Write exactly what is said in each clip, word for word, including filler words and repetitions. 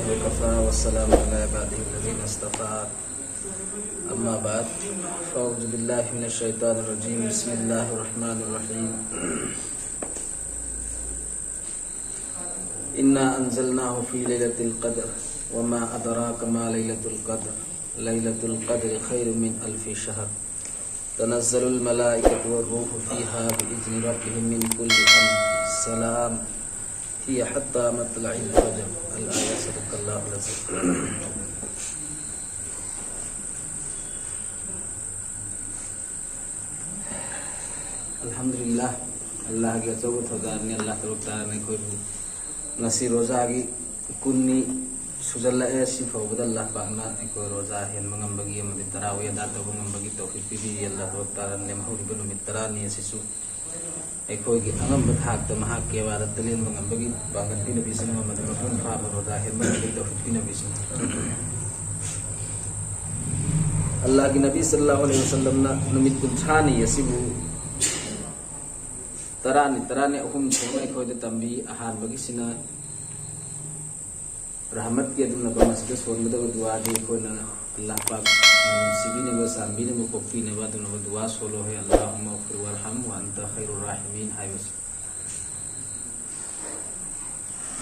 وكفى والسلام على عباده الذين اصطفى. أما بعد، فأعوذ بالله من الشيطان الرجيم. بسم الله الرحمن الرحيم. إنا أنزلناه في ليلة القدر وما أدراك ما ليلة القدر. ليلة القدر خير من ألف شهر. تنزل الملائكة والروح فيها بإذن ربهم من كل أمر. سلام هي حتى مطلع الفجر. الآية. صدق الله العظيم. الحمد لله. ꯑꯜꯂꯥꯍꯒꯤ ꯑꯆꯧꯕ ꯊꯧꯖꯥꯜꯅꯤ꯫ ꯑꯜꯂꯥꯍ ꯇꯕꯥꯔꯛ ꯇꯥꯂꯥꯅ ꯑꯩꯈꯣꯏꯕꯨ ꯉꯁꯤ ꯔꯣꯖꯥꯒꯤ ꯀꯨꯟꯅꯤ ꯁꯨꯖꯜꯂꯛꯑꯦ꯫ ꯁꯤ ꯐꯥꯎꯕꯗ ꯑꯜꯂꯥꯍ ꯄꯥꯛꯅ ꯑꯩꯈꯣꯏ ꯔꯣꯖꯥ ꯍꯦꯟꯕ ꯉꯝꯕꯒꯤ ꯑꯃꯗꯤ ꯇꯔꯥꯋꯤ ꯑꯗꯥ ꯇꯧꯕ ꯉꯝꯕꯒꯤ ꯇꯧꯐꯤꯛ ꯄꯤꯕꯤꯔꯤ꯫ ꯑꯜꯂꯥꯍ ꯇꯕꯥꯔꯛ ꯇꯥꯂꯥꯅ ꯂꯦꯝꯍꯧꯔꯤꯕ ꯅꯨꯃꯤꯠ ꯇꯔꯥꯅꯤ ꯑꯁꯤꯁꯨ ꯑꯩꯈꯣꯏꯒꯤ ꯑꯉꯝꯕ ꯊꯥꯛꯇ ꯃꯍꯥꯛꯀꯤ ꯏꯕꯥꯗꯠꯇ ꯂꯦꯟꯕ ꯉꯝꯕꯒꯤ ꯄꯥꯡꯒꯜ ꯄꯤꯅꯕꯤꯁꯅꯨ ꯑꯃꯗꯤ ꯃꯄꯨꯡ ꯐꯥꯕ ꯔꯣꯖꯥ ꯍꯦꯟꯕ ꯉꯝꯕꯒꯤ ꯇꯧꯐꯤꯛ ꯄꯤꯅꯕꯤꯁꯅꯨ꯫ ꯑꯜꯂꯥꯍꯒꯤ ꯅꯕꯤ ꯁꯜꯂꯜꯂꯥꯍꯨ ꯑꯂꯩꯍꯤ ꯋꯁꯜꯂꯝꯅ ꯅꯨꯃꯤꯠ ꯀꯨꯟꯊ꯭ꯔꯥꯅꯤ ꯑꯁꯤꯕꯨ ꯇꯔꯥꯅꯤ, ꯇꯔꯥꯅꯤ ꯑꯍꯨꯝ ꯊꯣꯛꯅ ꯑꯩꯈꯣꯏꯗ ꯇꯝꯕꯤ꯫ ꯑꯍꯥꯟꯕꯒꯤꯁꯤꯅ ꯔꯍꯃꯠꯀꯤ ꯑꯗꯨꯝꯅ ꯃꯁꯤꯗ ꯁꯣꯟꯒꯗꯕ ꯗꯨꯋꯥꯗꯤ ꯑꯩꯈꯣꯏꯅ ꯑꯜꯂꯥꯍ ꯄꯥꯛ ꯅꯨꯡꯁꯤꯕꯤꯅꯕ, ꯆꯥꯟꯕꯤꯅꯕ, ꯀꯣꯛꯄꯤꯅꯕ ꯑꯗꯨꯒꯨꯝꯂꯕ ꯗꯨꯋꯥ ꯁꯣꯜꯂꯣ, "ꯍꯦ ꯑꯜꯂꯥꯍ, ꯃꯒꯐꯤꯔ ꯋꯥꯔꯍꯝ ꯋꯥ ꯑꯟꯇ ꯈꯩꯔꯨꯔ ꯔꯥꯍꯤꯃꯤꯟ" ꯍꯥꯏꯕꯁꯤ꯫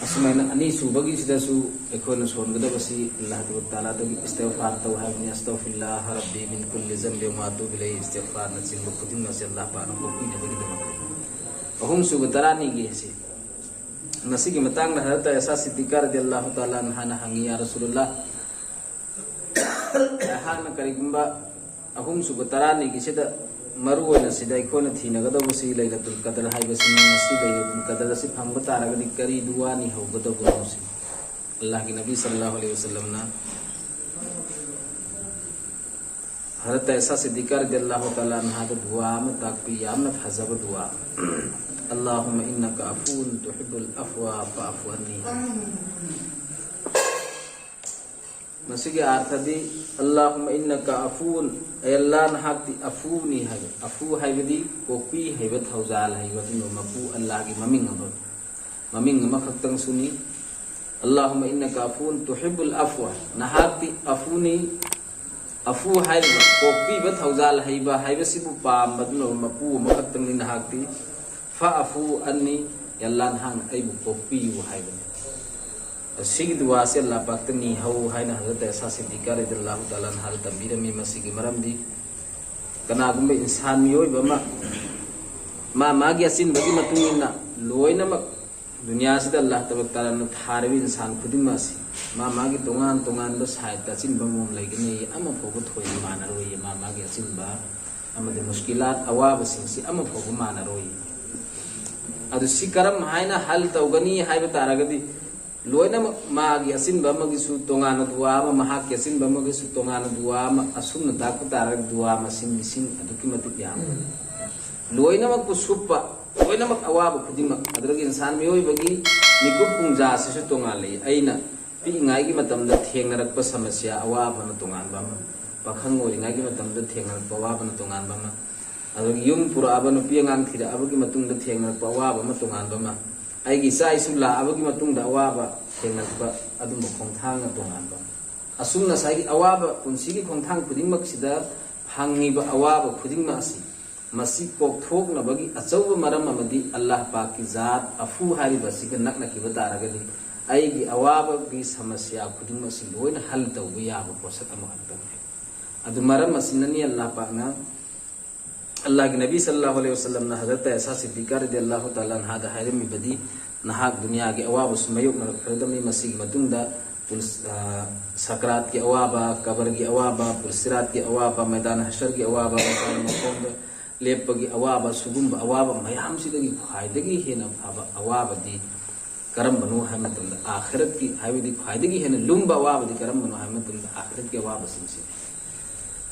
ꯑꯁꯨꯃꯥꯏꯅ ꯑꯅꯤꯁꯨꯕꯒꯤꯁꯤꯗꯁꯨ ꯑꯩꯈꯣꯏꯅ ꯁꯣꯟꯒꯗꯕꯁꯤ ꯑꯜꯂꯥꯍ ꯇꯕꯥꯔꯛ ꯇꯥꯂꯥꯗꯒꯤ ꯏꯁꯇꯤꯒꯐꯥꯔ ꯇꯧ ꯍꯥꯏꯕꯅꯤ꯫ "ꯑꯁꯇꯒꯐꯤꯔꯨꯜꯂꯥꯍ ꯔꯕꯤ ꯃꯤꯟ ꯀꯨꯜꯂꯤ ꯖꯝꯕꯤ ꯋ ꯑꯇꯨꯕꯨ ꯏꯂꯩꯍꯤ", ꯏꯁꯇꯤꯒꯐꯥꯔꯅꯆꯤꯡꯕ ꯈꯨꯗꯤꯡꯃꯛꯁꯦ ꯑꯜꯂꯥꯍ ꯄꯥꯛꯅ ꯀꯣꯛꯄꯤꯅꯕꯒꯤꯗꯃꯛ꯫ ꯑꯍꯨꯝꯁꯨꯕ ꯇꯔꯥꯅꯤꯒꯤ ꯑꯁꯤ ꯃꯁꯤꯒꯤ ꯃꯇꯥꯡꯗ ꯍꯖꯔꯠ ꯑꯥꯏꯁꯥ ꯁꯤꯗꯤꯀꯥ ꯔꯗꯤꯌꯜꯂꯥꯍꯨ ꯇꯥꯂꯥ ꯑꯟꯍꯥꯅ ꯍꯪꯉꯤ, "ꯌꯥ ꯔꯁꯨꯂꯜꯂꯥꯍ, ꯑꯩꯍꯥꯛꯅ ꯀꯔꯤꯒꯨꯝꯕ ꯑꯍꯨꯝꯁꯨꯕ ꯇꯔꯥꯅꯤꯒꯤꯁꯤꯗ ꯃꯔꯨ ꯑꯣꯏꯅ ꯁꯤꯗ ꯑꯩꯈꯣꯏꯅ ꯊꯤꯅꯒꯗꯧꯕꯁꯤ ꯂꯩꯂꯇꯨꯜ ꯀꯗꯔ ꯍꯥꯏꯕꯁꯤꯅꯤ꯫ ꯃꯁꯤ ꯂꯩꯂꯇꯨꯜ ꯀꯗꯔ ꯑꯁꯤ ꯐꯪꯕ ꯇꯥꯔꯒꯗꯤ ꯀꯔꯤ ꯗꯨꯋꯥꯅꯤ ꯍꯧꯒꯗꯧꯕꯅꯣ?" ꯁꯤ ꯑꯜꯂꯥꯍꯒꯤ ꯅꯕꯤ ꯁꯜꯂꯜꯂꯥꯍꯨ ꯑꯂꯩꯍꯤ ꯋꯁꯜꯂꯝꯅ ꯍꯖꯔꯠ ꯑꯥꯏꯁꯥ ꯁꯤꯗꯤꯀꯥ ꯔꯗꯤꯌꯜꯂꯥꯍꯨ ꯇꯥꯂꯥ ꯑꯟꯍꯥꯗ ꯗꯨꯋꯥ ꯑꯃ ꯇꯥꯛꯄꯤ, ꯌꯥꯝꯅ ꯐꯖꯕ ꯗꯨꯋꯥ꯫ "ꯑꯜꯂꯥꯍꯨꯝꯃ ꯏꯟꯅꯀ ꯑꯐꯨꯋꯨꯟ ꯇꯨꯍꯤꯕꯨꯜ ꯑꯐꯋ ꯐꯥꯐꯨ ꯑꯟꯅꯤ" ꯍꯥꯏ꯫ ꯃꯁꯤꯒꯤ ꯑꯥꯔꯊꯗꯤ, "ꯑꯜꯂꯥꯍꯨꯝꯃ ꯏꯟꯅꯀ ꯑꯐꯨꯋꯨꯟ", ꯑꯦ ꯑꯜꯂꯥꯍ, ꯅꯍꯥꯛꯇꯤ ꯑꯐꯨꯅꯤ ꯍꯥꯏꯕ꯫ ꯑꯐꯨ ꯍꯥꯏꯕꯗꯤ ꯀꯣꯛꯄꯤ ꯍꯩꯕ, ꯊꯧꯖꯥꯜ ꯍꯩꯕ, ꯑꯗꯨꯒꯨꯝꯕ ꯃꯄꯨ ꯑꯜꯂꯥꯍꯒꯤ ꯃꯃꯤꯡ ꯑꯃ, ꯃꯃꯤꯡ ꯑꯃꯈꯛꯇꯪꯁꯨꯅꯤ꯫ اللهم إنك عفو تحب العفو. ꯅꯍꯥꯛꯇꯤ ꯑꯐꯨꯅꯤ, ꯑꯐꯨ ꯍꯥꯏꯔꯤꯕ ꯀꯣꯛꯄꯤꯕ ꯊꯧꯖꯥꯜ ꯍꯩꯕ ꯍꯥꯏꯕꯁꯤꯕꯨ ꯄꯥꯝꯕꯗꯨꯅ ꯃꯄꯨ ꯑꯃꯈꯛꯇꯪꯅꯤ ꯅꯍꯥꯛꯇꯤ. فاعف عني, ꯌꯥ ꯑꯜꯂꯥꯍ ꯅꯍꯥꯛꯅ ꯑꯩꯕꯨ ꯀꯣꯛꯄꯤꯌꯨ ꯍꯥꯏꯕꯅꯤ. ꯑꯁꯤꯒꯤ ꯗꯨꯋꯥꯁꯦ ꯑꯜꯂꯥꯍ ꯄꯥꯛꯇ ꯅꯤꯍꯧ ꯍꯥꯏꯅ ꯍꯖꯔꯠ ꯑꯁꯥ ꯁꯤꯗꯤꯀꯥ ꯔꯗꯤꯌꯜꯂꯥꯍꯨ ꯇꯥꯂꯥ ꯑꯟꯍꯥꯗ ꯇꯝꯕꯤꯔꯝꯃꯤ꯫ ꯃꯁꯤꯒꯤ ꯃꯔꯝꯗꯤ ꯀꯅꯥꯒꯨꯝꯕ ꯏꯟꯁꯥꯟ ꯃꯤꯑꯣꯏꯕ ꯑꯃ ꯃꯥ ꯃꯥꯒꯤ ꯑꯆꯤꯟꯕꯒꯤ ꯃꯇꯨꯡ ꯏꯟꯅ ꯂꯣꯏꯅꯃꯛ ꯗꯨꯅꯤꯌꯥꯁꯤꯗ ꯑꯜꯂꯥꯍ ꯇꯕꯥꯔꯛ ꯇꯥꯂꯥꯅ ꯊꯥꯔꯤꯕ ꯏꯟꯁꯥꯟ ꯈꯨꯗꯤꯡꯃꯛ ꯑꯁꯤ ꯃꯥ ꯃꯥꯒꯤ ꯇꯣꯉꯥꯟ ꯇꯣꯉꯥꯟꯕ ꯁꯥꯏꯠꯇ ꯑꯆꯤꯟꯕ ꯑꯃꯃꯝ ꯂꯩꯒꯅꯤ, ꯑꯃ ꯐꯥꯎꯕ ꯊꯣꯏꯅ ꯃꯥꯟꯅꯔꯣꯏ꯫ ꯃꯥ ꯃꯥꯒꯤ ꯑꯆꯤꯟꯕ ꯑꯃꯗꯤ ꯃꯨꯁꯀꯤꯂꯥꯠ, ꯑꯋꯥꯕꯁꯤꯡꯁꯤ ꯑꯃ ꯐꯥꯎꯕ ꯃꯥꯟꯅꯔꯣꯏ꯫ ꯑꯗꯨ ꯁꯤ ꯀꯔꯝ ꯍꯥꯏꯅ ꯍꯜ ꯇꯧꯒꯅꯤ ꯍꯥꯏꯕ ꯇꯥꯔꯒꯗꯤ, ꯂꯣꯏꯅꯃꯛ ꯃꯥꯒꯤ ꯑꯆꯤꯟꯕ ꯑꯃꯒꯤꯁꯨ ꯇꯣꯉꯥꯟꯅ ꯗꯨꯋꯥ ꯑꯃ, ꯃꯍꯥꯛꯀꯤ ꯑꯆꯤꯟꯕ ꯑꯃꯒꯤꯁꯨ ꯇꯣꯉꯥꯟꯅ ꯗꯨꯋꯥ ꯑꯃ, ꯑꯁꯨꯝꯅ ꯇꯥꯛꯄ ꯇꯥꯔꯒꯗꯤ ꯗꯨꯋꯥ ꯃꯁꯤꯡ ꯂꯤꯁꯤꯡ ꯑꯗꯨꯛꯀꯤ ꯃꯇꯤꯛ ꯌꯥꯝꯕ꯫ ꯂꯣꯏꯅꯃꯛꯄꯨ ꯁꯨꯞꯄ, ꯂꯣꯏꯅꯃꯛ ꯑꯋꯥꯕ ꯈꯨꯗꯤꯡꯃꯛ, ꯑꯗꯨꯗꯒꯤ ꯏꯟꯁꯥꯟ ꯃꯤꯑꯣꯏꯕꯒꯤ ꯃꯤꯀꯨꯞ ꯄꯨꯡꯖꯥꯁꯤꯁꯨ ꯇꯣꯉꯥꯜꯂꯤ꯫ ꯑꯩꯅ ꯄꯤꯛꯏꯉꯥꯏꯒꯤ ꯃꯇꯝꯗ ꯊꯦꯡꯅꯔꯛꯄ ꯁꯃꯁ꯭ꯌꯥ, ꯑꯋꯥꯕꯅ ꯇꯣꯉꯥꯟꯕ ꯑꯃ, ꯄꯥꯈꯪ ꯑꯣꯏꯔꯤꯉꯥꯏꯒꯤ ꯃꯇꯝꯗ ꯊꯦꯡꯅꯔꯛꯄ ꯑꯋꯥꯕꯅ ꯇꯣꯉꯥꯟꯕ ꯑꯃ, ꯑꯗꯒꯤ ꯌꯨꯝ ꯄꯨꯔꯛꯑꯕ, ꯅꯨꯄꯤ ꯑꯉꯥꯡ ꯊꯤꯔꯛꯑꯕꯒꯤ ꯃꯇꯨꯡꯗ ꯊꯦꯡꯅꯔꯛꯄ ꯑꯋꯥꯕ ꯑꯃ ꯇꯣꯉꯥꯟꯕ ꯑꯃ, ꯑꯩꯒꯤ ꯏꯆꯥ ꯏꯁꯨ ꯂꯥꯛꯑꯕꯒꯤ ꯃꯇꯨꯡꯗ ꯑꯋꯥꯕ ꯊꯦꯡꯅꯔꯛꯄ, ꯑꯗꯨꯝꯕ ꯈꯣꯡꯊꯥꯡꯅ ꯇꯣꯉꯥꯟꯕ ꯑꯃ꯫ ꯑꯁꯨꯝꯅ ꯉꯁꯥꯏꯒꯤ ꯑꯋꯥꯕ, ꯄꯨꯟꯁꯤꯒꯤ ꯈꯣꯡꯊꯥꯡ ꯈꯨꯗꯤꯡꯃꯛꯁꯤꯗ ꯐꯪꯉꯤꯕ ꯑꯋꯥꯕ ꯈꯨꯗꯤꯡꯃꯛ ꯑꯁꯤ, ꯃꯁꯤ ꯀꯣꯛꯊꯣꯛꯅꯕꯒꯤ ꯑꯆꯧꯕ ꯃꯔꯝ ꯑꯃꯗꯤ ꯑꯜꯂꯥꯍ ꯄꯥꯛꯀꯤ ꯖꯥꯠ ꯑꯐꯨ ꯍꯥꯏꯔꯤꯕ ꯑꯁꯤꯒ ꯅꯛꯅꯈꯤꯕ ꯇꯥꯔꯒꯗꯤ, ꯑꯩꯒꯤ ꯑꯋꯥꯕꯒꯤ ꯁꯃꯁ꯭ꯌꯥ ꯈꯨꯗꯤꯡꯃꯛ ꯑꯁꯤ ꯂꯣꯏꯅ ꯍꯜ ꯇꯧꯕ ꯌꯥꯕ ꯄꯣꯠꯁꯛ ꯑꯃꯈꯛꯇꯅꯤ꯫ ꯑꯗꯨ ꯃꯔꯝ ꯑꯁꯤꯅꯅꯤ ꯑꯜꯂꯥꯍ ꯄꯥꯛꯅ, ꯑꯜꯂꯥꯍꯒꯤ ꯅꯕꯤ ꯁꯜꯂꯜꯂꯥꯍꯨ ꯑꯂꯩꯍꯤ ꯋꯥꯁꯜꯂꯝꯅ ꯍꯖꯔꯠ ꯑꯁꯥ ꯁꯤꯗꯤꯀꯥ ꯔꯗꯤꯌꯜꯂꯥꯍꯨ ꯇꯥꯂꯥ ꯑꯟꯍꯥꯗ ꯍꯥꯏꯔꯝꯃꯤꯕꯗꯤ, ꯅꯍꯥꯛ ꯗꯨꯅꯤꯌꯥꯒꯤ ꯑꯋꯥꯕꯁꯨ ꯃꯥꯌꯣꯛꯅꯔꯛꯀꯗꯕꯅꯤ, ꯃꯁꯤꯒꯤ ꯃꯇꯨꯡꯗ ꯄꯨꯜꯁ-, ꯑ, ꯁꯀ꯭ꯔꯥꯠꯀꯤ ꯑꯋꯥꯕ, ꯀꯕꯔꯒꯤ ꯑꯋꯥꯕ, ꯄꯨꯜꯁꯤꯔꯥꯠꯀꯤ ꯑꯋꯥꯕ, ꯃꯩꯗꯥꯟ ꯍꯁꯔꯒꯤ ꯑꯋꯥꯕ, ꯃꯩꯗꯥꯟ ꯃꯈꯣꯡꯗ ꯂꯦꯞꯄꯒꯤ ꯑꯋꯥꯕ, ꯁꯤꯒꯨꯝꯕ ꯑꯋꯥꯕ ꯃꯌꯥꯝꯁꯤꯗꯒꯤ ꯈ꯭ꯋꯥꯏꯗꯒꯤ ꯍꯦꯟꯅ ꯐꯕ ꯑꯋꯥꯕꯗꯤ ꯀꯔꯝꯕꯅꯣ ꯍꯥꯏꯕ ꯃꯇꯝꯗ, ꯑꯥꯈꯤꯔꯠꯀꯤ, ꯍꯥꯏꯕꯗꯤ ꯈ꯭ꯋꯥꯏꯗꯒꯤ ꯍꯦꯟꯅ ꯂꯨꯝꯕ ꯑꯋꯥꯕꯗꯤ ꯀꯔꯝꯕꯅꯣ ꯍꯥꯏꯕ ꯃꯇꯝꯗ, ꯑꯥꯈꯤꯔꯠꯀꯤ ꯑꯋꯥꯕꯁꯤꯡꯁꯤꯅꯤ꯫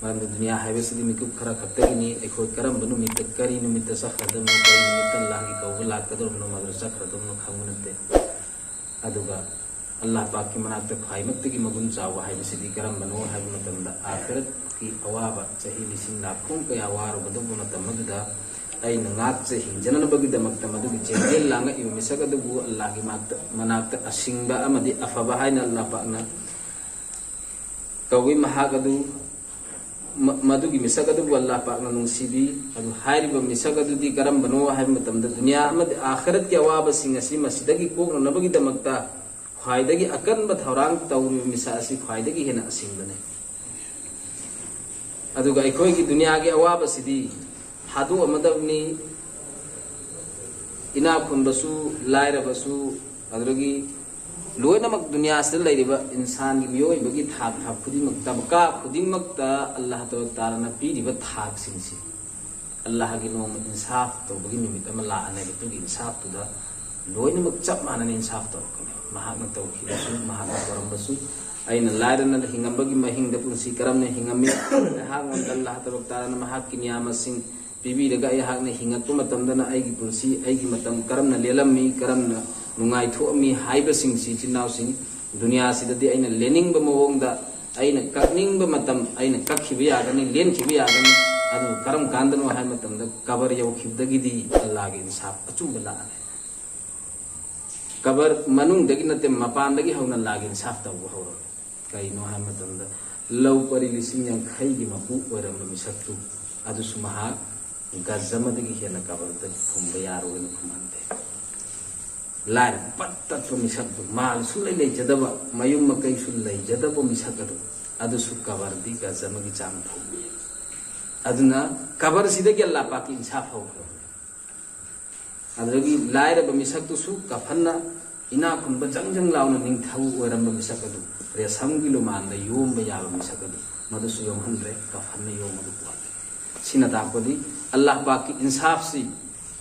ꯃꯔꯝꯗꯤ ꯗꯨꯅꯤꯌꯥ ꯍꯥꯏꯕꯁꯤꯗꯤ ꯃꯤꯀꯨꯞ ꯈꯔ ꯈꯛꯇꯒꯤꯅꯤ꯫ ꯑꯩꯈꯣꯏ ꯀꯔꯝꯕ ꯅꯨꯃꯤꯠꯇ, ꯀꯔꯤ ꯅꯨꯃꯤꯠꯇ ꯆꯠꯈ꯭ꯔꯗꯕꯅꯣ, ꯀꯔꯤ ꯅꯨꯃꯤꯠꯇ ꯑꯜꯂꯥꯍꯒꯤ ꯀꯧꯕ ꯂꯥꯛꯀꯗꯧꯔꯤꯕꯅꯣ, ꯃꯗꯨꯗ ꯆꯠꯈ꯭ꯔꯗꯧꯔꯤꯕꯅꯣ ꯈꯪꯕ ꯅꯠꯇꯦ꯫ ꯑꯗꯨꯒ ꯑꯜꯂꯥꯍ ꯄꯥꯛꯀꯤ ꯃꯅꯥꯛꯇ ꯈ꯭ꯋꯥꯏꯃꯛꯇꯒꯤ ꯃꯒꯨꯟ ꯆꯥꯎꯕ ꯍꯥꯏꯕꯁꯤꯗꯤ ꯀꯔꯝꯕꯅꯣ ꯍꯥꯏꯕ ꯃꯇꯝꯗ, ꯑꯥꯈꯤꯔꯠꯀꯤ ꯑꯋꯥꯕ, ꯆꯍꯤ ꯂꯤꯁꯤꯡ ꯂꯥꯛ ꯀꯨꯝ ꯀꯌꯥ ꯋꯥꯔꯨꯒꯗꯧꯕ ꯃꯇꯝ ꯑꯗꯨꯗ ꯑꯩꯅ ꯉꯥꯛꯆ ꯍꯤꯡꯖꯅꯅꯕꯒꯤꯗꯃꯛꯇ ꯃꯗꯨꯒꯤ ꯆꯦꯟꯖꯦꯜ ꯂꯥꯡꯉꯛꯏꯕ ꯃꯤꯁꯛ ꯑꯗꯨꯕꯨ ꯑꯜꯂꯥꯍꯒꯤ ꯃꯥꯛꯇ-, ꯃꯅꯥꯛꯇ ꯑꯁꯤꯡꯕ ꯑꯃꯗꯤ ꯑꯐꯕ ꯍꯥꯏꯅ ꯑꯜꯂꯥꯍ ꯄꯥꯛꯅ ꯀꯧꯏ꯫ ꯃꯍꯥꯛ ꯑꯗꯨ, ꯃ-, ꯃꯗꯨꯒꯤ ꯃꯤꯁꯛ ꯑꯗꯨꯕꯨ ꯑꯜꯂꯥꯍ ꯄꯥꯛꯅ ꯅꯨꯡꯁꯤꯕꯤ꯫ ꯑꯗꯨ ꯍꯥꯏꯔꯤꯕ ꯃꯤꯁꯛ ꯑꯗꯨꯗꯤ ꯀꯔꯝꯕꯅꯣ ꯍꯥꯏꯕ ꯃꯇꯝꯗ, ꯗꯨꯅꯤꯌꯥ ꯑꯃꯗꯤ ꯑꯥꯈꯤꯔꯠꯀꯤ ꯑꯋꯥꯕꯁꯤꯡ ꯑꯁꯤ ꯃꯁꯤꯗꯒꯤ ꯀꯣꯛꯅꯅꯕꯒꯤꯗꯃꯛꯇ ꯈ꯭ꯋꯥꯏꯗꯒꯤ ꯑꯀꯟꯕ ꯊꯧꯔꯥꯡ ꯇꯧꯔꯤꯕ ꯃꯤꯁꯛ ꯑꯁꯤ ꯈ꯭ꯋꯥꯏꯗꯒꯤ ꯍꯦꯟꯅ ꯑꯁꯤꯡꯕꯅꯤ꯫ ꯑꯗꯨꯒ ꯑꯩꯈꯣꯏꯒꯤ ꯗꯨꯅꯤꯌꯥꯒꯤ ꯑꯋꯥꯕꯁꯤꯗꯤ ꯊꯥꯗꯣꯛꯑꯝꯃꯗꯕꯅꯤ꯫ ꯏꯅꯥꯛ ꯈꯨꯟꯕꯁꯨ, ꯂꯥꯏꯔꯕꯁꯨ, ꯑꯗꯨꯗꯒꯤ ꯂꯣꯏꯅꯃꯛ ꯗꯨꯅꯤꯌꯥꯁꯤꯗ ꯂꯩꯔꯤꯕ ꯏꯟꯁꯥꯟꯒꯤ, ꯃꯤꯑꯣꯏꯕꯒꯤ ꯊꯥꯛ ꯊꯥꯛ ꯈꯨꯗꯤꯡꯃꯛ, ꯇꯕꯀꯥ ꯈꯨꯗꯤꯡꯃꯛꯇ ꯑꯜꯂꯥꯍ ꯇꯕꯥꯔꯛ ꯇꯥꯂꯥꯅ ꯄꯤꯔꯤꯕ ꯊꯥꯛꯁꯤꯡꯁꯤ, ꯑꯜꯂꯥꯍꯒꯤ ꯅꯣꯡꯃ ꯏꯟꯁꯥꯐ ꯇꯧꯕꯒꯤ ꯅꯨꯃꯤꯠ ꯑꯃ ꯂꯥꯛꯑꯅꯦꯕ꯫ ꯑꯗꯨꯒꯤ ꯏꯟꯁꯥꯐꯇꯨꯗ ꯂꯣꯏꯅꯃꯛ ꯆꯞ ꯃꯥꯟꯅꯅ ꯏꯟꯁꯥꯐ ꯇꯧꯔꯛꯀꯅꯤ꯫ ꯃꯍꯥꯛꯅ ꯇꯧꯈꯤꯕꯁꯨ, ꯃꯍꯥꯛꯅ ꯇꯧꯔꯝꯕꯁꯨ, ꯑꯩꯅ ꯂꯥꯏꯔꯅ ꯍꯤꯡꯉꯝꯕꯒꯤ ꯃꯍꯤꯡꯗ ꯄꯨꯟꯁꯤ ꯀꯔꯝꯅ ꯍꯤꯡꯉꯝꯃꯤ? ꯑꯩꯍꯥꯛꯉꯣꯟꯗ ꯑꯜꯂꯥꯍ ꯇꯕꯥꯔꯛ ꯇꯥꯂꯥꯅ ꯃꯍꯥꯛꯀꯤ ꯅꯤꯌꯥꯃꯁꯤꯡ ꯄꯤꯕꯤꯔꯒ ꯑꯩꯍꯥꯛꯅ ꯍꯤꯡꯉꯛꯄ ꯃꯇꯝꯗꯅ ꯑꯩꯒꯤ ꯄꯨꯟꯁꯤ, ꯑꯩꯒꯤ ꯃꯇꯝ ꯀꯔꯝꯅ ꯂꯦꯜꯂꯝꯃꯤ, ꯀꯔꯝꯅ ꯅꯨꯡꯉꯥꯏꯊꯣꯛꯑꯝꯃꯤ ꯍꯥꯏꯕꯁꯤꯡꯁꯤ, ꯏꯆꯤꯟ ꯏꯅꯥꯎꯁꯤꯡ, ꯗꯨꯅꯤꯌꯥꯁꯤꯗꯗꯤ ꯑꯩꯅ ꯂꯦꯟꯅꯤꯡꯕ ꯃꯑꯣꯡꯗ, ꯑꯩꯅ ꯀꯛꯅꯤꯡꯕ ꯃꯇꯝ ꯑꯩꯅ ꯀꯛꯈꯤꯕ ꯌꯥꯒꯅꯤ, ꯂꯦꯟꯈꯤꯕ ꯌꯥꯒꯅꯤ꯫ ꯑꯗꯨꯕꯨ ꯀꯔꯝ ꯀꯥꯟꯗꯅꯣ ꯍꯥꯏꯕ ꯃꯇꯝꯗ ꯀꯕꯔ ꯌꯧꯈꯤꯕꯗꯒꯤꯗꯤ ꯑꯜꯂꯥꯍꯒꯤ ꯏꯟꯁꯥꯐ ꯑꯆꯨꯝꯕ ꯂꯥꯛꯑꯅꯤ꯫ ꯀꯕꯔ ꯃꯅꯨꯡꯗꯒꯤ ꯅꯠꯇꯦ, ꯃꯄꯥꯟꯗꯒꯤ ꯍꯧꯅ ꯑꯜꯂꯥꯍꯒꯤ ꯏꯟꯁꯥꯐ ꯇꯧꯕ ꯍꯧꯔꯅꯤ꯫ ꯀꯩꯅꯣ ꯍꯥꯏꯕ ꯃꯇꯝꯗ, ꯂꯧ ꯄꯔꯤ ꯂꯤꯁꯤꯡ ꯌꯥꯡꯈꯩꯒꯤ ꯃꯄꯨ ꯑꯣꯏꯔꯝꯕ ꯃꯤꯁꯛꯇꯨ, ꯑꯗꯨꯁꯨ ꯃꯍꯥꯛ ꯒꯖ ꯑꯃꯗꯒꯤ ꯍꯦꯟꯅ ꯀꯕꯔꯗ ꯐꯨꯝꯕ ꯌꯥꯔꯣꯏꯅ ꯈꯨꯝꯍꯟꯗꯦ꯫ ꯂꯥꯏꯔ ꯄꯠ ꯇꯠꯄ ꯃꯤꯁꯛꯇꯨ, ꯃꯥꯜ ꯁꯨꯡꯂꯩ ꯂꯩꯖꯗꯕ, ꯃꯌꯨꯝ ꯃꯀꯩꯁꯨ ꯂꯩꯖꯗꯕ ꯃꯤꯁꯛ ꯑꯗꯨ, ꯑꯗꯨꯁꯨ ꯀꯕꯔꯗꯤ ꯒꯖ ꯑꯃꯒꯤ ꯆꯥꯡ ꯐꯨꯝꯃꯤ꯫ ꯑꯗꯨꯅ ꯀꯕꯔꯁꯤꯗꯒꯤ ꯑꯜꯂꯥꯍ ꯄꯥꯛꯀꯤ ꯏꯟꯁꯥꯐ ꯍꯧꯈ꯭ꯔꯕꯅꯤ꯫ ꯑꯗꯨꯗꯒꯤ ꯂꯥꯏꯔꯕ ꯃꯤꯁꯛꯇꯨꯁꯨ ꯀꯐꯟꯅ ꯏꯅꯥꯛ ꯈꯨꯟꯕ ꯖꯪ ꯖꯪ ꯂꯥꯎꯅ ꯅꯤꯡꯊꯧ ꯑꯣꯏꯔꯝꯕ ꯃꯤꯁꯛ ꯑꯗꯨ, ꯔꯦꯁꯝꯒꯤ ꯂꯨꯃꯥꯟꯗ ꯌꯣꯝꯕ ꯌꯥꯕ ꯃꯤꯁꯛ ꯑꯗꯨ, ꯃꯗꯨꯁꯨ ꯌꯣꯝꯍꯟꯗ꯭ꯔꯦ, ꯀꯐꯟꯅ ꯌꯣꯝꯃꯒ ꯄꯨꯍꯜꯂꯦ꯫ ꯁꯤꯅ ꯇꯥꯛꯄꯗꯤ ꯑꯜꯂꯥꯍ ꯄꯥꯛꯀꯤ ꯏꯟꯁꯥꯐꯁꯤ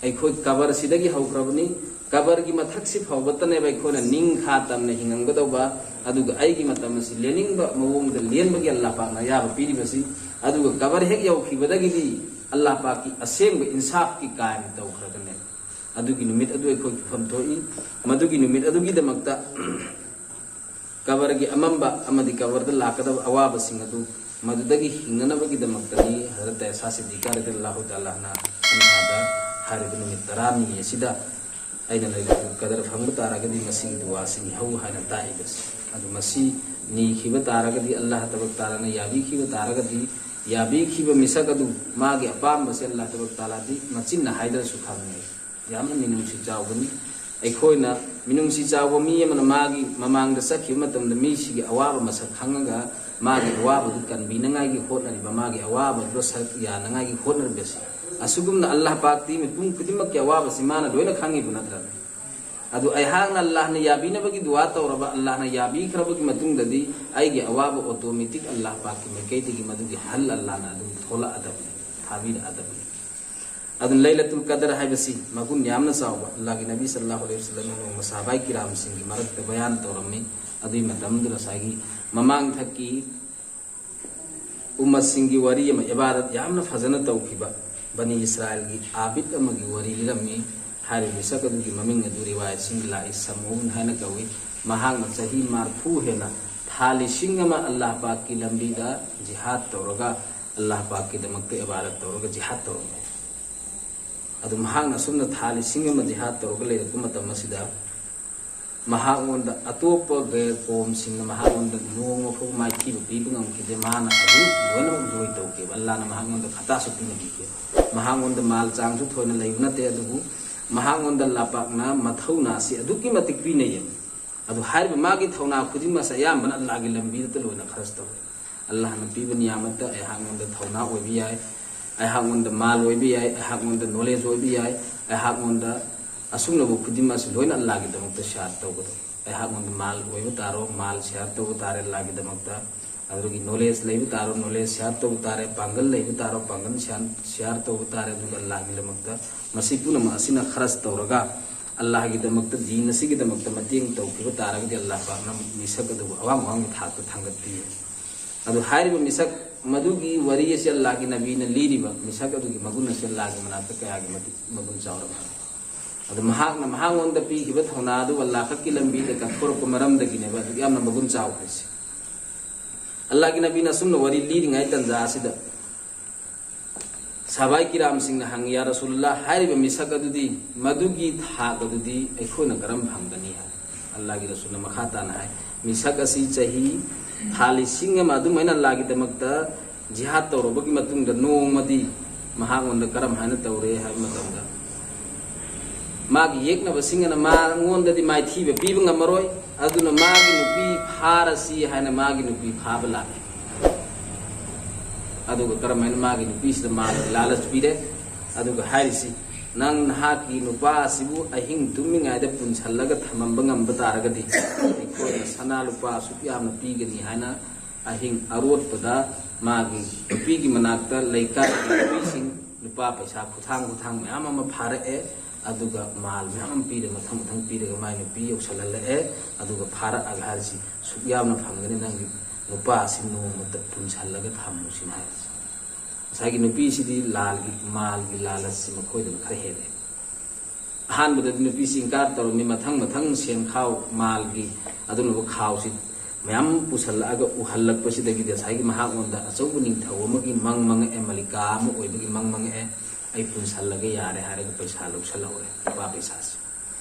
ꯑꯩꯈꯣꯏ ꯀꯕꯔꯁꯤꯗꯒꯤ ꯍꯧꯈ꯭ꯔꯕꯅꯤ꯫ ꯀꯕꯔꯒꯤ ꯃꯊꯛꯁꯤ ꯐꯥꯎꯕꯇꯅꯦꯕ ꯑꯩꯈꯣꯏꯅ ꯅꯤꯡꯈꯥ ꯇꯝꯅ ꯍꯤꯡꯉꯝꯒꯗꯧꯕ꯫ ꯑꯗꯨꯒ ꯑꯩꯒꯤ ꯃꯇꯝ ꯑꯁꯤ ꯂꯦꯟꯅꯤꯡꯕ ꯃꯑꯣꯡꯗ ꯂꯦꯟꯕꯒꯤ ꯑꯜꯂꯥꯍ ꯄꯥꯛꯅ ꯑꯌꯥꯕ ꯄꯤꯔꯤꯕꯁꯤ꯫ ꯑꯗꯨꯒ ꯀꯕꯔ ꯍꯦꯛ ꯌꯧꯈꯤꯕꯗꯒꯤꯗꯤ ꯑꯜꯂꯥꯍ ꯄꯥꯛꯀꯤ ꯑꯁꯦꯡꯕ ꯏꯟꯁꯥꯐꯀꯤ ꯀꯥꯏꯝ ꯇꯧꯈ꯭ꯔꯒꯅꯦ꯫ ꯑꯗꯨꯒꯤ ꯅꯨꯃꯤꯠ ꯑꯗꯨ ꯑꯩꯈꯣꯏ ꯐꯝ ꯊꯣꯛꯏ꯫ ꯃꯗꯨꯒꯤ ꯅꯨꯃꯤꯠ ꯑꯗꯨꯒꯤꯗꯃꯛꯇ ꯀꯕꯔꯒꯤ ꯑꯃꯝꯕ ꯑꯃꯗꯤ ꯀꯕꯔꯗ ꯂꯥꯛꯀꯗꯕ ꯑꯋꯥꯕꯁꯤꯡ ꯑꯗꯨ ꯃꯗꯨꯗꯒꯤ ꯍꯤꯡꯅꯅꯕꯒꯤꯗꯃꯛꯇꯅꯤ ꯍꯖꯔꯠ ꯑꯌꯁꯥ ꯁꯤꯗꯤꯀꯥ ꯔꯗꯤꯌꯜꯂꯥꯍꯨ ꯇꯥꯂꯥ ꯑꯟꯍꯥ ꯍꯥꯏꯔꯤꯕ ꯅꯨꯃꯤꯠ ꯇꯔꯥꯅꯤ ꯑꯁꯤꯗ ꯑꯩꯅ ꯂꯩꯂꯥꯇꯨꯜ ꯀꯗꯔ ꯐꯪꯕ ꯇꯥꯔꯒꯗꯤ ꯃꯁꯤꯒꯤ ꯗꯨꯋꯥꯁꯤ ꯅꯤꯍꯧ ꯍꯥꯏꯅ ꯇꯥꯛꯏꯕꯁꯤ꯫ ꯑꯗꯨ ꯃꯁꯤ ꯅꯤꯈꯤꯕ ꯇꯥꯔꯒꯗꯤ, ꯑꯜꯂꯥꯍ ꯇꯕꯥꯔꯛ ꯇꯥꯂꯥꯅ ꯌꯥꯕꯤꯈꯤꯕ ꯇꯥꯔꯒꯗꯤ, ꯌꯥꯕꯤꯈꯤꯕ ꯃꯤꯁꯛ ꯑꯗꯨ ꯃꯥꯒꯤ ꯑꯄꯥꯝꯕꯁꯦ ꯑꯜꯂꯥꯍ ꯇꯕꯥꯔꯛ ꯇꯥꯂꯥꯗꯤ ꯃꯆꯤꯟꯅ ꯍꯥꯏꯗ꯭ꯔꯁꯨ ꯈꯪꯉꯦ꯫ ꯌꯥꯝꯅ ꯃꯤꯅꯨꯡꯁꯤ ꯆꯥꯎꯕꯅꯤ꯫ ꯑꯩꯈꯣꯏꯅ ꯃꯤꯅꯨꯡꯁꯤ ꯆꯥꯎꯕ ꯃꯤ ꯑꯃꯅ ꯃꯥꯒꯤ ꯃꯃꯥꯡꯗ ꯆꯠꯈꯤꯕ ꯃꯇꯝꯗ ꯃꯤꯁꯤꯒꯤ ꯑꯋꯥꯕ ꯃꯁꯛ ꯈꯪꯉꯒ ꯃꯥꯒꯤ ꯑꯋꯥꯕꯗꯨ ꯀꯟꯕꯤꯅꯉꯥꯏꯒꯤ ꯍꯣꯠꯅꯔꯤꯕ, ꯃꯥꯒꯤ ꯑꯋꯥꯕꯗꯨ ꯁꯔꯨꯛ ꯌꯥꯅꯉꯥꯏꯒꯤ ꯍꯣꯠꯅꯔꯤꯕꯁꯤ, ꯑꯁꯤꯒꯨꯝꯅ ꯑꯜꯂꯥꯍ ꯄꯥꯛꯇꯤ ꯃꯤꯄꯨꯝ ꯈꯨꯗꯤꯡꯃꯛꯀꯤ ꯑꯋꯥꯕꯁꯤ ꯃꯥꯅ ꯂꯣꯏꯅ ꯈꯪꯉꯤꯕ ꯅꯠꯇ꯭ꯔꯅꯦ? ꯑꯗꯨ ꯑꯩꯍꯥꯛꯅ ꯑꯜꯂꯥꯍꯅ ꯌꯥꯕꯤꯅꯕꯒꯤ ꯗꯨꯋꯥ ꯇꯧꯔꯕ, ꯑꯜꯂꯥꯍꯅ ꯌꯥꯕꯤꯈ꯭ꯔꯕꯒꯤ ꯃꯇꯨꯡꯗꯗꯤ ꯑꯩꯒꯤ ꯑꯋꯥꯕ ꯑꯣꯇꯣꯃꯦꯇꯤꯛ ꯑꯜꯂꯥꯍ ꯄꯥꯛꯀꯤ ꯃꯥꯏꯀꯩꯗꯒꯤ ꯃꯗꯨꯒꯤ ꯍꯜ ꯑꯜꯂꯥꯍꯅ ꯑꯗꯨꯝ ꯊꯣꯛꯂꯛꯑꯗꯕꯅꯤ, ꯊꯥꯕꯤꯔꯛꯑꯗꯕꯅꯤ꯫ ꯑꯗꯨꯅ ꯂꯩꯂꯥꯇꯨꯜ ꯀꯗꯔ ꯍꯥꯏꯕꯁꯤ ꯃꯒꯨꯟ ꯌꯥꯝꯅ ꯆꯥꯎꯕ, ꯑꯜꯂꯥꯍꯒꯤ ꯅꯕꯤ ꯁꯜꯂꯜꯂꯥꯍꯨ ꯑꯂꯩꯍꯤ ꯋꯁꯜꯂꯝꯅ ꯅꯣꯡꯃ ꯁꯍꯥꯕꯥꯏ ꯀꯤꯔꯥꯝꯁꯤꯡꯒꯤ ꯃꯔꯛꯇ ꯕꯌꯥꯟ ꯇꯧꯔꯝꯃꯤ꯫ ꯑꯗꯨꯒꯤ ꯃꯇꯝꯗꯨꯗ ꯉꯁꯥꯏꯒꯤ ꯃꯃꯥꯡꯊꯛꯀꯤ ꯎꯝꯃꯠꯁꯤꯡꯒꯤ ꯋꯥꯔꯤ ꯑꯃ, ꯏꯕꯥꯗꯠ ꯌꯥꯝꯅ ꯐꯖꯅ ꯇꯧꯈꯤꯕ ꯕꯅꯤ ꯏꯁꯔꯥꯏꯜꯒꯤ ꯑꯥꯕꯤꯗ ꯑꯃꯒꯤ ꯋꯥꯔꯤ ꯂꯤꯔꯝꯃꯤ꯫ ꯍꯥꯏꯔꯤꯕ ꯃꯤꯁꯛ ꯑꯗꯨꯒꯤ ꯃꯃꯤꯡ ꯑꯗꯨ ꯔꯤꯋꯥꯌꯠꯁꯤꯡꯗ ꯂꯥꯛꯏ, ꯁꯝꯎꯟ ꯍꯥꯏꯅ ꯀꯧꯏ꯫ ꯃꯍꯥꯛꯅ ꯆꯍꯤ ꯃꯔꯤꯐꯨ ꯍꯦꯟꯅ, ꯊꯥ ꯂꯤꯁꯤꯡ ꯑꯃ ꯑꯜꯂꯥꯍ ꯄꯥꯛꯀꯤ ꯂꯝꯕꯤꯗ ꯖꯤꯍꯥꯗ ꯇꯧꯔꯒ, ꯑꯜꯂꯥꯍ ꯄꯥꯛꯀꯤꯗꯃꯛꯇ ꯏꯕꯥꯗꯠ ꯇꯧꯔꯒ ꯖꯤꯍꯥꯗ ꯇꯧꯔꯝꯃꯤ꯫ ꯑꯗꯨ ꯃꯍꯥꯛꯅ ꯑꯁꯨꯝꯅ ꯊꯥ ꯂꯤꯁꯤꯡ ꯑꯃ ꯖꯤꯍꯥꯗ ꯇꯧꯔꯒ ꯂꯩꯔꯛꯄ ꯃꯇꯝ ꯑꯁꯤꯗ, ꯃꯍꯥꯛꯉꯣꯟꯗ ꯑꯇꯣꯞꯄ ꯒꯩꯔ ꯀꯣꯝꯁꯤꯡꯅ ꯃꯍꯥꯛꯉꯣꯟꯗ ꯅꯣꯡꯃ ꯐꯥꯎ ꯃꯥꯏꯊꯤꯕ ꯄꯤꯕ ꯉꯝꯈꯤꯗꯦ꯫ ꯃꯥꯅ ꯑꯗꯨꯝ ꯂꯣꯏꯅꯃꯛ ꯖꯣꯏ ꯇꯧꯈꯤꯕ, ꯑꯜꯂꯥꯍꯅ ꯃꯍꯥꯛꯉꯣꯟꯗ ꯈꯇꯥꯁꯨ ꯄꯤꯅꯕꯤꯈꯤꯕ꯫ ꯃꯍꯥꯛꯉꯣꯟꯗ ꯃꯥꯜ ꯆꯥꯡꯁꯨ ꯊꯣꯏꯅ ꯂꯩꯕ ꯅꯠꯇꯦ, ꯑꯗꯨꯕꯨ ꯃꯍꯥꯛꯉꯣꯟꯗ ꯑꯜꯂꯥꯍ ꯄꯥꯛꯅ ꯃꯊꯧꯅꯥꯁꯤ ꯑꯗꯨꯛꯀꯤ ꯃꯇꯤꯛ ꯄꯤꯅꯩꯌꯦ꯫ ꯑꯗꯨ ꯍꯥꯏꯔꯤꯕ ꯃꯥꯒꯤ ꯊꯧꯅꯥ ꯈꯨꯗꯤꯡꯃꯛꯁꯦ ꯑꯌꯥꯝꯕꯅ ꯑꯜꯂꯥꯍꯒꯤ ꯂꯝꯕꯤꯗꯇ ꯂꯣꯏꯅ ꯈꯔꯁ ꯇꯧꯏ꯫ ꯑꯜꯂꯥꯍꯅ ꯄꯤꯕ ꯅꯤꯌꯥꯃꯠꯇ ꯑꯩꯍꯥꯛꯉꯣꯟꯗ ꯊꯧꯅꯥ ꯑꯣꯏꯕ ꯌꯥꯏ, ꯑꯩꯍꯥꯛꯉꯣꯟꯗ ꯃꯥꯜ ꯑꯣꯏꯕ ꯌꯥꯏ, ꯑꯩꯍꯥꯛꯉꯣꯟꯗ ꯅꯣꯂꯦꯖ ꯑꯣꯏꯕ ꯌꯥꯏ, ꯑꯩꯍꯥꯛꯉꯣꯟꯗ ꯑꯁꯨꯝꯅꯕꯨ ꯈꯨꯗꯤꯡꯃꯛ ꯑꯁꯤ ꯂꯣꯏꯅ ꯑꯜꯂꯥꯍꯒꯤꯗꯃꯛꯇ ꯁꯤꯌꯥꯔ ꯇꯧꯒꯗꯕ꯫ ꯑꯩꯍꯥꯛꯉꯣꯟꯗ ꯃꯥꯜ ꯑꯣꯏꯕ ꯇꯥꯔꯣ, ꯃꯥꯜ ꯁꯤꯌꯥꯔ ꯇꯧꯕ ꯇꯥꯔꯦ ꯑꯜꯂꯥꯍꯒꯤꯗꯃꯛꯇ꯫ ꯑꯗꯨꯗꯒꯤ ꯅꯣꯂꯦꯖ ꯂꯩꯕ ꯇꯥꯔꯣ, ꯅꯣꯂꯦꯖ ꯁꯤꯌꯥꯔ ꯇꯧꯕ ꯇꯥꯔꯦ꯫ ꯄꯥꯡꯒꯜ ꯂꯩꯕ ꯇꯥꯔꯣ, ꯄꯥꯡꯒꯜ ꯁꯤꯌꯥꯔ, ꯁꯤꯌꯥꯔ ꯇꯧꯕ ꯇꯥꯔꯦ꯫ ꯑꯗꯨꯒ ꯑꯜꯂꯥꯍꯒꯤꯗꯃꯛꯇ ꯃꯁꯤ ꯄꯨꯝꯅꯃꯛ ꯑꯁꯤꯅ ꯈꯔꯁ ꯇꯧꯔꯒ ꯑꯜꯂꯥꯍꯒꯤꯗꯃꯛꯇ, ꯗꯤꯟ ꯑꯁꯤꯒꯤꯗꯃꯛꯇ ꯃꯇꯦꯡ ꯇꯧꯈꯤꯕ ꯇꯥꯔꯒꯗꯤ ꯑꯜꯂꯥꯍ ꯄꯥꯛꯅ ꯃꯤꯁꯛ ꯑꯗꯨꯕꯨ ꯑꯋꯥꯡ ꯑꯋꯥꯡꯕ ꯊꯥꯛꯇ ꯊꯥꯡꯒꯠꯄꯤ꯫ ꯑꯗꯨ ꯍꯥꯏꯔꯤꯕ ꯃꯤꯁꯛ ꯃꯗꯨꯒꯤ ꯋꯥꯔꯤ ꯑꯁꯤ ꯑꯜꯂꯥꯍꯒꯤ ꯅꯕꯤꯅ ꯂꯤꯔꯤꯕ ꯃꯤꯁꯛ ꯑꯗꯨꯒꯤ ꯃꯒꯨꯟ ꯑꯁꯤ ꯑꯜꯂꯥꯍꯒꯤ ꯃꯅꯥꯛꯇ ꯀꯌꯥꯒꯤ ꯃꯇꯤꯛ ꯃꯒꯨꯟ ꯆꯥꯎꯔꯕꯅꯤ꯫ ꯑꯗꯨ ꯃꯍꯥꯛꯅ ꯃꯍꯥꯛꯉꯣꯟꯗ ꯄꯤꯈꯤꯕ ꯊꯧꯅꯥ ꯑꯗꯨ ꯑꯜꯂꯥꯍ ꯈꯛꯀꯤ ꯂꯝꯕꯤꯗ ꯀꯠꯊꯣꯔꯛꯄ ꯃꯔꯝꯗꯒꯤꯅꯦꯕ ꯑꯗꯨꯛ ꯌꯥꯝꯅ ꯃꯒꯨꯟ ꯆꯥꯎꯈ꯭ꯔꯤꯁꯤ꯫ ꯑꯜꯂꯥꯍꯒꯤ ꯅꯕꯤꯅ ꯑꯁꯨꯝꯅ ꯋꯥꯔꯤ ꯂꯤꯔꯤꯉꯩ ꯇꯟꯖꯥ ꯑꯁꯤꯗ ꯁꯍꯥꯕꯥꯏ ꯀꯤꯔꯥꯝꯁꯤꯡꯅ ꯍꯪꯉꯤ, "ꯌꯥ ꯔꯁꯨꯂꯨꯜꯂꯥꯍ, ꯍꯥꯏꯔꯤꯕ ꯃꯤꯁꯛ ꯑꯗꯨꯗꯤ, ꯃꯗꯨꯒꯤ ꯊꯥꯛ ꯑꯗꯨꯗꯤ ꯑꯩꯈꯣꯏꯅ ꯀꯔꯝ ꯐꯪꯒꯅꯤ?" ꯍꯥꯏ꯫ ꯑꯜꯂꯥꯍꯒꯤ ꯔꯁꯨꯜꯅ ꯃꯈꯥ ꯇꯥꯅ ꯍꯥꯏ, "ꯃꯤꯁꯛ ꯑꯁꯤ ꯆꯍꯤ ꯊꯥ ꯂꯤꯁꯤꯡ ꯑꯃ ꯑꯗꯨꯃꯥꯏꯅ ꯑꯜꯂꯥꯍꯒꯤꯗꯃꯛꯇ ꯖꯤꯍꯥꯗ ꯇꯧꯔꯕꯒꯤ ꯃꯇꯨꯡꯗ ꯅꯣꯡꯃꯗꯤ ꯃꯍꯥꯛꯉꯣꯟꯗ ꯀꯔꯝ ꯍꯥꯏꯅ ꯇꯧꯔꯦ ꯍꯥꯏꯕ ꯃꯇꯝꯗ, ꯃꯥꯒꯤ ꯌꯦꯛꯅꯕꯁꯤꯡ ꯑꯗꯨꯅ ꯃꯉꯣꯟꯗꯗꯤ ꯃꯥꯏꯊꯤꯕ ꯄꯤꯕ ꯉꯝꯃꯔꯣꯏ, ꯑꯗꯨꯅ ꯃꯥꯒꯤ ꯅꯨꯄꯤ ꯐꯥꯔꯁꯤ ꯍꯥꯏꯅ ꯃꯥꯒꯤ ꯅꯨꯄꯤ ꯐꯥꯕ ꯂꯥꯛꯏ꯫ ꯑꯗꯨꯒ ꯀꯔꯝ ꯍꯥꯏꯅ ꯃꯥꯒꯤ ꯅꯨꯄꯤꯁꯤꯗ ꯃꯥꯒꯤ ꯂꯥꯂꯆ ꯄꯤꯔꯦ, ꯑꯗꯨꯒ ꯍꯥꯏꯔꯤꯁꯤ, ꯅꯪ ꯅꯍꯥꯛꯀꯤ ꯅꯨꯄꯥ ꯑꯁꯤꯕꯨ ꯑꯍꯤꯡ ꯇꯨꯝꯃꯤꯉꯩꯗ ꯄꯨꯟꯁꯜꯂꯒ ꯊꯝꯃꯝꯕ ꯉꯝꯕ ꯇꯥꯔꯒꯗꯤ ꯑꯩꯈꯣꯏꯅ ꯁꯅꯥ ꯂꯨꯄꯥ ꯑꯁꯨꯛ ꯌꯥꯝꯅ ꯄꯤꯒꯅꯤ ꯍꯥꯏꯅ ꯑꯍꯤꯡ ꯑꯔꯣꯠꯄꯗ ꯃꯥꯒꯤ ꯅꯨꯄꯤꯒꯤ ꯃꯅꯥꯛꯇ ꯂꯩꯀꯥꯏꯒꯤ ꯅꯨꯄꯤꯁꯤꯡ ꯅꯨꯄꯥ ꯄꯩꯁꯥ ꯈꯨꯊꯥꯡ ꯈꯨꯊꯥꯡ ꯃꯌꯥꯝ ꯑꯃ ꯐꯥꯔꯛꯑꯦ, ꯑꯗꯨꯒ ꯃꯥꯜ ꯃꯌꯥꯝ ꯑꯃ ꯄꯤꯔꯦ, ꯃꯊꯪ ꯃꯊꯪ ꯄꯤꯔꯒ ꯃꯥꯏ ꯅꯨꯄꯤ ꯌꯧꯁꯜꯍꯜꯂꯛꯑꯦ, ꯑꯗꯨꯒ ꯐꯥꯔꯛꯑꯒ ꯍꯥꯏꯔꯤꯁꯤ, ꯁꯨꯛ ꯌꯥꯝꯅ ꯐꯪꯒꯅꯤ, ꯅꯪꯒꯤ ꯅꯨꯄꯥ ꯑꯁꯤ ꯅꯣꯡꯃꯇ ꯄꯨꯟꯁꯜꯂꯒ ꯊꯝꯃꯨ ꯁꯤꯅꯤ ꯍꯥꯏꯔꯤꯁꯤ꯫ ꯉꯁꯥꯏꯒꯤ ꯅꯨꯄꯤꯁꯤꯗꯤ ꯂꯥꯜꯒꯤ ꯃꯥꯜꯒꯤ ꯂꯥꯂꯆꯁꯤ ꯃꯈꯣꯏꯗꯅ ꯈꯔ ꯍꯦꯜꯂꯦ꯫ ꯑꯍꯥꯟꯕꯗꯗꯤ ꯅꯨꯄꯤꯁꯤ ꯏꯟꯀꯥꯔ ꯇꯧꯔꯝꯃꯤ, ꯃꯊꯪ ꯃꯊꯪ ꯁꯦꯟ ꯈꯥꯎ ꯃꯥꯜꯒꯤ ꯑꯗꯨꯒꯨꯝꯂꯕ ꯈꯥꯎꯁꯤ ꯃꯌꯥꯝ ꯄꯨꯁꯜꯂꯛꯑꯒ ꯎꯍꯜꯂꯛꯄꯁꯤꯗꯒꯤꯗꯤ ꯉꯁꯥꯏꯒꯤ ꯃꯍꯥꯛꯉꯣꯟꯗ ꯑꯆꯧꯕ ꯅꯤꯡꯊꯧ ꯑꯃꯒꯤ ꯃꯪ ꯃꯪꯉꯛꯑꯦ, ꯃꯂꯤꯀꯥ ꯑꯃ ꯑꯣꯏꯕꯒꯤ ꯃꯪ ꯃꯪꯉꯛꯑꯦ, "ꯑꯩ ꯄꯨꯟꯁꯜꯂꯒ ꯌꯥꯔꯦ" ꯍꯥꯏꯔꯒ ꯄꯩꯁꯥ ꯂꯧꯁꯜꯍꯧꯔꯦ, ꯅꯨꯄꯥ ꯄꯩꯁꯥꯁꯦ꯫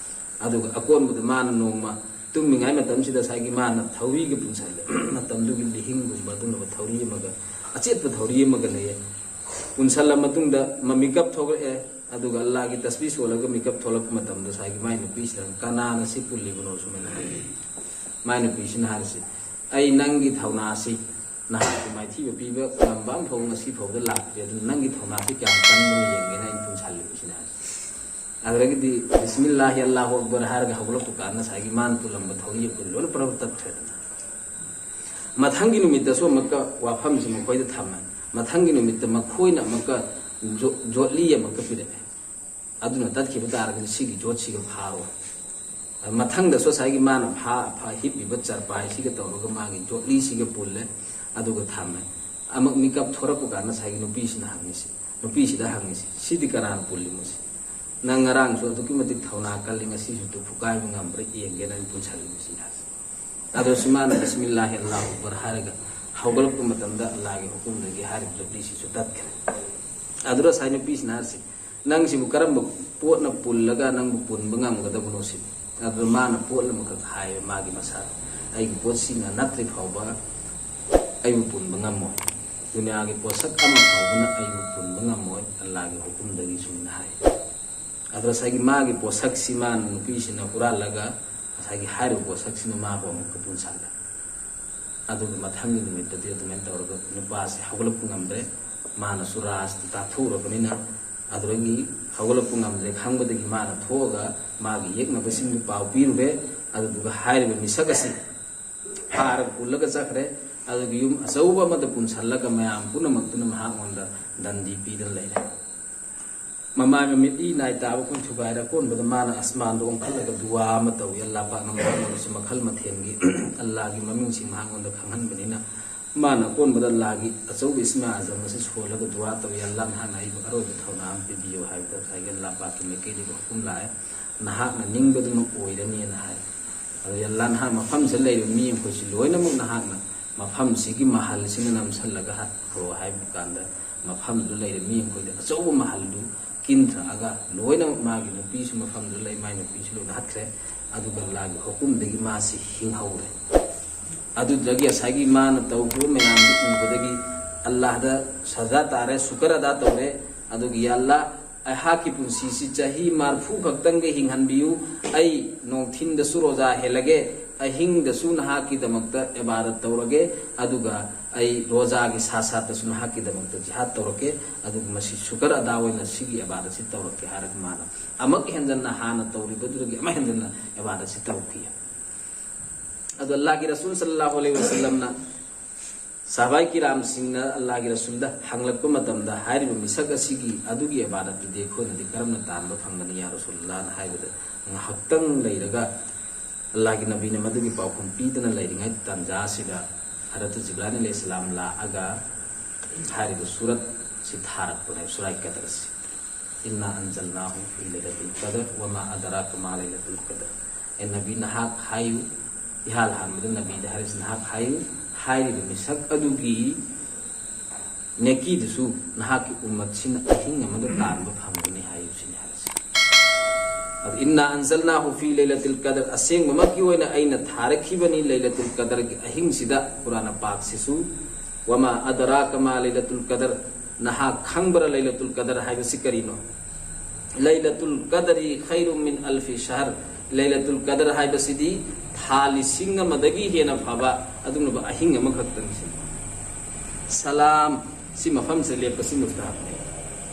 ꯑꯗꯨꯒ ꯑꯀꯣꯟꯕꯗ ꯃꯥꯅ ꯅꯣꯡꯃ ꯇꯨꯝꯃꯤꯉꯩ ꯃꯇꯝꯁꯤꯗ ꯉꯁꯥꯏꯒꯤ ꯃꯥꯅ ꯊꯧꯔꯤꯒ ꯄꯨꯟꯁꯜꯂꯦ꯫ ꯃꯇꯝꯗꯨꯒꯤ ꯂꯤꯍꯤꯡꯒꯨꯝꯕ ꯑꯗꯨꯒꯨꯝꯂꯕ ꯊꯧꯔꯤ ꯑꯃꯒ, ꯑꯆꯦꯠꯄ ꯊꯧꯔꯤ ꯑꯃꯒ ꯂꯩꯌꯦ꯫ ꯄꯨꯟꯁꯜꯂ ꯃꯇꯨꯡꯗ ꯃꯃꯤꯀꯞ ꯊꯣꯛꯂꯛꯑꯦ꯫ ꯑꯗꯨꯒ ꯑꯜꯂꯥꯍꯒꯤ ꯇꯁꯕꯤꯍ ꯁꯣꯜꯂꯒ ꯃꯤꯀꯞ ꯊꯣꯛꯂꯛꯄ ꯃꯇꯝꯗ ꯉꯁꯥꯏꯒꯤ ꯃꯥꯏ ꯅꯨꯄꯤꯁꯤꯗ, "ꯀꯅꯥꯅ ꯁꯤ ꯄꯨꯜꯂꯤꯕꯅꯣ?" ꯁꯨꯃꯥꯏꯅ ꯍꯥꯏꯔꯛꯑꯦ꯫ ꯃꯥꯏ ꯅꯨꯄꯤꯁꯤꯅ ꯍꯥꯏꯔꯤꯁꯤ, "ꯑꯩ ꯅꯪꯒꯤ ꯊꯧꯅꯥꯁꯤ ꯅꯍꯥꯛꯀꯤ ꯃꯥꯏꯊꯤꯕ ꯄꯤꯕ ꯉꯝꯕ ꯑꯃꯐꯥꯎ ꯉꯁꯤ ꯐꯥꯎꯕꯗ ꯂꯥꯛꯇ꯭ꯔꯤ, ꯑꯗꯨꯅ ꯅꯪꯒꯤ ꯊꯧꯅꯥꯁꯤ ꯀꯌꯥꯝ ꯀꯟꯕꯅꯣ ꯌꯦꯡꯒꯦꯅ ꯑꯩꯅ ꯄꯨꯟꯁꯜꯂꯤꯕꯁꯤꯅ" ꯍꯥꯏꯔꯤꯁꯤ꯫ ꯑꯗꯨꯗꯒꯤꯗꯤ "ꯕꯤꯁꯃꯤꯜꯂꯥꯍꯤ ꯑꯜꯂꯥꯍꯨ ꯑꯛꯕꯔ" ꯍꯥꯏꯔꯒ ꯍꯧꯒꯠꯂꯛꯄ ꯀꯥꯟꯗ ꯉꯁꯥꯏꯒꯤ ꯃꯥꯅ ꯄꯨꯜꯂꯝꯕ ꯊꯧꯔꯤ ꯑꯩꯈꯣꯏ ꯂꯣꯏꯅ ꯄꯨꯔꯥ ꯇꯠꯈ꯭ꯔꯦꯗꯅ꯫ ꯃꯊꯪꯒꯤ ꯅꯨꯃꯤꯠꯇꯁꯨ ꯑꯃꯨꯛꯀ ꯋꯥꯐꯝꯁꯤ ꯃꯈꯣꯏꯗ ꯊꯝꯃꯦ꯫ ꯃꯊꯪꯒꯤ ꯅꯨꯃꯤꯠꯇ ꯃꯈꯣꯏꯅ ꯑꯃꯨꯛꯀ ꯖꯣ-, ꯖꯣꯠꯂꯤ ꯑꯃꯨꯛꯀ ꯄꯤꯔꯛꯑꯦ꯫ "ꯑꯗꯨꯅ ꯇꯠꯈꯤꯕ ꯇꯥꯔꯒꯗꯤ ꯁꯤꯒꯤ ꯖꯣꯠꯁꯤꯒ ꯐꯥꯔꯣ"꯫ ꯃꯊꯪꯗꯁꯨ ꯉꯁꯥꯏꯒꯤ ꯃꯥꯅ ꯐꯥ-, ꯐꯥ-, ꯍꯤꯞꯄꯤꯕ ꯆꯔꯄꯥꯏꯁꯤꯒ ꯇꯧꯔꯒ ꯃꯥꯒꯤ ꯖꯣꯠꯂꯤꯁꯤꯒ ꯄꯨꯜꯂꯦ, ꯑꯗꯨꯒ ꯊꯝꯃꯦ꯫ ꯑꯃꯨꯛ ꯃꯤꯀꯞ ꯊꯣꯔꯛꯄ ꯀꯥꯟꯗ ꯉꯁꯥꯏꯒꯤ ꯅꯨꯄꯤꯁꯤꯅ ꯍꯪꯉꯤꯁꯤ, ꯅꯨꯄꯤꯁꯤꯗ ꯍꯪꯉꯤꯁꯤ, "ꯁꯤꯗꯤ ꯀꯅꯥꯅ ꯄꯨꯜꯂꯤꯃꯣ ꯁꯤ? ꯅꯪ ꯉꯔꯥꯡꯁꯨ ꯑꯗꯨꯛꯀꯤ ꯃꯇꯤꯛ ꯊꯧꯅꯥ ꯀꯜꯂꯤ, ꯉꯁꯤꯁꯨ ꯇꯨ ꯐꯨꯀꯥꯏꯕ ꯉꯝꯕ꯭ꯔꯥ ꯌꯦꯡꯒꯦꯅ ꯑꯩꯅ ꯄꯨꯟꯁꯜꯂꯤꯕꯁꯤꯅꯤ" ꯍꯥꯏꯁꯦ꯫ ꯑꯗꯣ ꯁꯨꯃꯥꯏꯅ "ꯕꯤꯁꯃꯤꯜꯂꯥꯍꯤ ꯑꯜꯂꯥꯍꯨ ꯑꯛꯕꯔ" ꯍꯥꯏꯔꯒ ꯍꯧꯒꯠꯂꯛꯄ ꯃꯇꯝꯗ ꯑꯜꯂꯥꯒꯤ ꯍꯨꯀꯨꯝꯗꯒꯤ ꯍꯥꯏꯔꯤꯕ ꯂꯨꯞꯂꯤꯁꯤꯁꯨ ꯇꯠꯈ꯭ꯔꯦ꯫ ꯑꯗꯨꯗ ꯉꯁꯥꯏ ꯅꯨꯄꯤꯁꯤꯅ ꯍꯥꯏꯔꯤꯁꯤ, "ꯅꯪꯁꯤꯕꯨ ꯀꯔꯝꯕ ꯄꯣꯠꯅ ꯄꯨꯜꯂꯒ ꯅꯪꯕꯨ ꯄꯨꯟꯕ ꯉꯝꯒꯗꯕꯅꯣ?" ꯁꯤꯅꯤ꯫ ꯑꯗꯨ ꯃꯥꯅ ꯄꯣꯠ ꯑꯃꯈꯛ ꯍꯥꯏꯌꯦ ꯃꯥꯒꯤ ꯃꯁꯥꯗ, "ꯑꯩꯒꯤ ꯄꯣꯠꯁꯤꯅ ꯅꯠꯇ꯭ꯔꯤ ꯐꯥꯎꯕ ꯑꯩꯕꯨ ꯄꯨꯟꯕ ꯉꯝꯃꯣꯏ꯫ ꯗꯨꯅꯤꯌꯥꯒꯤ ꯄꯣꯠꯁꯛ ꯑꯃ ꯐꯥꯎꯕꯅ ꯑꯩꯕꯨ ꯄꯨꯟꯕ ꯉꯝꯃꯣꯏ ꯑꯜꯂꯥꯒꯤ ꯍꯨꯀꯨꯝꯗꯒꯤ", ꯁꯨꯃꯥꯏꯅ ꯍꯥꯏ꯫ ꯑꯗꯣ ꯉꯁꯥꯏꯒꯤ ꯃꯥꯒꯤ ꯄꯣꯠꯁꯛꯁꯤ ꯃꯥꯅ ꯅꯨꯄꯤꯁꯤꯅ ꯍꯨꯔꯥꯜꯂꯒ ꯉꯁꯥꯏꯒꯤ ꯍꯥꯏꯔꯤꯕ ꯄꯣꯠꯁꯛꯁꯤꯅ ꯃꯥꯕꯨ ꯑꯃꯨꯛꯀ ꯄꯨꯟꯁꯜꯂꯦ꯫ ꯑꯗꯨꯒ ꯃꯊꯪꯒꯤ ꯅꯨꯃꯤꯠꯇꯗꯤ ꯑꯗꯨꯃꯥꯏꯅ ꯇꯧꯔꯒ ꯅꯨꯄꯥꯁꯦ ꯍꯧꯒꯠꯂꯛꯄ ꯉꯝꯗ꯭ꯔꯦ꯫ ꯃꯥꯅꯁꯨ ꯔꯥꯖꯇ ꯇꯥꯛꯊꯣꯛꯎꯔꯕꯅꯤꯅ, ꯑꯗꯨꯗꯒꯤ ꯍꯧꯒꯠꯂꯛꯄ ꯉꯝꯗ꯭ꯔꯦ ꯈꯪꯕꯗꯒꯤ ꯃꯥꯅ ꯊꯣꯛꯑꯒ ꯃꯥꯒꯤ ꯌꯦꯛꯅꯕꯁꯤꯡꯗꯨ ꯄꯥꯎ ꯄꯤꯔꯨꯔꯦ꯫ ꯑꯗꯨꯗꯨꯒ ꯍꯥꯏꯔꯤꯕ ꯃꯤꯁꯛ ꯑꯁꯤ ꯐꯥꯔꯒ ꯄꯨꯜꯂꯒ ꯆꯠꯈ꯭ꯔꯦ꯫ ꯑꯗꯨꯒ ꯌꯨꯝ ꯑꯆꯧꯕ ꯑꯃꯗ ꯄꯨꯟꯁꯜꯂꯒ ꯃꯌꯥꯝ ꯄꯨꯝꯅꯃꯛꯇꯨꯅ ꯃꯍꯥꯛꯉꯣꯟꯗ ꯗꯟꯗꯤ ꯄꯤꯗꯅ ꯂꯩꯔꯦ꯫ ꯃꯃꯥꯏ ꯃꯃꯤꯠ ꯏ ꯅꯥꯏ ꯇꯥꯕ ꯀꯨꯝ ꯊꯨꯒꯥꯏꯔ ꯑꯀꯣꯟꯕꯗ ꯃꯥꯅ ꯑꯁꯃꯥꯟꯗ ꯑꯣꯟꯈꯠꯂꯒ ꯗꯨꯋꯥ ꯑꯃ ꯇꯧꯏ꯫ ꯑꯜꯂꯥ ꯄꯥꯛꯅ ꯃꯍꯥꯛꯉꯣꯟꯗꯁꯨ ꯃꯈꯜ ꯃꯊꯦꯜꯒꯤ ꯑꯜꯂꯥꯒꯤ ꯃꯃꯤꯡꯁꯤꯡ ꯃꯍꯥꯛꯉꯣꯟꯗ ꯈꯪꯍꯟꯕꯅꯤꯅ, ꯃꯥꯅ ꯑꯀꯣꯟꯕꯗ ꯑꯜꯂꯥꯒꯤ ꯑꯆꯧꯕ ꯏꯁꯃ ꯑꯖꯝ ꯑꯁꯤ ꯁꯣꯜꯂꯒ ꯗꯨꯋꯥ ꯇꯧꯏ, "ꯑꯜꯂꯥ, ꯅꯍꯥꯛꯅ ꯑꯩꯕꯨ ꯑꯔꯣꯏꯕ ꯊꯧꯅꯥ ꯑꯃ ꯄꯤꯕꯤꯌꯨ" ꯍꯥꯏꯕꯗ ꯉꯁꯥꯏꯒꯤ ꯑꯜꯂꯥ ꯄꯥꯛꯀꯤ ꯃꯥꯏꯀꯩꯗꯒꯤ ꯍꯨꯀꯨꯝ ꯂꯥꯛꯑꯦ, "ꯅꯍꯥꯛꯅ ꯅꯤꯡꯕꯗꯨꯃꯛ ꯑꯣꯏꯔꯅꯤꯅ" ꯍꯥꯏ꯫ ꯑꯗꯨ ꯑꯜꯂꯥ, "ꯅꯍꯥꯛ ꯃꯐꯝꯁꯤꯗ ꯂꯩꯔꯤꯕ ꯃꯤ ꯑꯩꯈꯣꯏꯁꯤ ꯂꯣꯏꯅꯃꯛ ꯅꯍꯥꯛꯅ ꯃꯐꯝꯁꯤꯒꯤ ꯃꯍꯜꯁꯤꯅ ꯅꯝꯁꯤꯜꯂꯒ ꯍꯥꯠꯈ꯭ꯔꯣ" ꯍꯥꯏꯕ ꯀꯥꯟꯗ, ꯃꯐꯝꯗꯨꯗ ꯂꯩꯔꯤꯕ ꯃꯤ ꯑꯩꯈꯣꯏꯗ ꯑꯆꯧꯕ ꯃꯍꯜꯗꯨ ꯀꯤꯟꯊꯔꯛꯑꯒ ꯂꯣꯏꯅꯃꯛ ꯃꯥꯒꯤ ꯅꯨꯄꯤꯁꯨ ꯃꯐꯝꯗꯨꯗ ꯂꯩ, ꯃꯥꯒꯤ ꯅꯨꯄꯤꯁꯨ ꯂꯣꯏꯅ ꯍꯥꯠꯈ꯭ꯔꯦ꯫ ꯑꯗꯨꯒ ꯑꯜꯂꯥꯒꯤ ꯍꯨꯀꯨꯝꯗꯒꯤ ꯃꯥꯁꯤ ꯍꯤꯡꯍꯧꯔꯦ꯫ ꯑꯗꯨꯗꯒꯤ ꯉꯁꯥꯏꯒꯤ ꯃꯥꯅ ꯇꯧꯈꯤꯕ ꯃꯌꯥꯝꯗꯨ ꯎꯕꯗꯒꯤ ꯑꯜꯂꯥꯗ ꯁꯖꯥ ꯇꯥꯔꯦ, ꯁꯨꯀꯔ ꯑꯗꯥ ꯇꯧꯔꯦ꯫ ꯑꯗꯨꯒꯤ, "ꯌꯥ ꯑꯜꯂꯥ, ꯑꯩꯍꯥꯛꯀꯤ ꯄꯨꯟꯁꯤꯁꯤ ꯆꯍꯤ ꯃꯔꯐꯨ ꯈꯛꯇꯪꯒ ꯍꯤꯡꯍꯟꯕꯤꯌꯨ꯫ ꯑꯩ ꯅꯨꯡꯊꯤꯟꯗꯁꯨ ꯔꯣꯖꯥ ꯍꯦꯜꯂꯒꯦ, ꯑꯍꯤꯡꯗꯁꯨ ꯅꯍꯥꯛꯀꯤꯗꯃꯛꯇ ꯏꯕꯥꯗꯠ ꯇꯧꯔꯒꯦ, ꯑꯗꯨꯒ ꯑꯩ ꯔꯣꯖꯥꯒꯤ ꯁꯥꯠ ꯁꯥꯠꯇꯁꯨ ꯅꯍꯥꯛꯀꯤꯗꯃꯛꯇ ꯖꯤꯍꯥꯗ ꯇꯧꯔꯛꯀꯦ꯫ ꯑꯗꯨꯒ ꯃꯁꯤ ꯁꯨꯀꯔ ꯑꯗꯥ ꯑꯣꯏꯅ ꯁꯤꯒꯤ ꯏꯕꯥꯗꯠꯁꯤ ꯇꯧꯔꯛꯀꯦ" ꯍꯥꯏꯔꯒ ꯃꯥꯅ ꯑꯃꯨꯛ ꯍꯦꯟꯖꯟꯅ ꯍꯥꯟꯅ ꯇꯧꯔꯤꯕꯗꯨꯗꯒꯤ ꯑꯃꯨꯛ ꯍꯦꯟꯖꯟꯅ ꯏꯕꯥꯗꯠꯁꯤ ꯇꯧꯈꯤ꯫ ꯑꯗꯣ ꯑꯜꯂꯥꯍꯒꯤ ꯔꯁꯨꯜ ꯁꯜꯂꯜꯂꯥꯍꯨ ꯑꯂꯩꯍꯤ ꯋꯁꯜꯂꯝꯅ ꯁꯍꯥꯕꯥꯏ ꯀꯤꯔꯥꯝꯁꯤꯡꯅ ꯑꯜꯂꯥꯍꯒꯤ ꯔꯁꯨꯜꯗ ꯍꯪꯂꯛꯄ ꯃꯇꯝꯗ, "ꯍꯥꯏꯔꯤꯕ ꯃꯤꯁꯛ ꯑꯁꯤꯒꯤ ꯑꯗꯨꯒꯤ ꯏꯕꯥꯗꯠꯇꯨꯗꯤ ꯑꯩꯈꯣꯏꯅꯗꯤ ꯀꯔꯝꯅ ꯇꯥꯟꯕ ꯐꯪꯒꯅꯤ, ꯌꯥ ꯔꯁꯨꯜꯂꯥꯍꯅ?" ꯍꯥꯏꯕꯗ, ꯉꯥꯏꯍꯥꯛꯇꯪ ꯂꯩꯔꯒ ꯑꯜꯂꯥꯍꯒꯤ ꯅꯕꯤꯅ ꯃꯗꯨꯒꯤ ꯄꯥꯎꯈꯨꯝ ꯄꯤꯗꯅ ꯂꯩꯔꯤꯉꯩ ꯇꯥꯟꯖꯥ ꯑꯁꯤꯗ ꯍꯔꯠ ꯖꯤꯕ꯭ꯔꯥꯏꯜ ꯑꯂꯩꯍꯤꯁꯁꯂꯥꯝ ꯂꯥꯛꯑꯒ ꯍꯥꯏꯔꯤꯕ ꯁꯨꯔꯠꯁꯤ ꯊꯥꯔꯛꯄꯅꯦꯕ, ꯁꯨꯔꯥꯏ ꯀꯗꯔꯁꯤ꯫ "ꯏꯟꯅꯥ ꯑꯟꯖꯜꯅꯥꯍꯨ ꯐꯤ ꯂꯩꯂꯇꯨꯜ ꯀꯗꯔ ꯋꯃꯥ ꯑꯗꯔꯥꯀ ꯃꯥ ꯂꯩꯂꯇꯨꯜ ꯀꯗꯔ"꯫ ꯑꯦ ꯅꯕꯤ, ꯅꯍꯥꯛ ꯍꯥꯏꯌꯨ, ꯏꯍꯥꯟ ꯍꯥꯟꯕꯗ ꯅꯕꯤꯗ ꯍꯥꯏꯔꯤꯁꯤ, "ꯅꯍꯥꯛ ꯍꯥꯏꯌꯨ, ꯍꯥꯏꯔꯤꯕ ꯃꯤꯁꯛ ꯑꯗꯨꯒꯤ ꯅꯦꯀꯤꯗꯨꯁꯨ ꯅꯍꯥꯛꯀꯤ ꯎꯝꯃꯠꯁꯤꯅ ꯑꯍꯤꯡ ꯑꯃꯗ ꯇꯥꯟꯕ ꯐꯪꯒꯅꯤ ꯍꯥꯏꯕꯁꯤꯅꯤ ꯍꯥꯏꯔꯤꯁꯦ꯫ ꯑꯗꯨ "إنا أنزلناه في ليلة القدر", ꯑꯁꯦꯡꯕꯃꯛꯀꯤ ꯑꯣꯏꯅ ꯑꯩꯅ ꯊꯥꯔꯛꯈꯤꯕꯅꯤ ꯂꯩꯂꯇꯨꯜ ꯀꯗꯔꯒꯤ ꯑꯍꯤꯡꯁꯤꯗ꯫ ꯀꯨꯔꯥꯟ ꯄꯥꯛꯁꯤꯁꯨ "وما أدراك ما ليلة القدر", ꯅꯍꯥꯛ ꯈꯪꯕ꯭ꯔꯥ ꯂꯩꯂꯇꯨꯜ ꯀꯗꯔ ꯍꯥꯏꯕꯁꯤ ꯀꯔꯤꯅꯣ? "ليلة القدر خير من ألف شهر", ꯂꯩꯂꯇꯨꯜ ꯀꯗꯔ ꯍꯥꯏꯕꯁꯤꯗꯤ ꯊꯥ ꯂꯤꯁꯤꯡ ꯑꯃꯗꯒꯤ ꯍꯦꯟꯅ ꯐꯕ ꯑꯗꯨꯒꯨꯝꯂꯕ ꯑꯍꯤꯡ ꯑꯃꯈꯛꯇꯅꯤ꯫ ꯁꯤ ꯁꯂꯥꯝ, ꯁꯤ ꯃꯐꯝꯁꯤꯗ ꯂꯦꯞꯄꯁꯤ ꯃꯨꯁꯇꯍꯕꯅꯤ꯫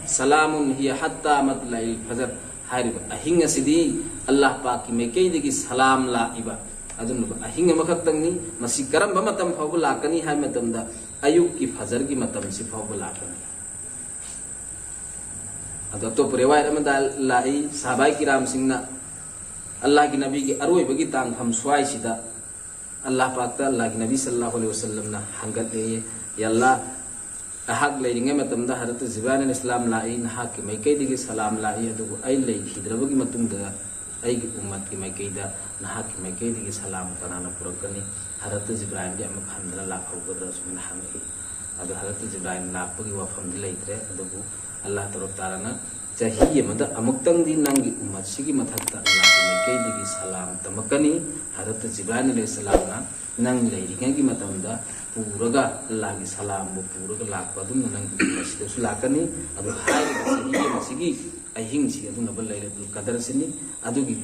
"سلام هي حتى مطلع الفجر", ꯍꯥꯏꯔꯤꯕ ꯑꯍꯤꯡ ꯑꯁꯤꯗꯤ ꯑꯜꯂꯥꯍ ꯄꯥꯛꯀꯤ ꯃꯥꯏꯀꯩꯗꯒꯤ ꯁꯂꯥꯝ ꯂꯥꯛꯏꯕ ꯑꯗꯨꯒꯨꯝꯂꯕ ꯑꯍꯤꯡ ꯑꯃꯈꯛꯇꯪꯅꯤ꯫ ꯃꯁꯤ ꯀꯔꯝꯕ ꯃꯇꯝ ꯐꯥꯎꯕ ꯂꯥꯛꯀꯅꯤ ꯍꯥꯏꯕ ꯃꯇꯝꯗ, ꯑꯌꯨꯛꯀꯤ ꯐꯖꯔꯒꯤ ꯃꯇꯝꯁꯤ ꯐꯥꯎꯕ ꯂꯥꯛꯀꯅꯤ꯫ ꯑꯗꯣ ꯑꯇꯣꯞꯄ ꯔꯤꯋꯥꯌꯠ ꯑꯃꯗ ꯂꯥꯛꯏ, ꯁꯍꯥꯕꯥꯏ ꯀꯤꯔꯥꯝꯁꯤꯡꯅ ꯑꯜꯂꯥꯍꯒꯤ ꯅꯕꯤꯒꯤ ꯑꯔꯣꯏꯕꯒꯤ ꯇꯥꯡꯐꯝ ꯁ꯭ꯋꯥꯏꯁꯤꯗ ꯑꯜꯂꯥꯍ ꯄꯥꯛꯇ ꯑꯜꯂꯥꯍꯒꯤ ꯅꯕꯤ ꯁꯜꯂꯜꯂꯥꯍꯨ ꯑꯂꯩꯍꯤ ꯋꯁꯜꯂꯝꯅ ꯍꯪꯒꯠꯂꯛꯏ, "ꯌꯥ ꯑꯜꯂꯥꯍ, ꯑꯩꯍꯥꯛ ꯂꯩꯔꯤꯉꯩ ꯃꯇꯝꯗ ꯍꯖꯔꯠ ꯖꯤꯕ꯭ꯔꯥꯏꯜ ꯑꯂꯩꯍꯤꯁꯂꯥꯝ ꯂꯥꯛꯏ, ꯅꯍꯥꯛꯀꯤ ꯃꯥꯏꯀꯩꯗꯒꯤ ꯁꯂꯥꯝ ꯂꯥꯛꯏ, ꯑꯗꯨꯕꯨ ꯑꯩ ꯂꯩꯈꯤꯗ꯭ꯔꯕꯒꯤ ꯃꯇꯨꯡꯗ ꯑꯩꯒꯤ ꯎꯝꯃꯠꯀꯤ ꯃꯥꯏꯀꯩꯗ ꯅꯍꯥꯛꯀꯤ ꯃꯥꯏꯀꯩꯗꯒꯤ ꯁꯂꯥꯝ ꯀꯅꯥꯅ ꯄꯨꯔꯛꯀꯅꯤ? ꯍꯖꯔꯠ ꯖꯤꯕ꯭ꯔꯥꯏꯜꯗꯤ ꯑꯃꯨꯛ ꯍꯟꯗꯨꯅ ꯂꯥꯛꯍꯧꯒꯗ꯭ꯔꯥ?" ꯁꯨꯃꯥꯏꯅ ꯍꯪꯉꯛꯏ꯫ ꯑꯗꯣ ꯍꯖꯔꯠ ꯖꯤꯕ꯭ꯔꯥꯏꯜ ꯂꯥꯛꯄꯒꯤ ꯋꯥꯐꯝꯗꯤ ꯂꯩꯇ꯭ꯔꯦ, ꯑꯗꯨꯕꯨ ꯑꯜꯂꯥꯍ ꯇꯕꯥꯔꯛ ꯇꯥꯂꯥꯅ ꯆꯍꯤ ꯑꯃꯗ ꯑꯃꯨꯛꯇꯪꯗꯤ ꯅꯪꯒꯤ ꯎꯝꯃꯠꯁꯤꯒꯤ ꯃꯊꯛꯇ ꯑꯜꯂꯥꯍꯒꯤ ꯃꯥꯏꯀꯩꯗꯒꯤ ꯁꯂꯥꯝ ꯇꯝꯃꯛꯀꯅꯤ꯫ ꯍꯖꯔꯠ ꯖꯤꯕ꯭ꯔꯥꯏꯜ ꯑꯂꯩꯍꯤꯁꯂꯥꯝꯅ ꯅꯪ ꯂꯩꯔꯤꯉꯩꯒꯤ ꯃꯇꯝꯗ ꯄꯨꯔꯒ, ꯑꯜꯂꯥꯍꯒꯤ ꯁꯂꯥꯝꯕꯨ ꯄꯨꯔꯒ ꯂꯥꯛꯄ ꯑꯗꯨꯝꯅ ꯅꯪꯒꯤ ꯎꯝꯃꯠꯁꯤꯗꯁꯨ ꯂꯥꯛꯀꯅꯤ꯫ ꯑꯗꯨ ꯍꯥꯏꯔꯤꯕ ꯆꯍꯤ ꯑꯃꯁꯤꯒꯤ ꯑꯍꯤꯡꯁꯤ ꯑꯗꯨꯅꯕ ꯂꯩꯂꯇꯨꯜ ꯀꯗꯔꯁꯤꯅꯤ꯫ ꯑꯗꯨꯒꯤ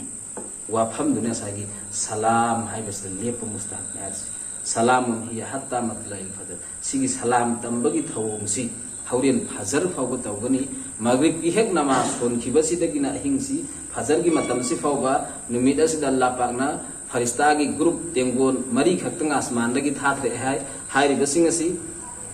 ꯋꯥꯐꯝꯗꯨꯅ ꯉꯁꯥꯏꯒꯤ ꯁꯂꯥꯝ ꯍꯥꯏꯕꯁꯤꯗ ꯂꯦꯞꯄ ꯃꯨꯁꯇꯍꯕꯅꯤ ꯍꯥꯏꯔꯤꯁꯦ꯫ "سلام هي حتى مطلع الفجر"꯫ ꯁꯤꯒꯤ ꯁꯂꯥꯝ ꯇꯝꯕꯒꯤ ꯊꯧꯑꯣꯡꯁꯤ ꯍꯣꯔꯦꯟ ꯐꯖꯔ ꯐꯥꯎꯕ ꯇꯧꯒꯅꯤ꯫ ꯃꯒ꯭ꯔꯤꯕꯀꯤ ꯍꯦꯛ ꯅꯃꯥꯖ ꯁꯣꯟꯈꯤꯕꯁꯤꯗꯒꯤꯅ ꯑꯍꯤꯡꯁꯤ ꯐꯖꯔꯒꯤ ꯃꯇꯝꯁꯤ ꯐꯥꯎꯕ, ꯅꯨꯃꯤꯠ ꯑꯁꯤꯗ ꯑꯜꯂꯥꯍ ꯄꯥꯛꯅ ꯐꯔꯤꯁꯇꯥꯒꯤ ꯒ꯭ꯔꯨꯞ ꯇꯦꯡꯒꯣꯜ ꯃꯔꯤ ꯈꯛꯇꯪ ꯑꯁꯃꯥꯟꯗꯒꯤ ꯊꯥꯊꯔꯛꯑꯦ ꯍꯥꯏ꯫ ꯍꯥꯏꯔꯤꯕꯁꯤꯡ ꯑꯁꯤ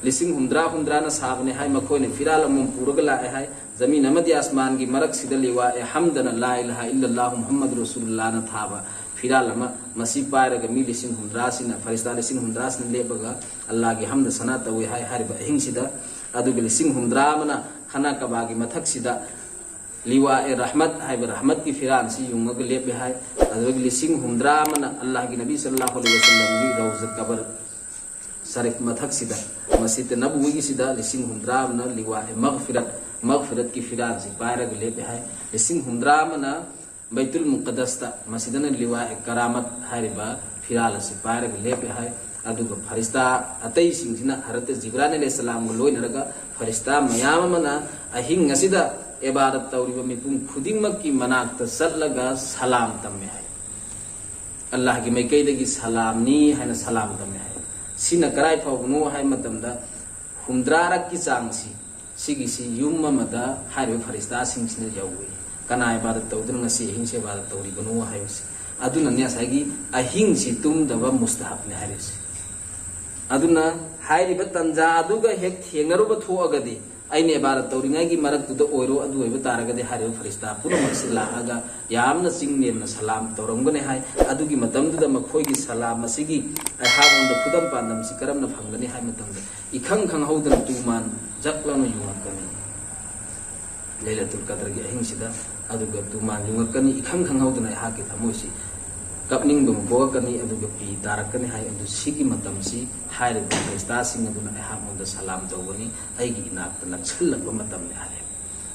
ꯂꯤꯁꯤꯡ ꯍꯨꯝꯗ꯭ꯔꯥ ꯍꯨꯝꯗ꯭ꯔꯥꯅ ꯁꯥꯕꯅꯤ ꯍꯥꯏ꯫ ꯃꯈꯣꯏꯅ ꯐꯤꯔꯥꯜ ꯑꯃꯃꯝ ꯄꯨꯔꯒ ꯂꯥꯛꯑꯦ ꯍꯥꯏ꯫ ꯖꯃꯤꯟ ꯑꯃꯗꯤ ꯑꯁꯃꯥꯟꯒꯤ ꯃꯔꯛꯁꯤꯗ ꯂꯤꯋꯥ ꯑꯦ ꯍꯝꯗꯅ "ꯂꯥ ꯏꯂꯥꯍ ꯏꯜꯂꯜꯂꯥꯍꯨ ꯃꯨꯍꯝꯃꯗꯨ ꯔꯁꯨꯂꯨꯜꯂꯥꯍꯅ" ꯊꯥꯕ ꯐꯤꯔꯥꯜ ꯑꯃ, ꯃꯁꯤ ꯄꯥꯏꯔꯒ ꯃꯤ ꯂꯤꯁꯤꯡ ꯍꯨꯝꯗ꯭ꯔꯥꯁꯤꯅ, ꯐꯔꯤꯁꯇꯥ ꯂꯤꯁꯤꯡ ꯍꯨꯝꯗ꯭ꯔꯥꯁꯤꯅ ꯂꯦꯞꯄꯒ ꯑꯜꯂꯥꯍꯒꯤ ꯍꯝꯗ ꯁꯅꯥ ꯇꯧꯏ ꯍꯥꯏ꯫ ꯍꯥꯏꯔꯤꯕ ꯑꯍꯤꯡꯁꯤꯗ ꯑꯗꯨꯒ ꯂꯤꯁꯤꯡ ꯍꯨꯝꯗ꯭ꯔꯥ ꯑꯃꯅ ꯈꯥꯅꯥ ꯀꯥꯕꯥꯒꯤ ꯃꯊꯛꯁꯤꯗ ꯂꯤꯋꯥ ꯑꯦ ꯔꯍꯃꯠ ꯍꯥꯏꯕ ꯔꯍꯃꯠꯀꯤ ꯐꯤꯔꯥꯜꯁꯤ ꯌꯨꯡꯉꯒ ꯂꯦꯞꯄꯦ ꯍꯥꯏ꯫ ꯑꯗꯨꯒ ꯂꯤꯁꯤꯡ ꯍꯨꯝꯗ꯭ꯔꯥ ꯑꯃꯅ ꯑꯜꯂꯥꯍꯒꯤ ꯅꯕꯤ ꯁꯜꯂꯜꯂꯥꯍꯨ ꯑꯂꯩꯍꯤ ꯋꯁꯜꯂꯝꯒꯤ ꯔꯧꯖ ꯀꯕꯔ ꯁꯔꯤꯐ ꯃꯊꯛꯁꯤꯗ, ꯃꯁꯖꯤꯗ ꯅꯕꯋꯤꯒꯤꯁꯤꯗ ꯂꯤꯁꯤꯡ ꯍꯨꯝꯗ꯭ꯔꯥ ꯑꯃꯅ ꯂꯤꯋꯥ ꯃꯒꯐꯤꯔꯠ, ꯃꯒꯐꯤꯔꯠꯀꯤ ꯐꯤꯔꯥꯜꯁꯤ ꯄꯥꯏꯔꯒ ꯂꯦꯞꯄꯦ ꯍꯥꯏ꯫ ꯂꯤꯁꯤꯡ ꯍꯨꯝꯗ꯭ꯔꯥ ꯑꯃꯅ ꯕꯩꯇꯨꯜ ꯃꯨꯛꯀꯗꯁꯇ, ꯃꯁꯤꯗꯅ ꯂꯤꯋꯥ ꯀꯔꯥꯃꯠ ꯍꯥꯏꯔꯤꯕ ꯐꯤꯔꯥꯜ ꯑꯁꯤ ꯄꯥꯏꯔꯒ ꯂꯦꯞꯄꯦ ꯍꯥꯏ꯫ ꯑꯗꯨꯒ ꯐꯔꯤꯁꯇꯥ ꯑꯇꯩꯁꯤꯡꯁꯤꯅ ꯍꯔꯠꯇ ꯖꯤꯕ꯭ꯔꯥꯏꯜ ꯑꯂꯩꯍꯤꯁꯁꯂꯥꯝꯒ ꯂꯣꯏꯅꯔꯒ ꯐꯔꯤꯁꯇꯥ ꯃꯌꯥꯝ ꯑꯃꯅ ꯑꯍꯤꯡ ꯑꯁꯤꯗ ꯏꯕꯥꯗꯠ ꯇꯧꯔꯤꯕ ꯃꯤꯄꯨꯝ ꯈꯨꯗꯤꯡꯃꯛꯀꯤ ꯃꯅꯥꯛꯇ ꯆꯠꯂꯒ ꯁꯂꯥꯝ ꯇꯝꯃꯦ ꯍꯥꯏ꯫ ꯑꯜꯂꯥꯍꯒꯤ ꯃꯥꯏꯀꯩꯗꯒꯤ ꯁꯂꯥꯝꯅꯤ ꯍꯥꯏꯅ ꯁꯂꯥꯝ ꯇꯝꯃꯦ ꯍꯥꯏ꯫ ꯁꯤꯅ ꯀꯔꯥꯏ ꯐꯥꯎꯕꯅꯣ ꯍꯥꯏꯕ ꯃꯇꯝꯗ, ꯍꯨꯝꯗ꯭ꯔꯥꯔꯛꯀꯤ ꯆꯥꯡꯁꯤ, ꯁꯤꯒꯤꯁꯤ ꯌꯨꯝ ꯑꯃꯗ ꯍꯥꯏꯔꯤꯕ ꯐꯔꯤꯁꯇꯥꯁꯤꯡꯁꯤꯅ ꯌꯧꯏ꯫ ꯀꯅꯥ ꯏꯕꯥꯗꯠ ꯇꯧꯗꯨꯅ ꯉꯁꯤ ꯑꯍꯤꯡꯁꯦ ꯏꯕꯥꯗꯠ ꯇꯧꯔꯤꯕꯅꯣ ꯍꯥꯏꯕꯁꯤ꯫ ꯑꯗꯨꯅꯅꯦ ꯉꯁꯥꯏꯒꯤ ꯑꯍꯤꯡꯁꯤ ꯇꯨꯝꯗꯕ ꯃꯨꯁꯇꯍꯕꯅꯦ ꯍꯥꯏꯔꯤꯁꯤ꯫ ꯑꯗꯨꯅ ꯍꯥꯏꯔꯤꯕ ꯇꯟꯖꯥ ꯑꯗꯨꯒ ꯍꯦꯛ ꯊꯦꯡꯅꯔꯨꯕ ꯊꯣꯛꯑꯒꯗꯤ, ꯑꯩꯅ ꯏꯕꯥꯗꯠ ꯇꯧꯔꯤꯉꯩꯒꯤ ꯃꯔꯛꯇꯨꯗ ꯑꯣꯏꯔꯣ, ꯑꯗꯨ ꯑꯣꯏꯕ ꯇꯥꯔꯒꯗꯤ ꯍꯥꯏꯔꯤꯕ ꯐꯔꯤꯁꯇꯥ ꯄꯨꯝꯅꯃꯛꯁꯤ ꯂꯥꯛꯑꯒ ꯌꯥꯝꯅ ꯆꯤꯡ ꯅꯦꯝꯅ ꯁꯂꯥꯝ ꯇꯧꯔꯝꯒꯅꯤ ꯍꯥꯏ꯫ ꯑꯗꯨꯒꯤ ꯃꯇꯝꯗꯨꯗ ꯃꯈꯣꯏꯒꯤ ꯁꯂꯥꯝ ꯑꯁꯤꯒꯤ ꯑꯩꯍꯥꯛꯉꯣꯟꯗ ꯈꯨꯗꯝ ꯄꯥꯟꯗꯝꯁꯤ ꯀꯔꯝꯅ ꯐꯪꯒꯅꯤ ꯍꯥꯏꯕ ꯃꯇꯝꯗ, ꯏꯈꯪ ꯈꯪꯍꯧꯗꯅ ꯇꯨꯃꯥꯟ ꯖꯛ ꯂꯥꯎꯅ ꯌꯨꯡꯉꯛꯀꯅꯤ꯫ ꯂꯩꯂꯇꯨꯜ ꯀꯗꯔꯒꯤ ꯑꯍꯤꯡꯁꯤꯗ ꯑꯗꯨꯒ ꯇꯨꯃꯥꯟ ꯌꯨꯡꯉꯛꯀꯅꯤ꯫ ꯏꯈꯪ ꯈꯪꯍꯧꯗꯅ ꯑꯩꯍꯥꯛꯀꯤ ꯊꯃꯣꯏꯁꯤ ꯀꯞꯅꯤꯡꯕ ꯑꯃ ꯄꯣꯛꯂꯛꯀꯅꯤ, ꯑꯗꯨꯒ ꯄꯤ ꯇꯥꯔꯛꯀꯅꯤ ꯍꯥꯏ꯫ ꯑꯗꯨ ꯁꯤꯒꯤ ꯃꯇꯝꯁꯤ ꯍꯥꯏꯔꯤꯕ ꯐꯔꯤꯁꯇꯥꯁꯤꯡ ꯑꯗꯨꯅ ꯑꯩꯍꯥꯛꯉꯣꯟꯗ ꯁꯂꯥꯝ ꯇꯧꯒꯅꯤ, ꯑꯩꯒꯤ ꯏꯅꯥꯛꯇ ꯅꯛꯁꯤꯜꯂꯛꯄ ꯃꯇꯝꯅꯤ ꯍꯥꯏꯔꯦ꯫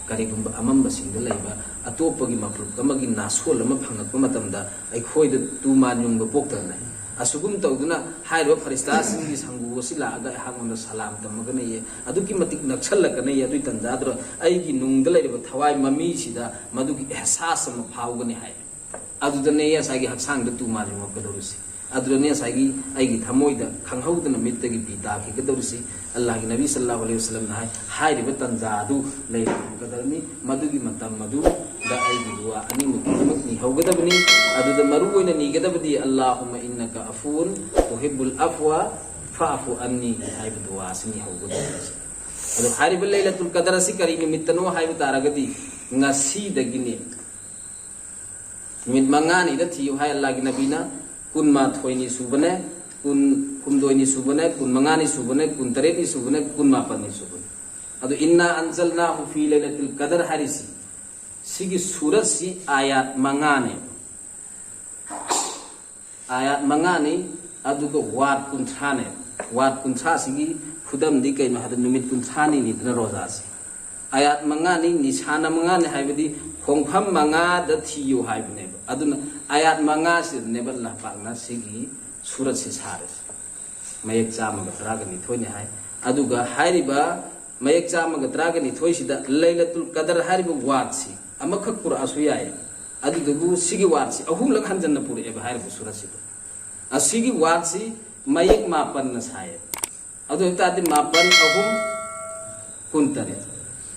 ꯀꯔꯤꯒꯨꯝꯕ ꯑꯃꯝꯕꯁꯤꯡꯗ ꯂꯩꯕ ꯑꯇꯣꯞꯄꯒꯤ ꯃꯐꯂꯨꯛ ꯑꯃꯒꯤ ꯅꯥꯁꯣꯜ ꯑꯃ ꯐꯪꯉꯛꯄ ꯃꯇꯝꯗ ꯑꯩꯈꯣꯏꯗ ꯇꯨꯃꯥꯟ ꯌꯨꯡꯕ ꯄꯣꯛꯇꯅ, ꯑꯁꯨꯒꯨꯝ ꯇꯧꯗꯨꯅ ꯍꯥꯏꯔꯤꯕ ꯐꯔꯤꯁꯇꯥꯁꯤꯡꯒꯤ ꯁꯪꯒꯨ ꯑꯁꯤ ꯂꯥꯛꯑꯒ ꯑꯩꯍꯥꯛꯉꯣꯟꯗ ꯁꯂꯥꯝ ꯇꯝꯃꯒꯅꯤꯌꯦ, ꯑꯗꯨꯛꯀꯤ ꯃꯇꯤꯛ ꯅꯛꯁꯜꯂꯛꯀꯅꯤꯌꯦ꯫ ꯑꯗꯨꯒꯤ ꯇꯟꯖꯥꯗꯨꯗ ꯑꯩꯒꯤ ꯅꯨꯡꯗ ꯂꯩꯔꯤꯕ ꯊꯋꯥꯏ ꯃꯃꯤꯁꯤꯗ ꯃꯗꯨꯒꯤ ꯑꯦꯍꯁꯥꯁ ꯑꯃ ꯐꯥꯎꯒꯅꯤ ꯍꯥꯏ꯫ ꯑꯗꯨꯗꯅꯦ ꯉꯁꯥꯏꯒꯤ ꯍꯛꯆꯥꯡꯗ ꯇꯨꯃꯥꯟ ꯌꯨꯡꯉꯛꯀꯗꯧꯔꯤꯁꯤ꯫ ꯑꯗꯨꯗꯅꯦ ꯉꯁꯥꯏꯒꯤ ꯑꯩꯒꯤ ꯊꯃꯣꯏꯗ ꯈꯪꯍꯧꯗꯅ ꯃꯤꯠꯇꯒꯤ ꯄꯤ ꯇꯥꯈꯤꯒꯗꯧꯔꯤꯁꯤ꯫ ꯑꯜꯂꯥꯍꯒꯤ ꯅꯕꯤ ꯁꯜꯂꯜꯂꯥꯍꯨ ꯑꯂꯩꯍꯤ ꯋꯁꯜꯂꯝꯅ ꯍꯥꯏ, ꯍꯥꯏꯔꯤꯕ ꯇꯟꯖꯥ ꯑꯗꯨ ꯂꯩꯔꯝꯒꯗꯕꯅꯤ꯫ ꯃꯗꯨꯒꯤ ꯃꯇꯝ ꯑꯗꯨꯗ ꯑꯩꯒꯤ ꯗꯨꯋꯥ ꯑꯅꯤꯃꯛ ꯈꯨꯗꯤꯡꯃꯛ ꯅꯤꯍꯧꯒꯗꯕꯅꯤ꯫ ꯑꯗꯨꯗ ꯃꯔꯨ ꯑꯣꯏꯅ ꯅꯤꯒꯗꯕꯗꯤ, "ꯑꯜꯂꯥꯍꯨꯝꯃ ꯏꯟꯅꯀ ꯑꯐꯨꯋꯨꯟ ꯇꯨꯍꯤꯕꯨꯜ ꯑꯐꯋ ꯐꯥꯐꯨ ꯑꯟꯅꯤ" ꯍꯥꯏꯕ ꯗꯨꯋꯥ ꯑꯁꯤ ꯅꯤꯍꯧꯒꯗꯕꯅꯤ꯫ ꯑꯗꯣ ꯍꯥꯏꯔꯤꯕ ꯂꯩꯂꯇꯨꯜ ꯀꯗꯔ ꯑꯁꯤ ꯀꯔꯤ ꯅꯨꯃꯤꯠꯇꯅꯣ ꯍꯥꯏꯕ ꯇꯥꯔꯒꯗꯤ, ꯉꯁꯤꯗꯒꯤꯅꯤ꯫ ꯅꯨꯃꯤꯠ ꯃꯉꯥꯅꯤꯗ ꯊꯤꯌꯨ ꯍꯥꯏ ꯑꯜꯂꯥꯍꯒꯤ ꯅꯕꯤꯅ꯫ ꯀꯨꯟꯃꯥꯊꯣꯏꯅꯤ ꯁꯨꯕꯅꯦ, ꯀꯨꯟ ꯍꯨꯝꯗꯣꯏꯅꯤ ꯁꯨꯕꯅꯦ, ꯀꯨꯟ ꯃꯉꯥꯅꯤ ꯁꯨꯕꯅꯦ, ꯀꯨꯟ ꯇꯔꯦꯠꯅꯤ ꯁꯨꯕꯅꯦ, ꯀꯨꯟ ꯃꯥꯄꯟꯅꯤ ꯁꯨꯕꯅꯦ꯫ ꯑꯗꯣ "ꯏꯟꯅꯥ ꯑꯟꯖꯜꯅꯥꯍꯨ ꯐꯤ ꯂꯩꯂꯇꯤꯜ ꯀꯗꯔ" ꯍꯥꯏꯔꯤꯁꯤ, ꯁꯤꯒꯤ ꯁꯨꯔꯠꯁꯤ ꯑꯥꯌꯥꯠ ꯃꯉꯥꯅꯦ꯫ ꯑꯥꯌꯥꯠ ꯃꯉꯥꯅꯤ, ꯑꯗꯨꯒ ꯋꯥꯠ ꯀꯨꯟꯊ꯭ꯔꯥꯅꯦ꯫ ꯋꯥꯠ ꯀꯨꯟꯊ꯭ꯔꯥꯁꯤꯒꯤ ꯈꯨꯗꯝꯗꯤ ꯀꯩꯅꯣ ꯍꯥꯏꯕꯗ ꯅꯨꯃꯤꯠ ꯀꯨꯟꯊ꯭ꯔꯥꯅꯤꯅꯤꯗꯅ ꯔꯣꯖꯥꯁꯤ꯫ ꯑꯌꯥꯠ ꯃꯉꯥꯅꯤ, ꯅꯤꯁꯥꯅ ꯃꯉꯥꯅꯤ ꯍꯥꯏꯕꯗꯤ ꯈꯣꯡꯐꯝ ꯃꯉꯥꯗ ꯊꯤꯌꯨ ꯍꯥꯏꯕꯅꯦꯕ꯫ ꯑꯗꯨꯅ ꯑꯌꯥꯠ ꯃꯉꯥꯁꯤꯗꯅꯦꯕ ꯑꯜꯂꯥꯍ ꯄꯥꯛꯅ ꯁꯤꯒꯤ ꯁꯨꯔꯠꯁꯤ ꯁꯥꯔꯤꯁꯤ꯫ ꯃꯌꯦꯛ ꯆꯥꯝꯃꯒ ꯇꯔꯥꯒ ꯅꯤꯊꯣꯏꯅꯤ ꯍꯥꯏ꯫ ꯑꯗꯨꯒ ꯍꯥꯏꯔꯤꯕ ꯃꯌꯦꯛ ꯆꯥꯝꯃꯒ ꯇꯔꯥꯒ ꯅꯤꯊꯣꯏꯁꯤꯗ ꯂꯩꯂꯇꯨꯜ ꯀꯗꯔ ꯍꯥꯏꯔꯤꯕ ꯋꯥꯠꯁꯤ ꯑꯃꯈꯛ ꯄꯨꯔꯛꯑꯁꯨ ꯌꯥꯏ꯫ ꯑꯗꯨꯗꯨꯕꯨ ꯁꯤꯒꯤ ꯋꯥꯠꯁꯤ ꯑꯍꯨꯝꯂꯛ ꯍꯟꯖꯟꯅ ꯄꯨꯔꯛꯑꯦꯕ ꯍꯥꯏꯔꯤꯕ ꯁꯨꯔꯠꯁꯤꯗ꯫ ꯑꯁꯤꯒꯤ ꯋꯥꯠꯁꯤ ꯃꯌꯦꯛ ꯃꯥꯄꯟꯅ ꯁꯥꯏꯌꯦꯕ꯫ ꯑꯗꯨ ꯑꯣꯏꯕ ꯇꯥꯔꯗꯤ ꯃꯥꯄꯟ ꯑꯍꯨꯝ ꯀꯨꯟꯇꯔꯦꯠ꯫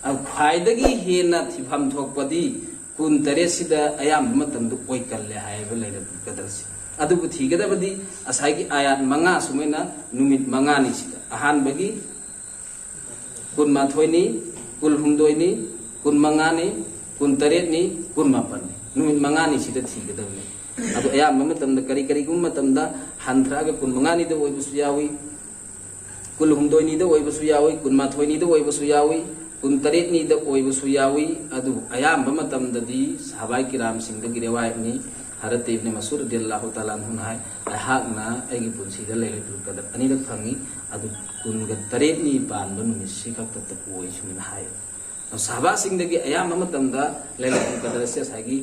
ꯑ, ꯈ꯭ꯋꯥꯏꯗꯒꯤ ꯍꯦꯟꯅ ꯊꯤꯐꯝ ꯊꯣꯛꯄꯗꯤ ꯀꯨꯟꯇꯔꯦꯠꯁꯤꯗ ꯑꯌꯥꯝꯕ ꯃꯇꯝꯗ ꯑꯣꯏꯒꯜꯂꯦ ꯍꯥꯏꯌꯦꯕ ꯂꯩꯂꯇꯨꯜ ꯀꯗꯔꯁꯤ꯫ ꯑꯗꯨꯕꯨ ꯊꯤꯒꯗꯕꯗꯤ ꯉꯁꯥꯏꯒꯤ ꯑꯌꯥꯠ ꯃꯉꯥ ꯁꯨꯃꯥꯏꯅ ꯅꯨꯃꯤꯠ ꯃꯉꯥꯅꯤ ꯁꯤꯗ꯫ ꯑꯍꯥꯟꯕꯒꯤ ꯀꯨꯟꯃꯥꯊꯣꯏꯅꯤ, ꯀꯨꯟꯍꯨꯝꯗꯣꯏꯅꯤ, ꯀꯨꯟꯃꯉꯥꯅꯤ, ꯀꯨꯟꯇꯔꯦꯠꯅꯤ, ꯀꯨꯟꯃꯥꯄꯟꯅꯤ꯫ ꯅꯨꯃꯤꯠ ꯃꯉꯥꯅꯤ ꯁꯤꯗ ꯊꯤꯒꯗꯕꯅꯤ꯫ ꯑꯗꯣ ꯑꯌꯥꯝꯕ ꯃꯇꯝꯗ ꯀꯔꯤ ꯀꯔꯤꯒꯨꯝꯕ ꯃꯇꯝꯗ ꯍꯟꯊꯔꯛꯑꯒ ꯀꯨꯟꯃꯉꯥꯅꯤꯗ ꯑꯣꯏꯕꯁꯨ ꯌꯥꯎꯏ, ꯀꯨꯟꯍꯨꯝꯗꯣꯏꯅꯤꯗ ꯑꯣꯏꯕꯁꯨ ꯌꯥꯎꯏ, ꯀꯨꯟꯃꯥꯊꯣꯏꯅꯤꯗ ꯑꯣꯏꯕꯁꯨ ꯌꯥꯎꯏ, ꯀꯨꯟꯇꯔꯦꯠꯅꯤꯗ ꯑꯣꯏꯕꯁꯨ ꯌꯥꯎꯏ꯫ ꯑꯗꯨꯕꯨ ꯑꯌꯥꯝꯕ ꯃꯇꯝꯗꯗꯤ ꯁꯍꯥꯕꯥꯏ ꯀꯤꯔꯥꯝꯁꯤꯡꯗꯒꯤ ꯔꯦꯋꯥꯌꯠꯅꯤ, ꯍꯔꯠ ꯏꯕꯅꯤ ꯃꯁꯨꯗ ꯔꯗꯤꯌꯜꯂꯥꯍꯨ ꯇꯥꯂꯥ ꯑꯟꯍꯨꯅ ꯍꯥꯏ, "ꯑꯩꯍꯥꯛꯅ ꯑꯩꯒꯤ ꯄꯨꯟꯁꯤꯗ ꯂꯩꯂꯇꯨꯜ ꯀꯗꯔ ꯑꯅꯤꯔꯛ ꯐꯪꯉꯤ, ꯑꯗꯨ ꯀꯨꯟꯒ ꯇꯔꯦꯠꯅꯤ ꯄꯥꯟꯕ ꯅꯨꯃꯤꯠꯁꯤ ꯈꯛꯇꯗ ꯑꯣꯏ" ꯁꯨꯃꯥꯏꯅ ꯍꯥꯏ꯫ ꯁꯍꯥꯕꯥꯁꯤꯡꯗꯒꯤ ꯑꯌꯥꯝꯕ ꯃꯇꯝꯗ ꯂꯩꯂꯇꯨꯜ ꯀꯗꯔꯁꯦ ꯉꯁꯥꯏꯒꯤ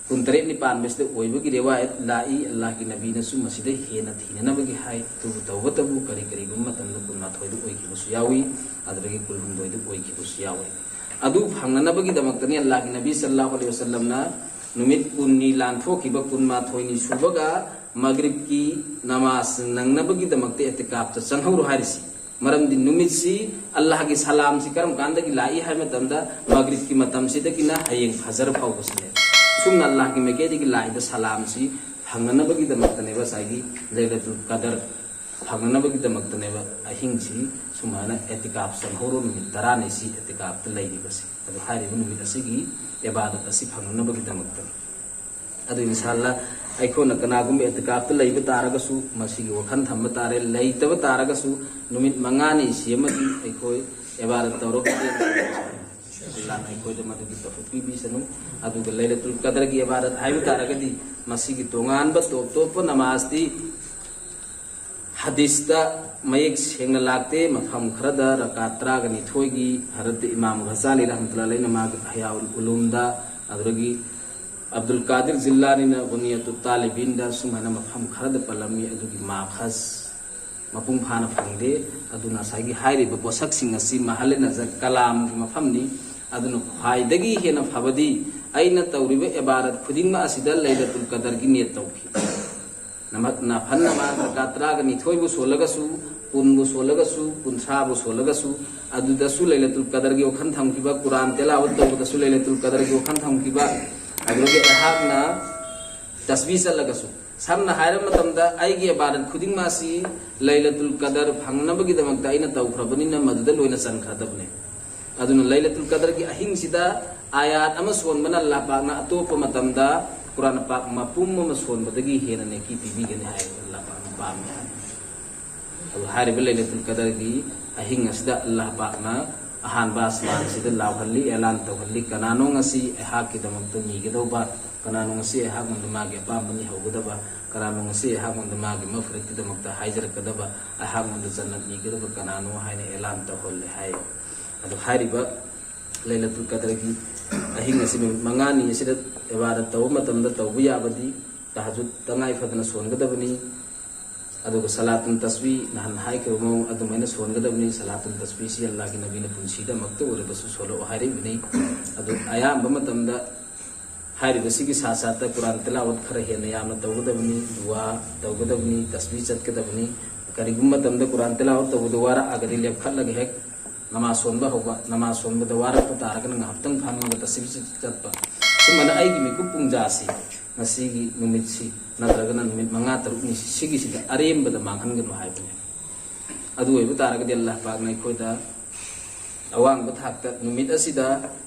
ꯀꯨꯟꯇꯔꯦꯠꯅꯤ ꯄꯥꯟꯕꯁꯤꯗ ꯑꯣꯏꯕꯒꯤ ꯔꯦꯋꯥꯌꯠ ꯂꯥꯛꯏ꯫ ꯑꯜꯂꯥꯍꯒꯤ ꯅꯕꯤꯅꯁꯨ ꯃꯁꯤꯗ ꯍꯦꯟꯅ ꯊꯤꯅꯅꯕꯒꯤ ꯍꯥꯏ꯫ ꯑꯗꯨꯕꯨ ꯇꯧꯕꯇꯕꯨ ꯀꯔꯤ ꯀꯔꯤꯒꯨꯝꯕ ꯃꯇꯝꯗ ꯀꯨꯟꯃꯥꯊꯣꯏꯗ ꯑꯣꯏꯈꯤꯕꯁꯨ ꯌꯥꯎꯏ, ꯑꯗꯨꯗꯒꯤ ꯀꯨꯟꯍꯨꯝꯗꯣꯏꯗ ꯑꯣꯏꯈꯤꯕꯁꯨ ꯌꯥꯎꯏ꯫ ꯑꯗꯨ ꯐꯪꯅꯅꯕꯒꯤꯗꯃꯛꯇꯅꯤ ꯑꯜꯂꯥꯍꯒꯤ ꯅꯕꯤ ꯁꯜꯂꯥꯍꯨ ꯑꯂꯩꯍꯤ ꯋꯁꯜꯂꯝꯅ ꯅꯨꯃꯤꯠ ꯀꯨꯟꯅꯤ ꯂꯥꯟꯊꯣꯛꯈꯤꯕ ꯀꯨꯟꯃꯥꯊꯣꯏꯅꯤ ꯁꯨꯕꯒ ꯃꯒ꯭ꯔꯤꯕꯀꯤ ꯅꯃꯥꯖ ꯅꯪꯅꯕꯒꯤꯗꯃꯛꯇ ꯑꯦꯇꯤꯀꯥꯞꯇ ꯆꯪꯍꯧꯔꯣ ꯍꯥꯏꯔꯤꯁꯤ꯫ ꯃꯔꯝꯗꯤ ꯅꯨꯃꯤꯠꯁꯤ ꯑꯜꯂꯥꯍꯒꯤ ꯁꯂꯥꯝꯁꯤ ꯀꯔꯝ ꯀꯥꯟꯗꯒꯤ ꯂꯥꯛꯏ ꯍꯥꯏꯕ ꯃꯇꯝꯗ ꯃꯒ꯭ꯔꯤꯕꯀꯤ ꯃꯇꯝꯁꯤꯗꯒꯤꯅ ꯍꯌꯦꯡ ꯐꯖꯔ ꯐꯥꯎꯕꯁꯤꯅꯦ꯫ ꯁꯨꯝꯅ ꯑꯜꯂꯥꯍꯒꯤ ꯃꯥꯏꯀꯩꯗꯒꯤ ꯂꯥꯛꯏꯕ ꯁꯂꯥꯝꯁꯤ ꯐꯪꯅꯅꯕꯒꯤꯗꯃꯛꯇꯅꯦꯕ ꯉꯁꯥꯏꯒꯤ ꯂꯩꯂꯇꯨꯜ ꯀꯗꯔ ꯐꯪꯅꯅꯕꯒꯤꯗꯃꯛꯇꯅꯦꯕ ꯑꯍꯤꯡꯁꯤ ꯁꯨꯃꯥꯏꯅ ꯑꯦꯇꯤꯀꯥꯞ ꯆꯪꯍꯧꯔꯣ, ꯅꯨꯃꯤꯠ ꯇꯔꯥꯅꯤ ꯁꯤ ꯑꯦꯇꯤꯀꯥꯞꯇ ꯂꯩꯔꯤꯕꯁꯤ꯫ ꯑꯗꯨ ꯍꯥꯏꯔꯤꯕ ꯅꯨꯃꯤꯠ ꯑꯁꯤꯒꯤ ꯏꯕꯥꯗꯠ ꯑꯁꯤ ꯐꯪꯅꯅꯕꯒꯤꯗꯃꯛꯇꯅꯤ꯫ ꯑꯗꯨ ꯏꯟꯁꯥꯜꯂꯥ ꯑꯩꯈꯣꯏꯅ ꯀꯅꯥꯒꯨꯝꯕ ꯑꯦꯇꯤꯀꯥꯞꯇ ꯂꯩꯕ ꯇꯥꯔꯒꯁꯨ ꯃꯁꯤꯒꯤ ꯋꯥꯈꯜ ꯊꯝꯕ ꯇꯥꯔꯦ꯫ ꯂꯩꯇꯕ ꯇꯥꯔꯒꯁꯨ ꯅꯨꯃꯤꯠ ꯃꯉꯥꯅꯤ ꯁꯤ ꯑꯃꯗꯤ ꯑꯩꯈꯣꯏ ꯏꯕꯥꯗꯠ ꯇꯧꯔꯒ ꯑꯜꯂꯥꯍꯅ ꯑꯩꯈꯣꯏꯗ ꯃꯗꯨꯒꯤ ꯇꯧꯐꯤꯛ ꯄꯤꯕꯤꯁꯅꯨ꯫ ꯑꯗꯨꯒ ꯂꯩꯂꯇꯨꯜ ꯀꯗꯔꯒꯤ ꯏꯕꯥꯗꯠ ꯍꯥꯏꯕ ꯇꯥꯔꯒꯗꯤ ꯃꯁꯤꯒꯤ ꯇꯣꯉꯥꯟꯕ ꯇꯣꯞ ꯇꯣꯞꯄ ꯅꯃꯥꯖꯇꯤ ꯍꯗꯤꯁꯇ ꯃꯌꯦꯛ ꯁꯦꯡꯅ ꯂꯥꯛꯇꯦ꯫ ꯃꯐꯝ ꯈꯔꯗ ꯔꯀꯥ ꯇꯔꯥꯒ ꯅꯤꯊꯣꯏꯒꯤ ꯍꯔꯠꯇ ꯏꯃꯥꯝ ꯘꯖꯥꯂꯤ ꯔꯍꯃꯇꯨꯜꯂꯥꯍꯤ ꯑꯂꯩꯅ ꯃꯥꯒꯤ ꯍꯌꯥꯎꯜ ꯎꯂꯨꯝꯗ, ꯑꯗꯨꯗꯒꯤ ꯑꯕꯗꯨꯜ ꯀꯥꯗꯤꯔ ꯖꯤꯜꯂꯥꯅꯤꯅ ꯒꯨꯅꯤꯌꯥꯇꯨ ꯇꯥꯂꯤꯕꯤꯟꯗ ꯁꯨꯃꯥꯏꯅ ꯃꯐꯝ ꯈꯔꯗ ꯄꯜꯂꯝꯃꯤ꯫ ꯑꯗꯨꯒꯤ ꯃꯥꯈꯖ ꯃꯄꯨꯡ ꯐꯥꯅ ꯐꯪꯗꯦ꯫ ꯑꯗꯨꯅ ꯉꯁꯥꯏꯒꯤ ꯍꯥꯏꯔꯤꯕ ꯄꯣꯠꯁꯛꯁꯤꯡ ꯑꯁꯤ ꯃꯍꯜ ꯅꯖꯔ ꯀꯂꯥꯝꯒꯤ ꯃꯐꯝꯅꯤ꯫ ꯑꯗꯨꯅ ꯈ꯭ꯋꯥꯏꯗꯒꯤ ꯍꯦꯟꯅ ꯐꯕꯗꯤ ꯑꯩꯅ ꯇꯧꯔꯤꯕ ꯏꯕꯥꯗꯠ ꯈꯨꯗꯤꯡꯃꯛ ꯑꯁꯤꯗ ꯂꯩꯂꯇꯨꯜ ꯀꯗꯔꯒꯤ ꯅꯤꯌꯠ ꯇꯧꯈꯤ꯫ ꯅꯃꯛ ꯅꯐꯜ ꯅꯃꯥꯖ ꯔꯀꯥ ꯇꯔꯥꯒ ꯅꯤꯊꯣꯏꯕꯨ ꯁꯣꯜꯂꯒꯁꯨ, ꯀꯨꯟꯕꯨ ꯁꯣꯜꯂꯒꯁꯨ, ꯀꯨꯟꯊ꯭ꯔꯥꯕꯨ ꯁꯣꯜꯂꯒꯁꯨ, ꯑꯗꯨꯗꯁꯨ ꯂꯩꯂꯇꯨꯜ ꯀꯗꯔꯒꯤ ꯋꯥꯈꯜ ꯊꯝꯈꯤꯕ, ꯀꯨꯔꯥꯟ ꯇꯦꯂꯥꯋꯠ ꯇꯧꯕꯗꯁꯨ ꯂꯩꯂꯇꯨꯜ ꯀꯗꯔꯒꯤ ꯋꯥꯈꯜ ꯊꯝꯈꯤꯕ, ꯑꯗꯨꯗꯒꯤ ꯑꯩꯍꯥꯛꯅ ꯇꯁꯕꯤ ꯆꯠꯂꯒꯁꯨ, ꯁꯝꯅ ꯍꯥꯏꯔꯕ ꯃꯇꯝꯗ, ꯑꯩꯒꯤ ꯏꯕꯥꯗꯠ ꯈꯨꯗꯤꯡꯃꯛ ꯑꯁꯤ ꯂꯩꯂꯇꯨꯜ ꯀꯗꯔ ꯐꯪꯅꯕꯒꯤꯗꯃꯛꯇ ꯑꯩꯅ ꯇꯧꯈ꯭ꯔꯕꯅꯤꯅ ꯃꯗꯨꯗ ꯂꯣꯏꯅ ꯆꯟꯈ꯭ꯔꯗꯕꯅꯦ꯫ ꯑꯗꯨꯅ ꯂꯩꯂꯇꯨꯜ ꯀꯗꯔꯒꯤ ꯑꯍꯤꯡꯁꯤꯗ ꯑꯥꯌꯥꯠ ꯑꯃ ꯁꯣꯟꯕꯅ ꯑꯜꯂꯥꯍ ꯄꯥꯛꯅ ꯑꯇꯣꯞꯄ ꯃꯇꯝꯗ ꯀꯨꯔꯥꯟ ꯄꯥꯛ ꯃꯄꯨꯝ ꯑꯃ ꯁꯣꯟꯕꯗꯒꯤ ꯍꯦꯟꯅ ꯅꯦꯀꯤ ꯄꯤꯕꯤꯒꯅꯤ ꯍꯥꯏ ꯑꯜꯂꯥꯍ ꯄꯥꯛꯅ ꯄꯥꯝꯃꯤ ꯍꯥꯏ꯫ ꯑꯗꯨ ꯍꯥꯏꯔꯤꯕ ꯂꯩꯂꯇꯨꯜ ꯀꯗꯔꯒꯤ ꯑꯍꯤꯡ ꯑꯁꯤꯗ ꯑꯜꯂꯥꯍ ꯄꯥꯛꯅ ꯑꯍꯥꯟꯕ ꯑꯁꯃꯥꯟꯁꯤꯗ ꯂꯥꯎꯍꯜꯂꯤ, ꯑꯦꯂꯥꯟ ꯇꯧꯍꯜꯂꯤ, "ꯀꯅꯥꯅꯣ ꯉꯁꯤ ꯑꯩꯍꯥꯛꯀꯤꯗꯃꯛꯇ ꯅꯤꯒꯗꯧꯕ? ꯀꯅꯥꯅꯣ ꯉꯁꯤ ꯑꯩꯍꯥꯛꯉꯣꯟꯗ ꯃꯥꯒꯤ ꯑꯄꯥꯝꯕ ꯅꯤꯍꯧꯒꯗꯕ? ꯀꯅꯥꯅꯣ ꯉꯁꯤ ꯑꯩꯍꯥꯛꯉꯣꯟꯗ ꯃꯥꯒꯤ ꯃꯐꯔꯠꯀꯤꯗꯃꯛꯇ ꯍꯥꯏꯖꯔꯛꯀꯗꯕ? ꯑꯩꯍꯥꯛꯉꯣꯟꯗ ꯖꯟꯅꯠ ꯅꯤꯒꯗꯕ ꯀꯅꯥꯅꯣ?" ꯍꯥꯏꯅ ꯑꯦꯂꯥꯟ ꯇꯧꯍꯜꯂꯦ ꯍꯥꯏ꯫ ꯑꯗꯨ ꯍꯥꯏꯔꯤꯕ ꯂꯩꯂꯇꯨꯜ ꯀꯗꯔꯒꯤ ꯑꯍꯤꯡ ꯑꯁꯤ ꯅꯨꯃꯤꯠ ꯃꯉꯥꯅꯤ ꯑꯁꯤꯗ ꯏꯕꯥꯗꯠ ꯇꯧꯕ ꯃꯇꯝꯗ ꯇꯧꯕ ꯌꯥꯕꯗꯤ ꯇꯍꯖꯨꯗ ꯇꯉꯥꯏ ꯐꯗꯅ ꯁꯣꯟꯒꯗꯕꯅꯤ꯫ ꯑꯗꯨꯒ ꯁꯂꯥꯇꯨꯟ ꯇꯁꯕꯤ ꯅꯍꯥꯟ ꯍꯥꯏꯈꯤꯕ ꯃꯑꯣꯡ ꯑꯗꯨꯃꯥꯏꯅ ꯁꯣꯟꯒꯗꯕꯅꯤ꯫ ꯁꯂꯥꯇꯨꯟ ꯇꯁꯕꯤꯁꯤ ꯑꯜꯂꯥꯍꯒꯤ ꯅꯕꯤꯅ ꯄꯨꯟꯁꯤꯗ ꯑꯃꯨꯛꯇ ꯑꯣꯏꯔꯕꯁꯨ ꯁꯣꯜꯂꯛꯑꯣ ꯍꯥꯏꯔꯛꯏꯕꯅꯤ꯫ ꯑꯗꯨ ꯑꯌꯥꯝꯕ ꯃꯇꯝꯗ ꯍꯥꯏꯔꯤꯕꯁꯤꯒꯤ ꯁꯥ ꯁꯥꯠꯇ ꯀꯨꯔꯥꯟ ꯇꯤꯂꯥꯋꯠ ꯈꯔ ꯍꯦꯟꯅ ꯌꯥꯝꯅ ꯇꯧꯒꯗꯕꯅꯤ, ꯗꯨꯋꯥ ꯇꯧꯒꯗꯕꯅꯤ, ꯇꯁꯕꯤ ꯆꯠꯀꯗꯕꯅꯤ꯫ ꯀꯔꯤꯒꯨꯝꯕ ꯃꯇꯝꯗ ꯀꯨꯔꯥꯟ ꯇꯤꯂꯥꯋꯠ ꯇꯧꯕꯗꯨ ꯋꯥꯔꯛꯑꯒꯗꯤ ꯂꯦꯞꯈꯠꯂꯒ ꯍꯦꯛ ꯅꯃꯥꯖ ꯁꯣꯟꯕ ꯍꯧꯕ, ꯅꯃꯥꯖ ꯁꯣꯟꯕꯗ ꯋꯥꯔꯛꯄ ꯇꯥꯔꯒꯅ ꯉꯥꯏꯍꯥꯛꯇꯪ ꯐꯝꯃꯒ ꯇꯁꯕꯤ ꯆꯠꯄ꯫ ꯁꯨꯝꯕꯅ ꯑꯩꯒꯤ ꯃꯤꯀꯨꯞ ꯄꯨꯡꯖꯥꯁꯤ ꯉꯁꯤꯒꯤ ꯅꯨꯃꯤꯠꯁꯤ ꯅꯠꯇ꯭ꯔꯒꯅ ꯅꯨꯃꯤꯠ ꯃꯉꯥ ꯇꯔꯨꯛꯅꯤ ꯁꯤꯒꯤꯁꯤꯗ ꯑꯔꯦꯝꯕꯗ ꯃꯥꯡꯍꯟꯒꯅꯨ ꯍꯥꯏꯕꯅꯤ꯫ ꯑꯗꯨ ꯑꯣꯏꯕ ꯇꯥꯔꯒꯗꯤ ꯑꯜꯂꯥꯍ ꯄꯥꯛꯅ ꯑꯩꯈꯣꯏꯗ ꯑꯋꯥꯡꯕ ꯊꯥꯛꯇ ꯅꯨꯃꯤꯠ ꯑꯁꯤꯗ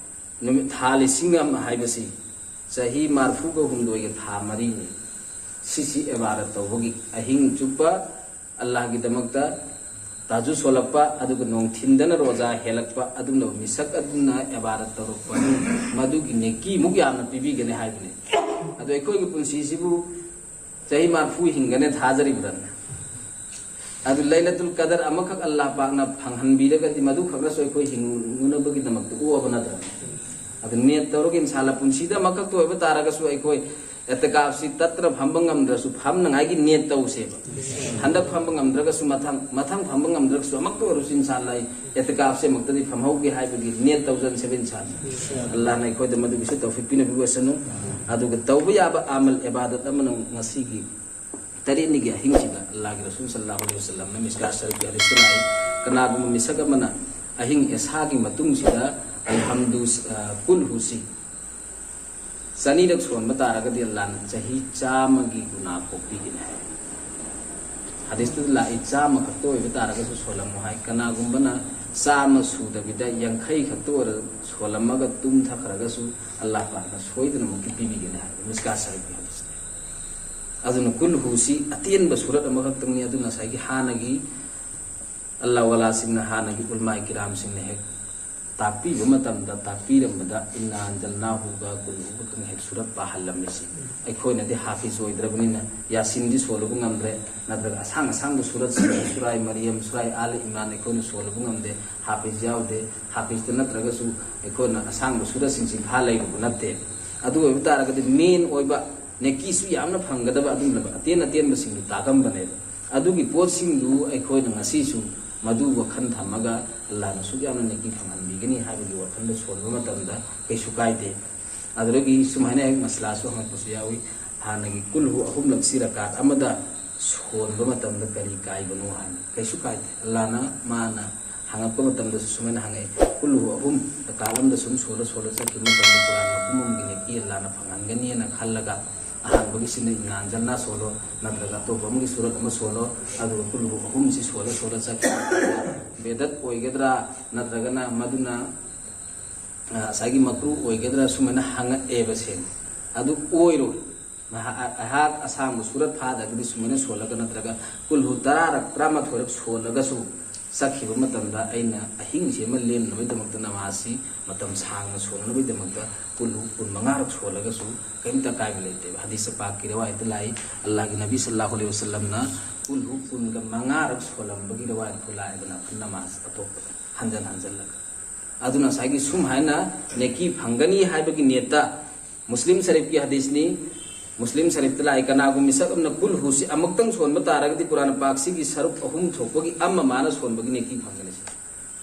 ꯅꯨꯃꯤꯠ ꯊꯥ ꯂꯤꯁꯤꯡ ꯑꯃ ꯍꯥꯏꯕꯁꯤ ꯆꯍꯤ ꯃꯔꯤꯐꯨꯒ ꯍꯨꯝꯗꯣꯏꯒ ꯊꯥ ꯃꯔꯤꯅꯤ꯫ ꯁꯤꯁꯤ ꯏꯕꯥꯗꯠ ꯇꯧꯕꯒꯤ ꯑꯍꯤꯡ ꯆꯨꯞꯄ ꯑꯜꯂꯥꯍꯒꯤꯗꯃꯛꯇ ꯇꯥꯖꯨ ꯁꯣꯜꯂꯛꯄ, ꯑꯗꯨꯒ ꯅꯣꯡꯊꯤꯟꯗꯅ ꯔꯣꯖꯥ ꯍꯦꯜꯂꯛꯄ, ꯑꯗꯨꯝꯅ ꯃꯤꯁꯛ ꯑꯗꯨꯅ ꯏꯕꯥꯗꯠ ꯇꯧꯔꯛꯄ, ꯃꯗꯨꯒꯤ ꯅꯦꯀꯤꯃꯨꯛ ꯌꯥꯝꯅ ꯄꯤꯕꯤꯒꯅꯤ ꯍꯥꯏꯕꯅꯤ꯫ ꯑꯗꯣ ꯑꯩꯈꯣꯏꯒꯤ ꯄꯨꯟꯁꯤꯁꯤꯕꯨ ꯆꯍꯤ ꯃꯔꯤꯐꯨ ꯍꯤꯡꯒꯅꯤ ꯊꯥꯖꯔꯤꯕ꯭ꯔꯥ? ꯑꯗꯨ ꯂꯩꯂꯇꯨꯜ ꯀꯗꯔ ꯑꯃꯈꯛ ꯑꯜꯂꯥꯍ ꯄꯥꯛꯅ ꯐꯪꯍꯟꯕꯤꯔꯒꯗꯤ ꯃꯗꯨ ꯈꯛꯅꯁꯨ ꯑꯩꯈꯣꯏ ꯍꯤꯡꯅꯅꯕꯒꯤꯗꯃꯛꯇ ꯑꯣꯑꯕ ꯅꯠꯇ꯭ꯔꯥ? ꯑꯗꯨ ꯅꯤꯌꯠ ꯇꯧꯔꯒ ꯏꯟꯁꯥ ꯑꯜꯂꯥꯍ ꯄꯨꯟꯁꯤꯗ ꯑꯃꯈꯛꯇ ꯑꯣꯏꯕ ꯇꯥꯔꯒꯁꯨ ꯑꯩꯈꯣꯏ ꯑꯦꯇꯀꯥꯞꯁꯤ ꯇꯠꯇꯅ ꯐꯝꯕ ꯉꯝꯗ꯭ꯔꯁꯨ ꯐꯝꯅꯉꯥꯏꯒꯤ ꯅꯤꯌꯠ ꯇꯧꯁꯦꯕ꯫ ꯍꯟꯗꯛ ꯐꯝꯕ ꯉꯝꯗ꯭ꯔꯒꯁꯨ ꯃꯊꯪ, ꯃꯊꯪ ꯐꯝꯕ ꯉꯝꯗ꯭ꯔꯒꯁꯨ ꯑꯃꯛꯇ ꯑꯣꯏꯔꯁꯨ ꯏꯟꯁꯥ ꯑꯜꯂꯥꯍ ꯑꯦꯇꯀꯥꯞꯁꯦ ꯑꯃꯛꯇꯗꯤ ꯐꯝꯍꯧꯒꯦ ꯍꯥꯏꯕꯒꯤ ꯅꯤꯌꯠ ꯇꯧꯖꯟꯁꯦꯕ ꯏꯟꯁꯥ ꯑꯜꯂꯥꯍ꯫ ꯑꯜꯂꯥꯍꯅ ꯑꯩꯈꯣꯏꯗ ꯃꯗꯨꯒꯤꯁꯨ ꯇꯧꯐꯤꯛ ꯄꯤꯅꯕꯤꯔꯁꯅꯨ꯫ ꯑꯗꯨꯒ ꯇꯧꯕ ꯌꯥꯕ ꯑꯃꯜ ꯏꯕꯥꯗꯠ ꯑꯃꯅ ꯉꯁꯤꯒꯤ ꯇꯔꯦꯠꯅꯤꯒꯤ ꯑꯍꯤꯡꯁꯤꯗ ꯑꯜꯂꯥꯍꯒꯤ ꯔꯁꯨꯜ ꯁꯜꯂꯜꯂꯥꯍꯨ ꯑꯂꯩꯍꯤ ꯋꯁꯜꯂꯝꯅ ꯃꯤꯁꯀꯥꯠ ꯁꯔꯤꯐꯀꯤ ꯍꯗꯤꯁꯇ ꯂꯥꯛꯏ, ꯀꯅꯥꯒꯨꯝꯕ ꯃꯤꯁꯛ ꯑꯃꯅ ꯑꯍꯤꯡ ꯑꯦꯁꯥꯒꯤ ꯃꯇꯨꯡꯁꯤꯗ ꯑꯜꯍꯝꯗꯨ, ꯑ, ꯀꯨꯜꯍꯨꯁꯤ ꯆꯅꯤꯔꯛ ꯁꯣꯟꯕ ꯇꯥꯔꯒꯗꯤ ꯑꯜꯂꯥꯍꯅ ꯆꯍꯤ ꯆꯥꯝꯃꯒꯤ ꯒꯨꯅꯥ ꯀꯣꯛꯄꯤꯒꯅꯤ ꯍꯥꯏ꯫ ꯍꯗꯤꯁꯇꯨꯗ ꯂꯥꯛꯏ, ꯆꯥꯝꯃ ꯈꯛꯇ ꯑꯣꯏꯕ ꯇꯥꯔꯒꯁꯨ ꯁꯣꯜꯂꯝꯃꯨ ꯍꯥꯏ꯫ ꯀꯅꯥꯒꯨꯝꯕꯅ ꯆꯥꯝꯃ ꯁꯨꯗꯕꯤꯗ ꯌꯥꯡꯈꯩ ꯈꯛꯇ ꯑꯣꯏꯔ ꯁꯣꯜꯂꯝꯃꯒ ꯇꯨꯝꯊꯈ꯭ꯔꯒꯁꯨ ꯑꯜꯂꯥꯍ ꯄꯥꯛꯅ ꯁꯣꯏꯗꯅꯃꯛꯀꯤ ꯄꯤꯕꯤꯒꯅꯤ ꯍꯥꯏ ꯃꯤꯁꯀꯥꯠ ꯁꯔꯤꯐꯀꯤ ꯍꯗꯤꯁꯅꯤ꯫ ꯑꯗꯨꯅ ꯀꯨꯜꯍꯨꯁꯤ ꯑꯇꯦꯟꯕ ꯁꯨꯔꯠ ꯑꯃꯈꯛꯇꯪꯅꯤ꯫ ꯑꯗꯨꯅ ꯉꯁꯥꯏꯒꯤ ꯍꯥꯟꯅꯒꯤ ꯑꯜꯂꯥꯍ ꯋꯥꯂꯥꯁꯤꯡꯅ, ꯍꯥꯟꯅꯒꯤ ꯎꯂꯃꯥꯏ ꯀꯤꯔꯥꯝꯁꯤꯡꯅ ꯍꯦꯛ ꯇꯥꯛꯄꯤꯕ ꯃꯇꯝꯗ, ꯇꯥꯛꯄꯤꯔꯝꯕꯗ ꯏꯟꯅꯥ ꯑꯟꯖꯜꯅꯥꯍꯨꯒ ꯀꯨꯜꯍꯨꯒ ꯈꯛꯇꯪ ꯍꯦꯛ ꯁꯨꯔꯠ ꯄꯥꯍꯜꯂꯝꯃꯤꯁꯤ꯫ ꯑꯩꯈꯣꯏꯅꯗꯤ ꯍꯥꯐꯤꯖ ꯑꯣꯏꯗ꯭ꯔꯕꯅꯤꯅ ꯌꯥꯁꯤꯟꯗꯤ ꯁꯣꯜꯂꯨꯕ ꯉꯝꯗ꯭ꯔꯦ, ꯅꯠꯇ꯭ꯔꯒ ꯑꯁꯥꯡ ꯑꯁꯥꯡꯕ ꯁꯨꯔꯠꯁꯤꯡ, ꯁꯨꯔꯥꯏ ꯃꯔꯤꯌꯝ, ꯁꯨꯔꯥꯏ ꯑꯥꯂ ꯏꯝꯔꯥꯟ ꯑꯩꯈꯣꯏꯅ ꯁꯣꯜꯂꯨꯕ ꯉꯝꯗꯦ, ꯍꯥꯐꯤꯖ ꯌꯥꯎꯗꯦ꯫ ꯍꯥꯐꯤꯖꯇ ꯅꯠꯇ꯭ꯔꯒꯁꯨ ꯑꯩꯈꯣꯏꯅ ꯑꯁꯥꯡꯕ ꯁꯨꯔꯠꯁꯤꯡꯁꯤ ꯐꯥ ꯂꯩꯔꯨꯕ ꯅꯠꯇꯦ꯫ ꯑꯗꯨ ꯑꯣꯏꯕ ꯇꯥꯔꯒꯗꯤ ꯃꯦꯟ ꯑꯣꯏꯕ ꯅꯦꯀꯤꯁꯨ ꯌꯥꯝꯅ ꯐꯪꯒꯗꯕ ꯑꯗꯨꯒꯨꯝꯂꯕ ꯑꯇꯦꯟ ꯑꯇꯦꯟꯕꯁꯤꯡꯗꯨ ꯇꯥꯛꯑꯝꯕꯅꯦꯕ꯫ ꯑꯗꯨꯒꯤ ꯄꯣꯠꯁꯤꯡꯗꯨ ꯑꯩꯈꯣꯏꯅ ꯉꯁꯤꯁꯨ ꯃꯗꯨ ꯋꯥꯈꯜ ꯊꯝꯃꯒ ꯑꯜꯂꯥꯍꯅ ꯑꯁꯨꯛ ꯌꯥꯝꯅ ꯅꯦꯀꯤ ꯐꯪꯍꯟꯕꯤꯒꯅꯤ ꯍꯥꯏꯕꯒꯤ ꯋꯥꯈꯜꯗ ꯁꯣꯟꯕ ꯃꯇꯝꯗ ꯀꯩꯁꯨ ꯀꯥꯏꯗꯦ꯫ ꯑꯗꯨꯗꯒꯤ ꯁꯨꯃꯥꯏꯅ ꯍꯦꯛ ꯃꯁꯂꯥꯁꯨ ꯍꯪꯉꯛꯄꯁꯨ ꯌꯥꯎꯏ, ꯍꯥꯟꯅꯒꯤ ꯀꯨꯜꯍꯨ ꯑꯍꯨꯝꯂꯛꯁꯤ ꯔꯀꯥꯠ ꯑꯃꯗ ꯁꯣꯟꯕ ꯃꯇꯝꯗ ꯀꯔꯤ ꯀꯥꯏꯕꯅꯣ ꯍꯥꯏꯅ꯫ ꯀꯩꯁꯨ ꯀꯥꯏꯗꯦ꯫ ꯑꯜꯂꯥꯍꯅ ꯃꯥꯅ ꯍꯪꯉꯛꯄ ꯃꯇꯝꯗꯁꯨ ꯁꯨꯃꯥꯏꯅ ꯍꯪꯉꯛꯏ, ꯀꯨꯜꯍꯨ ꯑꯍꯨꯝ ꯔꯀꯥꯠ ꯑꯃꯗ ꯁꯨꯝ ꯁꯣꯜꯂ ꯁꯣꯜꯂ ꯆꯠꯈꯤꯕ ꯃꯇꯝꯗ ꯀꯨꯔꯥꯟ ꯃꯄꯨꯝ ꯑꯃꯒꯤ ꯅꯦꯀꯤ ꯑꯜꯂꯥꯍꯅ ꯐꯪꯍꯟꯒꯅꯤꯅ ꯈꯜꯂꯒ ꯑꯍꯥꯟꯕꯒꯤꯁꯤꯅ ꯏꯟꯅꯥ ꯑꯟꯖꯜꯅꯥ ꯁꯣꯜꯂꯣ, ꯅꯠꯇ꯭ꯔꯒ ꯑꯇꯣꯞꯄ ꯑꯃꯒꯤ ꯁꯨꯔꯠ ꯑꯃ ꯁꯣꯜꯂꯣ, ꯑꯗꯨꯒ ꯀꯨꯜꯍꯨ ꯑꯍꯨꯝꯁꯤ ꯁꯣꯜꯂ ꯁꯣꯜꯂ ꯆꯠꯈꯤꯕ ꯃꯇꯝꯗ ꯕꯦꯗꯠ ꯑꯣꯏꯒꯗ꯭ꯔꯥ, ꯅꯠꯇ꯭ꯔꯒꯅ ꯃꯗꯨꯅ, ꯑ, ꯉꯁꯥꯏꯒꯤ ꯃꯀ꯭ꯔꯨ ꯑꯣꯏꯒꯗ꯭ꯔꯥ, ꯁꯨꯃꯥꯏꯅ ꯍꯪꯉꯛꯑꯦꯕ ꯁꯦꯡꯅ꯫ ꯑꯗꯨ ꯑꯣꯏꯔꯣꯏ꯫ ꯃꯍꯥ-, ꯑꯩꯍꯥꯛ ꯑꯁꯥꯡꯕ ꯁꯨꯔꯠ ꯐꯥꯗ꯭ꯔꯒꯗꯤ ꯁꯨꯃꯥꯏꯅ ꯁꯣꯜꯂꯒ, ꯅꯠꯇ꯭ꯔꯒ ꯀꯨꯜꯍꯨ ꯇꯔꯥꯔꯛ, ꯇꯔꯥꯃꯥꯊꯣꯏꯔꯛ ꯁꯣꯜꯂꯒꯁꯨ ꯆꯠꯈꯤꯕ ꯃꯇꯝꯗ ꯑꯩꯅ ꯑꯍꯤꯡꯁꯤ ꯑꯃ ꯂꯦꯟꯅꯕꯒꯤꯗꯃꯛꯇ ꯅꯃꯥꯖꯁꯤ ꯃꯇꯝ ꯁꯥꯡꯅ ꯁꯣꯟꯅꯅꯕꯒꯤꯗꯃꯛꯇ ꯀꯨꯜꯍꯨ ꯀꯨꯟ ꯃꯉꯥꯔꯛ ꯁꯣꯜꯂꯒꯁꯨ ꯀꯔꯤꯝꯇ ꯑꯀꯥꯏꯕ ꯂꯩꯇꯦꯕ꯫ ꯍꯗꯤꯁ ꯄꯥꯛꯀꯤ ꯔꯋꯥꯌꯠꯇ ꯂꯥꯛꯏ, ꯑꯜꯂꯥꯍꯒꯤ ꯅꯕꯤ ꯁꯜꯂꯥꯍꯨ ꯑꯂꯩꯍꯤ ꯋꯁꯜꯂꯝꯅ ꯀꯨꯜꯍꯨ ꯀꯨꯟꯒ ꯃꯉꯥꯔꯛ ꯁꯣꯜꯂꯝꯕꯒꯤ ꯔꯋꯥꯌꯠ ꯐꯥꯎ ꯂꯥꯛꯑꯦꯗꯅ, ꯅꯃꯥꯖ ꯑꯇꯣꯞꯄ ꯍꯟꯖꯟ ꯍꯟꯖꯜꯂꯒ꯫ ꯑꯗꯨꯅ ꯉꯁꯥꯏꯒꯤ ꯁꯨꯝ ꯍꯥꯏꯅ ꯅꯦꯀꯤ ꯐꯪꯒꯅꯤ ꯍꯥꯏꯕꯒꯤ ꯅꯤꯌꯠꯇ ꯃꯨꯁꯂꯤꯝ ꯁꯔꯤꯐꯀꯤ ꯍꯗꯤꯁꯅꯤ꯫ ꯃꯨꯁꯂꯤꯝ ꯁꯔꯤꯐꯇ ꯂꯥꯛꯏ, ꯀꯅꯥꯒꯨꯝꯕ ꯃꯤꯁꯛ ꯑꯃꯅ ꯀꯨꯜꯍꯨꯁꯤ ꯑꯃꯨꯛꯇꯪ ꯁꯣꯟꯕ ꯇꯥꯔꯒꯗꯤ ꯀꯨꯔꯥꯟ ꯄꯥꯛꯁꯤꯒꯤ ꯁꯔꯨꯛ ꯑꯍꯨꯝ ꯊꯣꯛꯄꯒꯤ ꯑꯃ ꯃꯥꯅ ꯁꯣꯟꯕꯒꯤ ꯅꯦꯀꯤ ꯐꯪꯒꯅꯤ ꯁꯤ꯫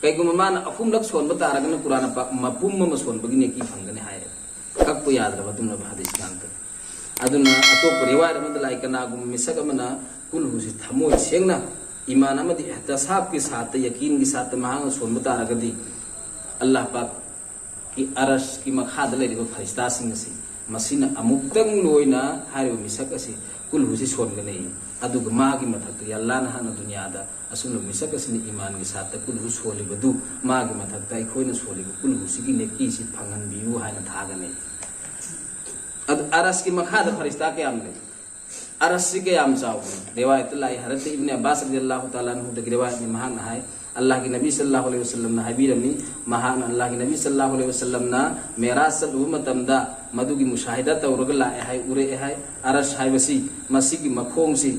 ꯀꯩꯒꯨꯝꯕ ꯃꯥꯅ ꯑꯍꯨꯝꯂꯛ ꯁꯣꯟꯕ ꯇꯥꯔꯒꯅ ꯀꯨꯔꯥꯟ ꯄꯥꯛ ꯃꯄꯨꯝ ꯑꯃ ꯁꯣꯟꯕꯒꯤ ꯅꯦꯀꯤ ꯐꯪꯒꯅꯤ ꯍꯥꯏꯌꯦ꯫ ꯀꯛꯄ ꯌꯥꯗ꯭ꯔꯕ ꯑꯗꯨꯝꯂꯕ ꯍꯗꯤꯁ ꯉꯥꯛꯇ꯫ ꯑꯗꯨꯅ ꯑꯇꯣꯞꯄ ꯔꯤꯋꯥꯌꯠ ꯑꯃꯗ ꯂꯥꯛꯏ, ꯀꯅꯥꯒꯨꯝꯕ ꯃꯤꯁꯛ ꯑꯃꯅ ꯀꯨꯜꯍꯨꯁꯤ ꯊꯃꯣꯏ ꯁꯦꯡꯅ ꯏꯃꯥꯟ ꯑꯃꯗꯤ ꯑꯦꯍꯇꯁꯥꯕꯀꯤ ꯁꯥꯠꯇ, ꯌꯀꯤꯟꯒꯤ ꯁꯥꯠꯇ ꯃꯍꯥꯛꯅ ꯁꯣꯟꯕ ꯇꯥꯔꯒꯗꯤ ꯑꯜꯂꯥꯍ ꯄꯥꯛꯀꯤ ꯑꯔꯁꯀꯤ ꯃꯈꯥꯗ ꯂꯩꯔꯤꯕ ꯐꯔꯤꯁꯇꯥꯁꯤꯡ ꯑꯁꯤ ꯃꯁꯤꯅ ꯑꯃꯨꯛꯇꯪ ꯂꯣꯏꯅ ꯍꯥꯏꯔꯤꯕ ꯃꯤꯁꯛ ꯑꯁꯤ ꯀꯨꯜꯍꯨꯁꯤ ꯁꯣꯟꯒꯅꯤ꯫ ꯑꯗꯨꯒ ꯃꯥꯒꯤ ꯃꯊꯛꯇ ꯌꯥ ꯑꯜꯂꯥꯍ ꯅꯍꯥꯛꯅ ꯗꯨꯅꯤꯌꯥꯗ ꯑꯁꯨꯝꯅ ꯃꯤꯁꯛ ꯑꯁꯤꯅ ꯏꯃꯥꯟꯒꯤ ꯁꯥꯠꯇ ꯀꯨꯜꯍꯨ ꯁꯣꯜꯂꯤꯕꯗꯨ ꯃꯥꯒꯤ ꯃꯊꯛꯇ ꯑꯩꯈꯣꯏꯅ ꯁꯣꯜꯂꯤꯕ ꯀꯨꯜꯍꯨꯁꯤꯒꯤ ꯅꯦꯀꯤꯁꯤ ꯐꯪꯍꯟꯕꯤꯌꯨ ꯍꯥꯏꯅ ꯊꯥꯒꯅꯤ꯫ ꯑꯗꯨ ꯑꯔꯁꯀꯤ ꯃꯈꯥꯗ ꯐꯔꯤꯁꯇꯥ ꯀꯌꯥꯝ ꯂꯩ? ꯑꯔꯁꯁꯤ ꯀꯌꯥꯝ ꯆꯥꯎꯕꯅꯣ? ꯔꯤꯋꯥꯌꯠꯇ ꯂꯥꯛꯏ, ꯍꯔꯠꯇ ꯏꯕꯅꯦ ꯑꯕꯥꯁ ꯔꯗꯤꯌꯜꯂꯥꯍꯨ ꯇꯥꯂꯥ ꯑꯟꯍꯨꯗꯒꯤ ꯔꯤꯋꯥꯌꯠꯅꯤ, ꯃꯍꯥꯛꯅ ꯍꯥꯏ, ꯑꯜꯂꯥꯍꯒꯤ ꯅꯕꯤ ꯁꯜꯂꯥꯍꯨ ꯑꯂꯩꯍꯤ ꯋꯁꯜꯂꯝꯅ ꯍꯥꯏꯕꯤꯔꯝꯃꯤ, ꯃꯍꯥꯛꯅ, ꯑꯜꯂꯥꯍꯒꯤ ꯅꯕꯤ ꯁꯜꯂꯥꯍꯨ ꯑꯂꯩꯍꯤ ꯋꯁꯜꯂꯝꯅ ꯃꯦꯔꯥꯖ ꯆꯠꯂꯨꯕ ꯃꯇꯝꯗ ꯃꯗꯨꯒꯤ ꯃꯨꯁꯥꯍꯤꯗꯥ ꯇꯧꯔꯒ ꯂꯥꯛꯑꯦ ꯍꯥꯏ, ꯎꯔꯛꯑꯦ ꯍꯥꯏ꯫ ꯑꯔꯁ ꯍꯥꯏꯕꯁꯤ ꯃꯁꯤꯒꯤ ꯃꯈꯣꯡꯁꯤ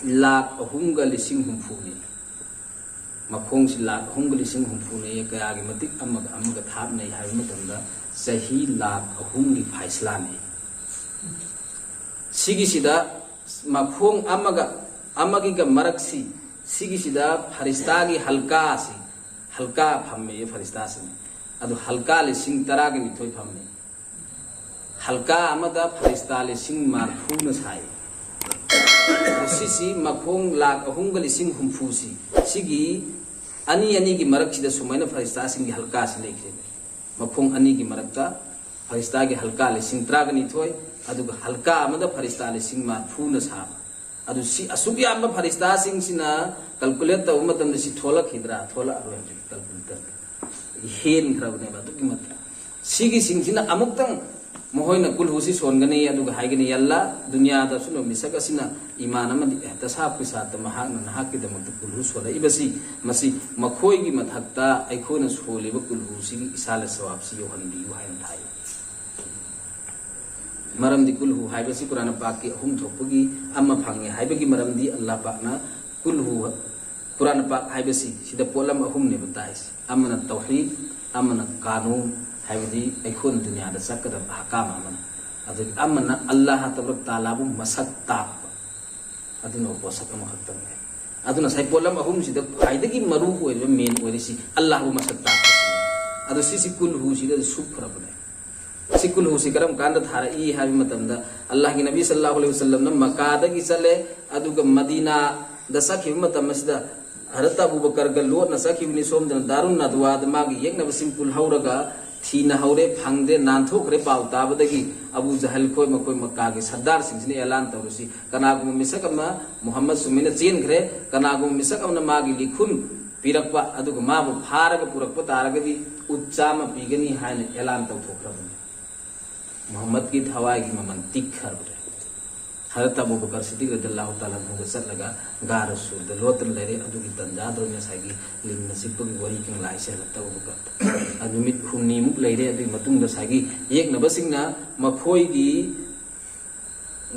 ꯂꯥꯈ ꯑꯍꯨꯝꯒ ꯂꯤꯁꯤꯡ ꯍꯨꯝꯐꯨꯅꯤ꯫ ꯃꯈꯣꯡꯁꯤ ꯂꯥꯈ ꯑꯍꯨꯝꯒ ꯂꯤꯁꯤꯡ ꯍꯨꯝꯐꯨꯅꯤ꯫ ꯀꯌꯥꯒꯤ ꯃꯇꯤꯛ ꯑꯃꯒ ꯑꯃꯒ ꯊꯥꯞꯅꯩ ꯍꯥꯏꯕ ꯃꯇꯝꯗ ꯆꯍꯤ ꯂꯥꯈ ꯑꯍꯨꯝꯒꯤ ꯐꯥꯏꯁꯂꯥꯅꯤ꯫ ꯁꯤꯒꯤꯁꯤꯗ ꯃꯈꯣꯡ ꯑꯃꯒ ꯑꯃꯒꯤꯒ ꯃꯔꯛꯁꯤ, ꯁꯤꯒꯤꯁꯤꯗ ꯐꯔꯤꯁꯇꯥꯒꯤ ꯍꯜꯀꯥꯁꯤ, ꯍꯜꯀꯥ ꯐꯝꯃꯦꯌꯦ ꯐꯔꯤꯁꯇꯥꯁꯤꯡ꯫ ꯑꯗꯨ ꯍꯜꯀꯥ ꯂꯤꯁꯤꯡ ꯇꯔꯥꯒ ꯅꯤꯊꯣꯏ ꯐꯝꯃꯦ꯫ ꯍꯜꯀꯥ ꯑꯃꯗ ꯐꯔꯤꯁꯇꯥ ꯂꯤꯁꯤꯡ ꯃꯔꯐꯨꯅ ꯁꯥꯏ꯫ ꯑꯗꯨ ꯁꯤꯁꯤ ꯃꯈꯣꯡ ꯂꯥꯈ ꯑꯍꯨꯝꯒ ꯂꯤꯁꯤꯡ ꯍꯨꯝꯐꯨꯁꯤ, ꯁꯤꯒꯤ ꯑꯅꯤ ꯑꯅꯤꯒꯤ ꯃꯔꯛꯁꯤꯗ ꯁꯨꯃꯥꯏꯅ ꯐꯔꯤꯁꯇꯥꯁꯤꯡꯒꯤ ꯍꯜꯀꯥꯁꯤ ꯂꯩꯈ꯭ꯔꯦ꯫ ꯃꯈꯣꯡ ꯑꯅꯤꯒꯤ ꯃꯔꯛꯇ ꯐꯔꯤꯁꯇꯥꯒꯤ ꯍꯜꯀꯥ ꯂꯤꯁꯤꯡ ꯇꯔꯥꯒ ꯅꯤꯊꯣꯏ, ꯑꯗꯨꯒ ꯍꯜꯀꯥ ꯑꯃꯗ ꯐꯔꯤꯁꯇꯥ ꯂꯤꯁꯤꯡ ꯃꯔꯐꯨꯅ ꯁꯥꯕ꯫ ꯑꯗꯨ ꯁꯤ ꯑꯁꯨꯛ ꯌꯥꯝꯕ ꯐꯔꯤꯁꯇꯥꯁꯤꯡꯁꯤꯅ ꯀꯜꯀꯨꯂꯦꯠ ꯇꯧꯕ ꯃꯇꯝꯗ ꯁꯤ ꯊꯣꯛꯂꯛꯈꯤꯗ꯭ꯔꯥ? ꯊꯣꯛꯂꯛꯑꯔꯣꯏ ꯍꯧꯖꯤꯛ ꯀꯜꯀꯨꯂꯦꯇꯔꯗ꯫ ꯍꯦꯟꯈ꯭ꯔꯕꯅꯦꯕ ꯑꯗꯨꯛꯀꯤ ꯃꯇꯤꯛ꯫ ꯁꯤꯒꯤꯁꯤꯡꯁꯤꯅ ꯑꯃꯨꯛꯇꯪ ꯃꯈꯣꯏꯅ ꯀꯨꯜꯍꯨꯁꯤ ꯁꯣꯟꯒꯅꯤ, ꯑꯗꯨꯒ ꯍꯥꯏꯒꯅꯤ, "ꯌꯥ ꯑꯜꯂꯥꯍ, ꯗꯨꯅꯤꯌꯥꯗ ꯑꯁꯨꯝꯕ ꯃꯤꯁꯛ ꯑꯁꯤꯅ ꯏꯃꯥꯟ ꯑꯃꯗꯤ ꯑꯦꯍꯇꯤꯁꯥꯕꯀꯤ ꯁꯥꯠꯇ ꯃꯍꯥꯛꯅ ꯅꯍꯥꯛꯀꯤꯗꯃꯛꯇ ꯀꯨꯜꯍꯨ ꯁꯣꯜꯂꯛꯏꯕꯁꯤ, ꯃꯁꯤ ꯃꯈꯣꯏꯒꯤ ꯃꯊꯛꯇ ꯑꯩꯈꯣꯏꯅ ꯁꯣꯜꯂꯤꯕ ꯀꯨꯜꯍꯨꯁꯤꯒꯤ ꯏꯁꯥꯂ ꯁꯋꯥꯕꯁꯤ ꯌꯧꯍꯟꯕꯤꯌꯨ" ꯍꯥꯏꯅ ꯊꯥꯏ꯫ ꯃꯔꯝꯗꯤ ꯀꯨꯜꯍꯨ ꯍꯥꯏꯕꯁꯤ ꯀꯨꯔꯥꯟ ꯄꯥꯛꯀꯤ ꯑꯍꯨꯝ ꯊꯣꯛꯄꯒꯤ ꯑꯃ ꯐꯪꯉꯦ ꯍꯥꯏꯕꯒꯤ ꯃꯔꯝꯗꯤ ꯑꯜꯂꯥꯍ ꯄꯥꯛꯅ ꯀꯨꯜꯍꯨ, ꯀꯨꯔꯥꯟ ꯄꯥꯛ ꯍꯥꯏꯕꯁꯤ ꯁꯤꯗ ꯄꯣꯠꯂꯝ ꯑꯍꯨꯝꯅꯦꯕ ꯇꯥꯛꯏꯁꯤ꯫ ꯑꯃꯅ ꯇꯧꯍꯤꯗ, ꯑꯃꯅ ꯀꯥꯅꯨꯟ, ꯍꯥꯏꯕꯗꯤ ꯑꯩꯈꯣꯏꯅ ꯗꯨꯅꯤꯌꯥꯗ ꯆꯠꯀꯗꯕ ꯑꯍꯀꯥꯝ ꯑꯃꯅ, ꯑꯗꯨꯒ ꯑꯃꯅ ꯑꯜꯂꯥꯍ ꯇꯕꯥꯔꯛ ꯇꯥꯂꯥꯕꯨ ꯃꯁꯛ ꯇꯥꯛꯄ, ꯑꯗꯨꯅ ꯄꯣꯠꯁꯛ ꯑꯃꯈꯛꯇꯪꯅꯦ꯫ ꯑꯗꯨꯅ ꯉꯁꯥꯏ ꯄꯣꯠꯂꯝ ꯑꯍꯨꯝꯁꯤꯗ ꯈ꯭ꯋꯥꯏꯗꯒꯤ ꯃꯔꯨ ꯑꯣꯏꯔꯤꯕ, ꯃꯦꯟ ꯑꯣꯏꯔꯤꯁꯤ ꯑꯜꯂꯥꯍꯕꯨ ꯃꯁꯛ ꯇꯥꯛꯄꯁꯤꯅꯤ꯫ ꯑꯗꯣ ꯁꯤꯁꯤ ꯀꯨꯜꯍꯨꯁꯤꯗ ꯁꯨꯞꯈ꯭ꯔꯕꯅꯦ꯫ ꯁꯤ ꯀꯨꯜꯍꯨꯁꯤ ꯀꯔꯝ ꯀꯥꯟꯗ ꯊꯥꯔꯛꯏ ꯍꯥꯏꯕ ꯃꯇꯝꯗ, ꯑꯜꯂꯥꯍꯒꯤ ꯅꯕꯤ ꯁꯜꯂꯜꯂꯥꯍꯨ ꯑꯂꯩꯍꯤ ꯋꯁꯜꯂꯝꯅ ꯃꯛꯀꯥꯗꯒꯤ ꯆꯠꯂꯦ, ꯑꯗꯨꯒ ꯃꯗꯤꯅꯥꯗ ꯆꯠꯈꯤꯕ ꯃꯇꯝ ꯑꯁꯤꯗ ꯍꯖꯔꯠ ꯑꯕꯨ ꯕꯀꯔꯒ ꯂꯣꯠꯅ ꯆꯠꯈꯤꯕꯅꯤ꯫ ꯁꯣꯝꯗꯅ ꯗꯥꯔꯨꯟ ꯅꯗꯋꯥꯗ ꯃꯥꯒꯤ ꯌꯦꯛꯅꯕꯁꯤꯡ ꯄꯨꯜꯍꯧꯔꯒ ꯊꯤꯅ ꯍꯧꯔꯦ, ꯐꯪꯗꯦ, ꯅꯥꯟꯊꯣꯛꯈ꯭ꯔꯦ꯫ ꯄꯥꯎ ꯇꯥꯕꯗꯒꯤ ꯑꯕꯨ ꯖꯍꯜ ꯈꯣꯏ, ꯃꯈꯣꯏ ꯃꯛꯀꯥꯒꯤ ꯁꯔꯗꯥꯔꯁꯤꯡꯁꯤꯅ ꯑꯦꯂꯥꯟ ꯇꯧꯔꯁꯤ, "ꯀꯅꯥꯒꯨꯝꯕ ꯃꯤꯁꯛ ꯑꯃ ꯃꯨꯍꯝꯃꯗ ꯁꯨꯃꯥꯏꯅ ꯆꯦꯟꯈ꯭ꯔꯦ, ꯀꯅꯥꯒꯨꯝꯕ ꯃꯤꯁꯛ ꯑꯃꯅ ꯃꯥꯒꯤ ꯂꯤꯈꯨꯟ ꯄꯤꯔꯛꯄ, ꯑꯗꯨꯒ ꯃꯥꯕꯨ ꯐꯥꯔꯒ ꯄꯨꯔꯛꯄ ꯇꯥꯔꯒꯗꯤ ꯎꯠ ꯆꯥꯝꯃ ꯄꯤꯒꯅꯤ" ꯍꯥꯏꯅ ꯑꯦꯂꯥꯟ ꯇꯧꯊꯣꯛꯈ꯭ꯔꯕꯅꯤ꯫ ꯃꯨꯍꯝꯃꯗꯀꯤ ꯊꯋꯥꯏꯒꯤ ꯃꯃꯜ ꯇꯤꯛꯈ꯭ꯔꯕꯅꯦ꯫ ꯍꯖꯔꯠ ꯑꯕꯨ ꯕꯀꯔ ꯁꯤꯗꯤꯛ ꯔꯗꯤꯌꯜꯂꯥꯍꯨ ꯇꯥꯂꯥ ꯑꯟꯍꯨꯒ ꯆꯠꯂꯒ ꯒꯥꯔ ꯁꯨꯔꯗ ꯂꯣꯠꯇꯅ ꯂꯩꯔꯦ꯫ ꯑꯗꯨꯒꯤ ꯇꯟꯖꯥꯗ ꯑꯣꯏꯅ ꯉꯁꯥꯏꯒꯤ ꯂꯤꯟꯅ ꯆꯤꯛꯄꯒꯤ ꯋꯥꯔꯤ ꯀꯪꯂꯥ ꯏꯁꯩ ꯍꯖꯔꯠ ꯑꯕꯨ ꯕꯀꯔ꯫ ꯑꯗꯨ ꯅꯨꯃꯤꯠ ꯍꯨꯝꯅꯤꯃꯨꯛ ꯂꯩꯔꯦ꯫ ꯑꯗꯨꯒꯤ ꯃꯇꯨꯡꯗ ꯉꯁꯥꯏꯒꯤ ꯌꯦꯛꯅꯕꯁꯤꯡꯅ ꯃꯈꯣꯏꯒꯤ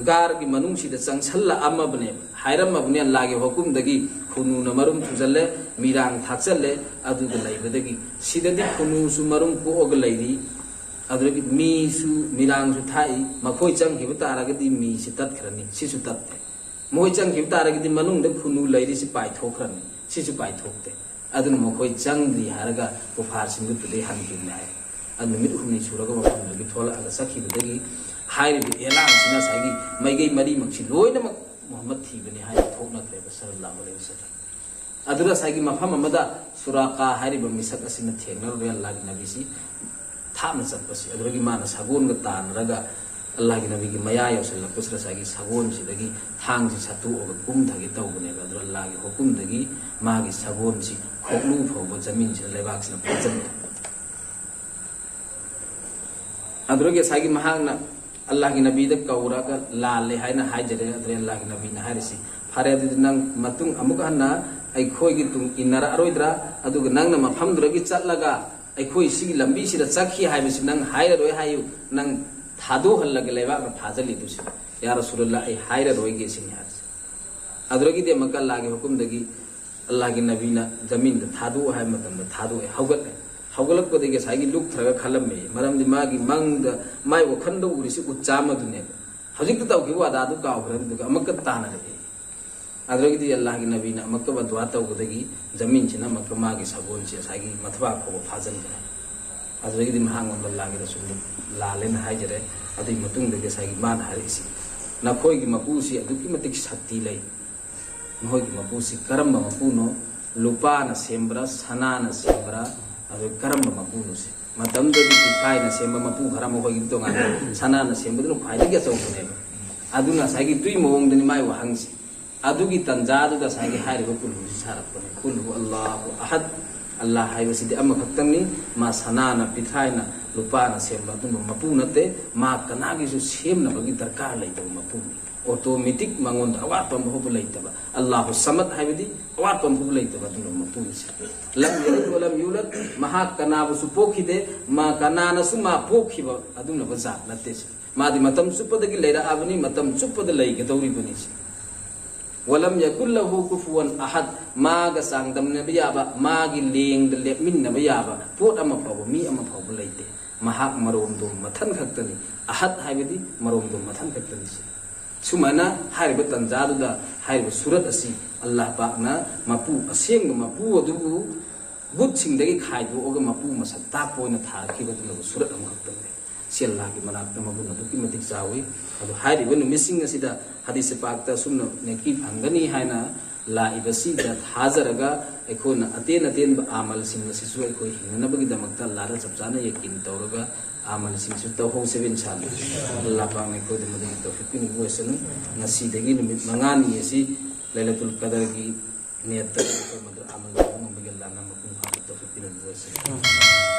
ꯒꯥꯔꯒꯤ ꯃꯅꯨꯡꯁꯤꯗ ꯆꯪꯁꯜꯂꯛꯑꯝꯃꯕꯅꯦꯕ꯫ ꯍꯥꯏꯔꯝꯃꯕꯅꯦ ꯑꯜꯂꯥꯍꯒꯤ ꯍꯨꯀꯨꯝꯗꯒꯤ, ꯈꯨꯅꯨꯅ ꯃꯔꯨꯝ ꯊꯨꯖꯜꯂꯦ, ꯃꯤꯔꯥꯡ ꯊꯥꯛꯆꯜꯂꯦ, ꯑꯗꯨꯒ ꯂꯩꯕꯗꯒꯤ ꯁꯤꯗꯗꯤ ꯈꯨꯅꯨꯁꯨ ꯃꯔꯨꯝ ꯀꯣꯛꯑꯒ ꯂꯩꯔꯤ, ꯑꯗꯨꯗꯒꯤ ꯃꯤꯁꯨ ꯃꯤꯔꯥꯡꯁꯨ ꯊꯥꯛꯏ꯫ ꯃꯈꯣꯏ ꯆꯪꯈꯤꯕ ꯇꯥꯔꯒꯗꯤ ꯃꯤꯁꯤ ꯇꯠꯈ꯭ꯔꯅꯤ꯫ ꯁꯤꯁꯨ ꯇꯠꯇꯦ꯫ ꯃꯈꯣꯏ ꯆꯪꯈꯤꯕ ꯇꯥꯔꯒꯗꯤ ꯃꯅꯨꯡꯗ ꯈꯨꯅꯨ ꯂꯩꯔꯤꯁꯤ ꯄꯥꯏꯊꯣꯛꯈ꯭ꯔꯅꯤ꯫ ꯁꯤꯁꯨ ꯄꯥꯏꯊꯣꯛꯇꯦ꯫ ꯑꯗꯨꯅ ꯃꯈꯣꯏ ꯆꯪꯗ꯭ꯔꯤ ꯍꯥꯏꯔꯒ ꯀꯨꯐꯥꯔꯁꯤꯡꯗꯨ ꯇꯨꯗꯩ ꯍꯟꯈꯤꯕꯅꯤ ꯍꯥꯏ꯫ ꯑꯗꯨ ꯅꯨꯃꯤꯠ ꯍꯨꯝꯅꯤ ꯁꯨꯔꯒ ꯃꯐꯝꯗꯨꯒꯤ ꯊꯣꯛꯂꯛꯑꯒ ꯆꯠꯈꯤꯕꯗꯒꯤ ꯍꯥꯏꯔꯤꯕ ꯑꯦꯂꯥꯟꯁꯤꯅ ꯉꯁꯥꯏꯒꯤ ꯃꯥꯏꯀꯩ ꯃꯔꯤꯃꯛꯁꯤ ꯂꯣꯏꯅꯃꯛ ꯃꯨꯍꯝꯃꯗ ꯊꯤꯕꯅꯤ ꯍꯥꯏꯅ ꯊꯣꯛꯅꯈ꯭ꯔꯦꯕ, ꯁꯜꯂꯜꯂꯥꯍꯨ ꯑꯂꯩꯍꯤ ꯋꯁꯜꯂꯝ꯫ ꯑꯗꯨꯗ ꯉꯁꯥꯏꯒꯤ ꯃꯐꯝ ꯑꯃꯗ ꯁꯨꯔꯥꯀꯥ ꯍꯥꯏꯔꯤꯕ ꯃꯤꯁꯛ ꯑꯁꯤꯅ ꯊꯦꯡꯅꯔꯨꯔꯦ ꯑꯜꯂꯥꯍꯒꯤ ꯅꯕꯤꯁꯤ ꯊꯥꯞꯅ ꯆꯠꯄꯁꯤ꯫ ꯑꯗꯨꯗꯒꯤ ꯃꯥꯅ ꯁꯒꯣꯜꯒ ꯇꯥꯟꯅꯔꯒ ꯑꯜꯂꯥꯍꯒꯤ ꯅꯕꯤꯒꯤ ꯃꯌꯥ ꯌꯧꯁꯤꯜꯂꯛꯄꯁꯤꯗ ꯉꯁꯥꯏꯒꯤ ꯁꯒꯣꯜꯁꯤꯗꯒꯤ ꯊꯥꯡꯁꯤ ꯁꯠꯇꯣꯛꯑꯒ ꯀꯨꯝꯊꯒꯦ ꯇꯧꯕꯅꯦꯕ꯫ ꯑꯗꯨꯗ ꯑꯜꯂꯥꯍꯒꯤ ꯍꯨꯀꯨꯝꯗꯒꯤ ꯃꯥꯒꯤ ꯁꯒꯣꯜꯁꯤ ꯈꯣꯛꯂꯨ ꯐꯥꯎꯕ ꯖꯃꯤꯟꯁꯤꯗ ꯂꯩꯕꯥꯛꯁꯤꯅ ꯐꯥꯖꯤꯟꯕ꯫ ꯑꯗꯨꯗꯒꯤ ꯉꯁꯥꯏꯒꯤ ꯃꯍꯥꯛꯅ ꯑꯜꯂꯥꯍꯒꯤ ꯅꯕꯤꯗ ꯀꯧꯔꯒ ꯂꯥꯜꯂꯦ ꯍꯥꯏꯅ ꯍꯥꯏꯖꯔꯦ꯫ ꯑꯗꯨꯗ ꯑꯜꯂꯥꯍꯒꯤ ꯅꯕꯤꯅ ꯍꯥꯏꯔꯤꯁꯤ, "ꯐꯔꯦ, ꯑꯗꯨꯗꯤ ꯅꯪ ꯃꯇꯨꯡ ꯑꯃꯨꯛ ꯍꯟꯅ ꯑꯩꯈꯣꯏꯒꯤ ꯇꯨꯡ ꯏꯟꯅꯔꯛꯑꯔꯣꯏꯗ꯭ꯔꯥ? ꯑꯗꯨꯒ ꯅꯪꯅ ꯃꯐꯝꯗꯨꯗꯒꯤ ꯆꯠꯂꯒ ꯑꯩꯈꯣꯏ ꯁꯤꯒꯤ ꯂꯝꯕꯤꯁꯤꯗ ꯆꯠꯈꯤ ꯍꯥꯏꯕꯁꯤ ꯅꯪ ꯍꯥꯏꯔꯔꯣꯏ ꯍꯥꯏꯌꯨ꯫ ꯅꯪ ꯊꯥꯗꯣꯛꯍꯜꯂꯒ ꯂꯩꯕꯥꯛꯅ ꯐꯥꯖꯤꯜꯂꯤꯗꯨꯁꯤ, ꯌꯥ ꯔꯁꯨꯂꯜꯂꯥ, ꯑꯩ ꯍꯥꯏꯔꯔꯣꯏꯒꯦ ꯁꯤꯅꯤ" ꯍꯥꯏꯔꯤꯁꯦ꯫ ꯑꯗꯨꯗꯒꯤꯗꯤ ꯑꯃꯨꯛꯀ ꯑꯜꯂꯥꯍꯒꯤ ꯍꯨꯀꯨꯝꯗꯒꯤ ꯑꯜꯂꯥꯍꯒꯤ ꯅꯕꯤꯅ ꯖꯃꯤꯟꯗ ꯊꯥꯗꯣꯛꯑꯣ ꯍꯥꯏꯕ ꯃꯇꯝꯗ ꯊꯥꯗꯣꯛꯑꯦ, ꯍꯧꯒꯠꯂꯦ꯫ ꯍꯧꯒꯠꯂꯛꯄꯗꯒꯤ ꯉꯁꯥꯏꯒꯤ ꯂꯨꯞꯊꯔꯒ ꯈꯜꯂꯝꯃꯦ, ꯃꯔꯝꯗꯤ ꯃꯥꯒꯤ ꯃꯪꯗ ꯃꯥꯏ ꯋꯥꯈꯜꯗ ꯎꯔꯤꯁꯤ ꯎꯠꯆꯥꯝ ꯑꯗꯨꯅꯦꯕ꯫ ꯍꯧꯖꯤꯛꯇ ꯇꯧꯈꯤꯕ ꯋꯥꯗꯥꯗꯨ ꯀꯥꯎꯈ꯭ꯔꯦ, ꯑꯗꯨꯗꯨꯒ ꯑꯃꯨꯛꯀ ꯇꯥꯟꯅꯔꯛꯑꯦ꯫ ꯑꯗꯨꯗꯒꯤꯗꯤ ꯑꯜꯂꯥꯍꯒꯤ ꯅꯕꯤꯅ ꯑꯃꯨꯛꯀ ꯕꯗꯨꯋꯥ ꯇꯧꯕꯗꯒꯤ ꯖꯃꯤꯟꯁꯤꯅ ꯑꯃꯨꯛꯀ ꯃꯥꯒꯤ ꯁꯒꯣꯜꯁꯦ ꯉꯁꯥꯏꯒꯤ ꯃꯊꯕꯥꯛ ꯐꯥꯎꯕ ꯐꯥꯖꯤꯟꯈ꯭ꯔꯦ꯫ ꯑꯗꯨꯗꯒꯤꯗꯤ ꯃꯍꯥꯛꯉꯣꯟꯗ ꯑꯜꯂꯥꯍꯒꯤ ꯔꯁꯨꯜꯗꯨ ꯂꯥꯜꯂꯦꯅ ꯍꯥꯏꯖꯔꯦ꯫ ꯑꯗꯨꯒꯤ ꯃꯇꯨꯡꯗꯒꯤ ꯉꯁꯥꯏꯒꯤ ꯃꯥꯅ ꯍꯥꯏꯔꯛꯏꯁꯤ, "ꯅꯈꯣꯏꯒꯤ ꯃꯄꯨꯁꯤ ꯑꯗꯨꯛꯀꯤ ꯃꯇꯤꯛ ꯁꯛꯇꯤ ꯂꯩ꯫ ꯃꯈꯣꯏꯒꯤ ꯃꯄꯨꯁꯤ ꯀꯔꯝꯕ ꯃꯄꯨꯅꯣ? ꯂꯨꯄꯥꯅ ꯁꯦꯝꯕ꯭ꯔꯥ, ꯁꯅꯥꯅ ꯁꯦꯝꯕ꯭ꯔꯥ? ꯑꯗꯨ ꯀꯔꯝꯕ ꯃꯄꯨꯅꯣ?" ꯁꯦ ꯃꯇꯝꯗꯨꯗꯗꯤ ꯄꯤꯊ꯭ꯔꯥꯏꯅ ꯁꯦꯝꯕ ꯃꯄꯨ ꯈꯔ ꯑꯃ, ꯑꯩꯈꯣꯏꯒꯤ ꯇꯣꯉꯥꯟꯅ ꯁꯅꯥꯅ ꯁꯦꯝꯕꯗꯨꯅ ꯈ꯭ꯋꯥꯏꯗꯒꯤ ꯑꯆꯧꯕꯅꯦꯕ꯫ ꯑꯗꯨꯅ ꯉꯁꯥꯏꯒꯤ ꯇꯨꯏ ꯃꯑꯣꯡꯗꯅꯤ ꯃꯥꯏ ꯋꯥꯍꯪꯁꯤ꯫ ꯑꯗꯨꯒꯤ ꯇꯟꯖꯥꯗꯨꯗ ꯉꯁꯥꯏꯒꯤ ꯍꯥꯏꯔꯤꯕ ꯀꯨꯜꯍꯨꯁꯤ ꯁꯥꯔꯛꯄꯅꯦ꯫ "ꯀꯨꯜꯍꯨ ꯑꯜꯂꯥꯍꯨ ꯑꯍꯗ", ꯑꯜꯂꯥꯍ ꯍꯥꯏꯕꯁꯤꯗꯤ ꯑꯃꯈꯛꯇꯪꯅꯤ꯫ ꯃꯥ ꯁꯅꯥꯅ, ꯄꯤꯊ꯭ꯔꯥꯏꯅ, ꯂꯨꯄꯥꯅ ꯁꯦꯝꯕ ꯑꯗꯨꯝꯕ ꯃꯄꯨ ꯅꯠꯇꯦ꯫ ꯃꯥ ꯀꯅꯥꯒꯤꯁꯨ ꯁꯦꯝꯅꯕꯒꯤ ꯗꯔꯀꯥꯔ ꯂꯩꯇꯕ ꯃꯄꯨꯅꯤ꯫ ꯑꯣꯇꯣꯃꯦꯇꯤꯛ ꯃꯉꯣꯟꯗ ꯑꯋꯥꯠꯄ ꯑꯃ ꯐꯥꯎꯕ ꯂꯩꯇꯕ, ꯑꯜꯂꯥꯍꯨ ꯁꯃꯗ ꯍꯥꯏꯕꯗꯤ ꯑꯋꯥꯠꯄ ꯑꯃ ꯐꯥꯎꯕ ꯂꯩꯇꯕ ꯑꯗꯨꯝꯕ ꯃꯄꯨꯅꯤ꯫ ꯂꯝ ꯌꯂꯤꯗ ꯋꯥ ꯂꯝ ꯌꯨꯂꯗ, ꯃꯍꯥꯛ ꯀꯅꯥꯕꯨꯁꯨ ꯄꯣꯛꯈꯤꯗꯦ, ꯃꯥ ꯀꯅꯥꯅꯁꯨ ꯃꯥ ꯄꯣꯛꯈꯤꯕ ꯑꯗꯨꯒꯨꯝꯂꯕ ꯖꯥꯠ ꯅꯠꯇꯦ꯫ ꯃꯥꯗꯤ ꯃꯇꯝ ꯆꯨꯞꯄꯗꯒꯤ ꯂꯩꯔꯛꯑꯕꯅꯤ, ꯃꯇꯝ ꯆꯨꯞꯄꯗ ꯂꯩꯒꯗꯧꯔꯤꯕꯅꯤ꯫ "ꯋꯥꯂꯝ ꯌꯀꯨꯜ ꯂꯍꯨ ꯀꯨꯐꯨꯋꯟ ꯑꯍꯗ", ꯃꯥꯒ ꯆꯥꯡꯗꯝꯅꯕ ꯌꯥꯕ, ꯃꯥꯒꯤ ꯂꯦꯡꯗ ꯂꯦꯞꯃꯤꯟꯅꯕ ꯌꯥꯕ ꯄꯣꯠ ꯑꯃ ꯐꯥꯎꯕ, ꯃꯤ ꯑꯃ ꯐꯥꯎꯕ ꯂꯩꯇꯦ꯫ ꯃꯍꯥꯛ ꯃꯔꯣꯝꯗꯣꯝ ꯃꯊꯟ ꯈꯛꯇꯅꯤ꯫ ꯑꯍꯗ ꯍꯥꯏꯕꯗꯤ ꯃꯔꯣꯝꯗꯣꯝ ꯃꯊꯟ ꯈꯛꯇꯅꯤ꯫ ꯁꯨꯃꯥꯏꯅ ꯍꯥꯏꯔꯤꯕ ꯇꯟꯖꯥꯗꯨꯗ ꯍꯥꯏꯔꯤꯕ ꯁꯨꯔꯠ ꯑꯁꯤ ꯑꯜꯂꯥꯍ ꯄꯥꯛꯅ ꯃꯄꯨ, ꯑꯁꯦꯡꯕ ꯃꯄꯨ ꯑꯗꯨꯕꯨ ꯕꯨꯠꯁꯤꯡꯗꯒꯤ ꯈꯥꯏꯗꯣꯛꯑꯒ ꯃꯄꯨ ꯃꯁꯛ ꯇꯥꯛꯄ ꯑꯣꯏꯅ ꯊꯥꯔꯛꯈꯤꯕ ꯑꯗꯨꯒꯨꯝꯂꯕ ꯁꯨꯔꯠ ꯑꯃꯈꯛꯇꯅꯤ꯫ ꯁꯤ ꯑꯜꯂꯥꯍꯒꯤ ꯃꯅꯥꯛꯇ ꯃꯒꯨꯟ ꯑꯗꯨꯛꯀꯤ ꯃꯇꯤꯛ ꯆꯥꯎꯏ꯫ ꯑꯗꯣ ꯍꯥꯏꯔꯤꯕ ꯅꯨꯃꯤꯠꯁꯤꯡ ꯑꯁꯤꯗ ꯍꯗꯤꯁ ꯄꯥꯛꯇ ꯑꯁꯨꯝꯅ ꯅꯦꯀꯤ ꯐꯪꯒꯅꯤ ꯍꯥꯏꯅ ꯂꯥꯛꯏꯕꯁꯤꯗ ꯊꯥꯖꯔꯒ ꯑꯩꯈꯣꯏꯅ ꯑꯇꯦꯟ ꯑꯇꯦꯟꯕ ꯑꯃꯜꯁꯤꯡ ꯑꯁꯤꯁꯨ ꯑꯩꯈꯣꯏ ꯍꯤꯡꯅꯅꯕꯒꯤꯗꯃꯛꯇ ꯑꯜꯂꯥꯍꯗ ꯆꯞ ꯆꯥꯅ ꯌꯦꯀꯤꯟ ꯇꯧꯔꯒ ꯑꯃꯜꯁꯤꯡꯁꯨ ꯇꯧꯍꯧꯁꯦꯕ ꯏꯟꯁꯥ ꯑꯜꯂꯥꯍ꯫ ꯑꯜꯂꯥꯍ ꯄꯥꯛꯅ ꯑꯩꯈꯣꯏꯗ ꯃꯗꯨꯒꯤ ꯇꯧꯐꯤꯛ ꯄꯤꯅꯤꯡꯕ ꯑꯣꯏꯁꯅꯨ꯫ ꯉꯁꯤꯗꯒꯤ ꯅꯨꯃꯤꯠ ꯃꯉꯥꯅꯤ ꯑꯁꯤ ꯂꯩꯂꯇꯨꯜ ꯀꯗꯔꯒꯤ ꯅꯤꯌꯠꯇ ꯑꯩꯈꯣꯏ ꯃꯗꯨ ꯑꯃꯜ ꯇꯧꯕ ꯉꯝꯕꯒꯤ ꯑꯜꯂꯥꯍꯅ ꯃꯄꯨꯡ ꯐꯥꯕ ꯇꯧꯐꯤꯛ ꯄꯤꯅꯕ ꯑꯣꯏꯁꯅꯨ꯫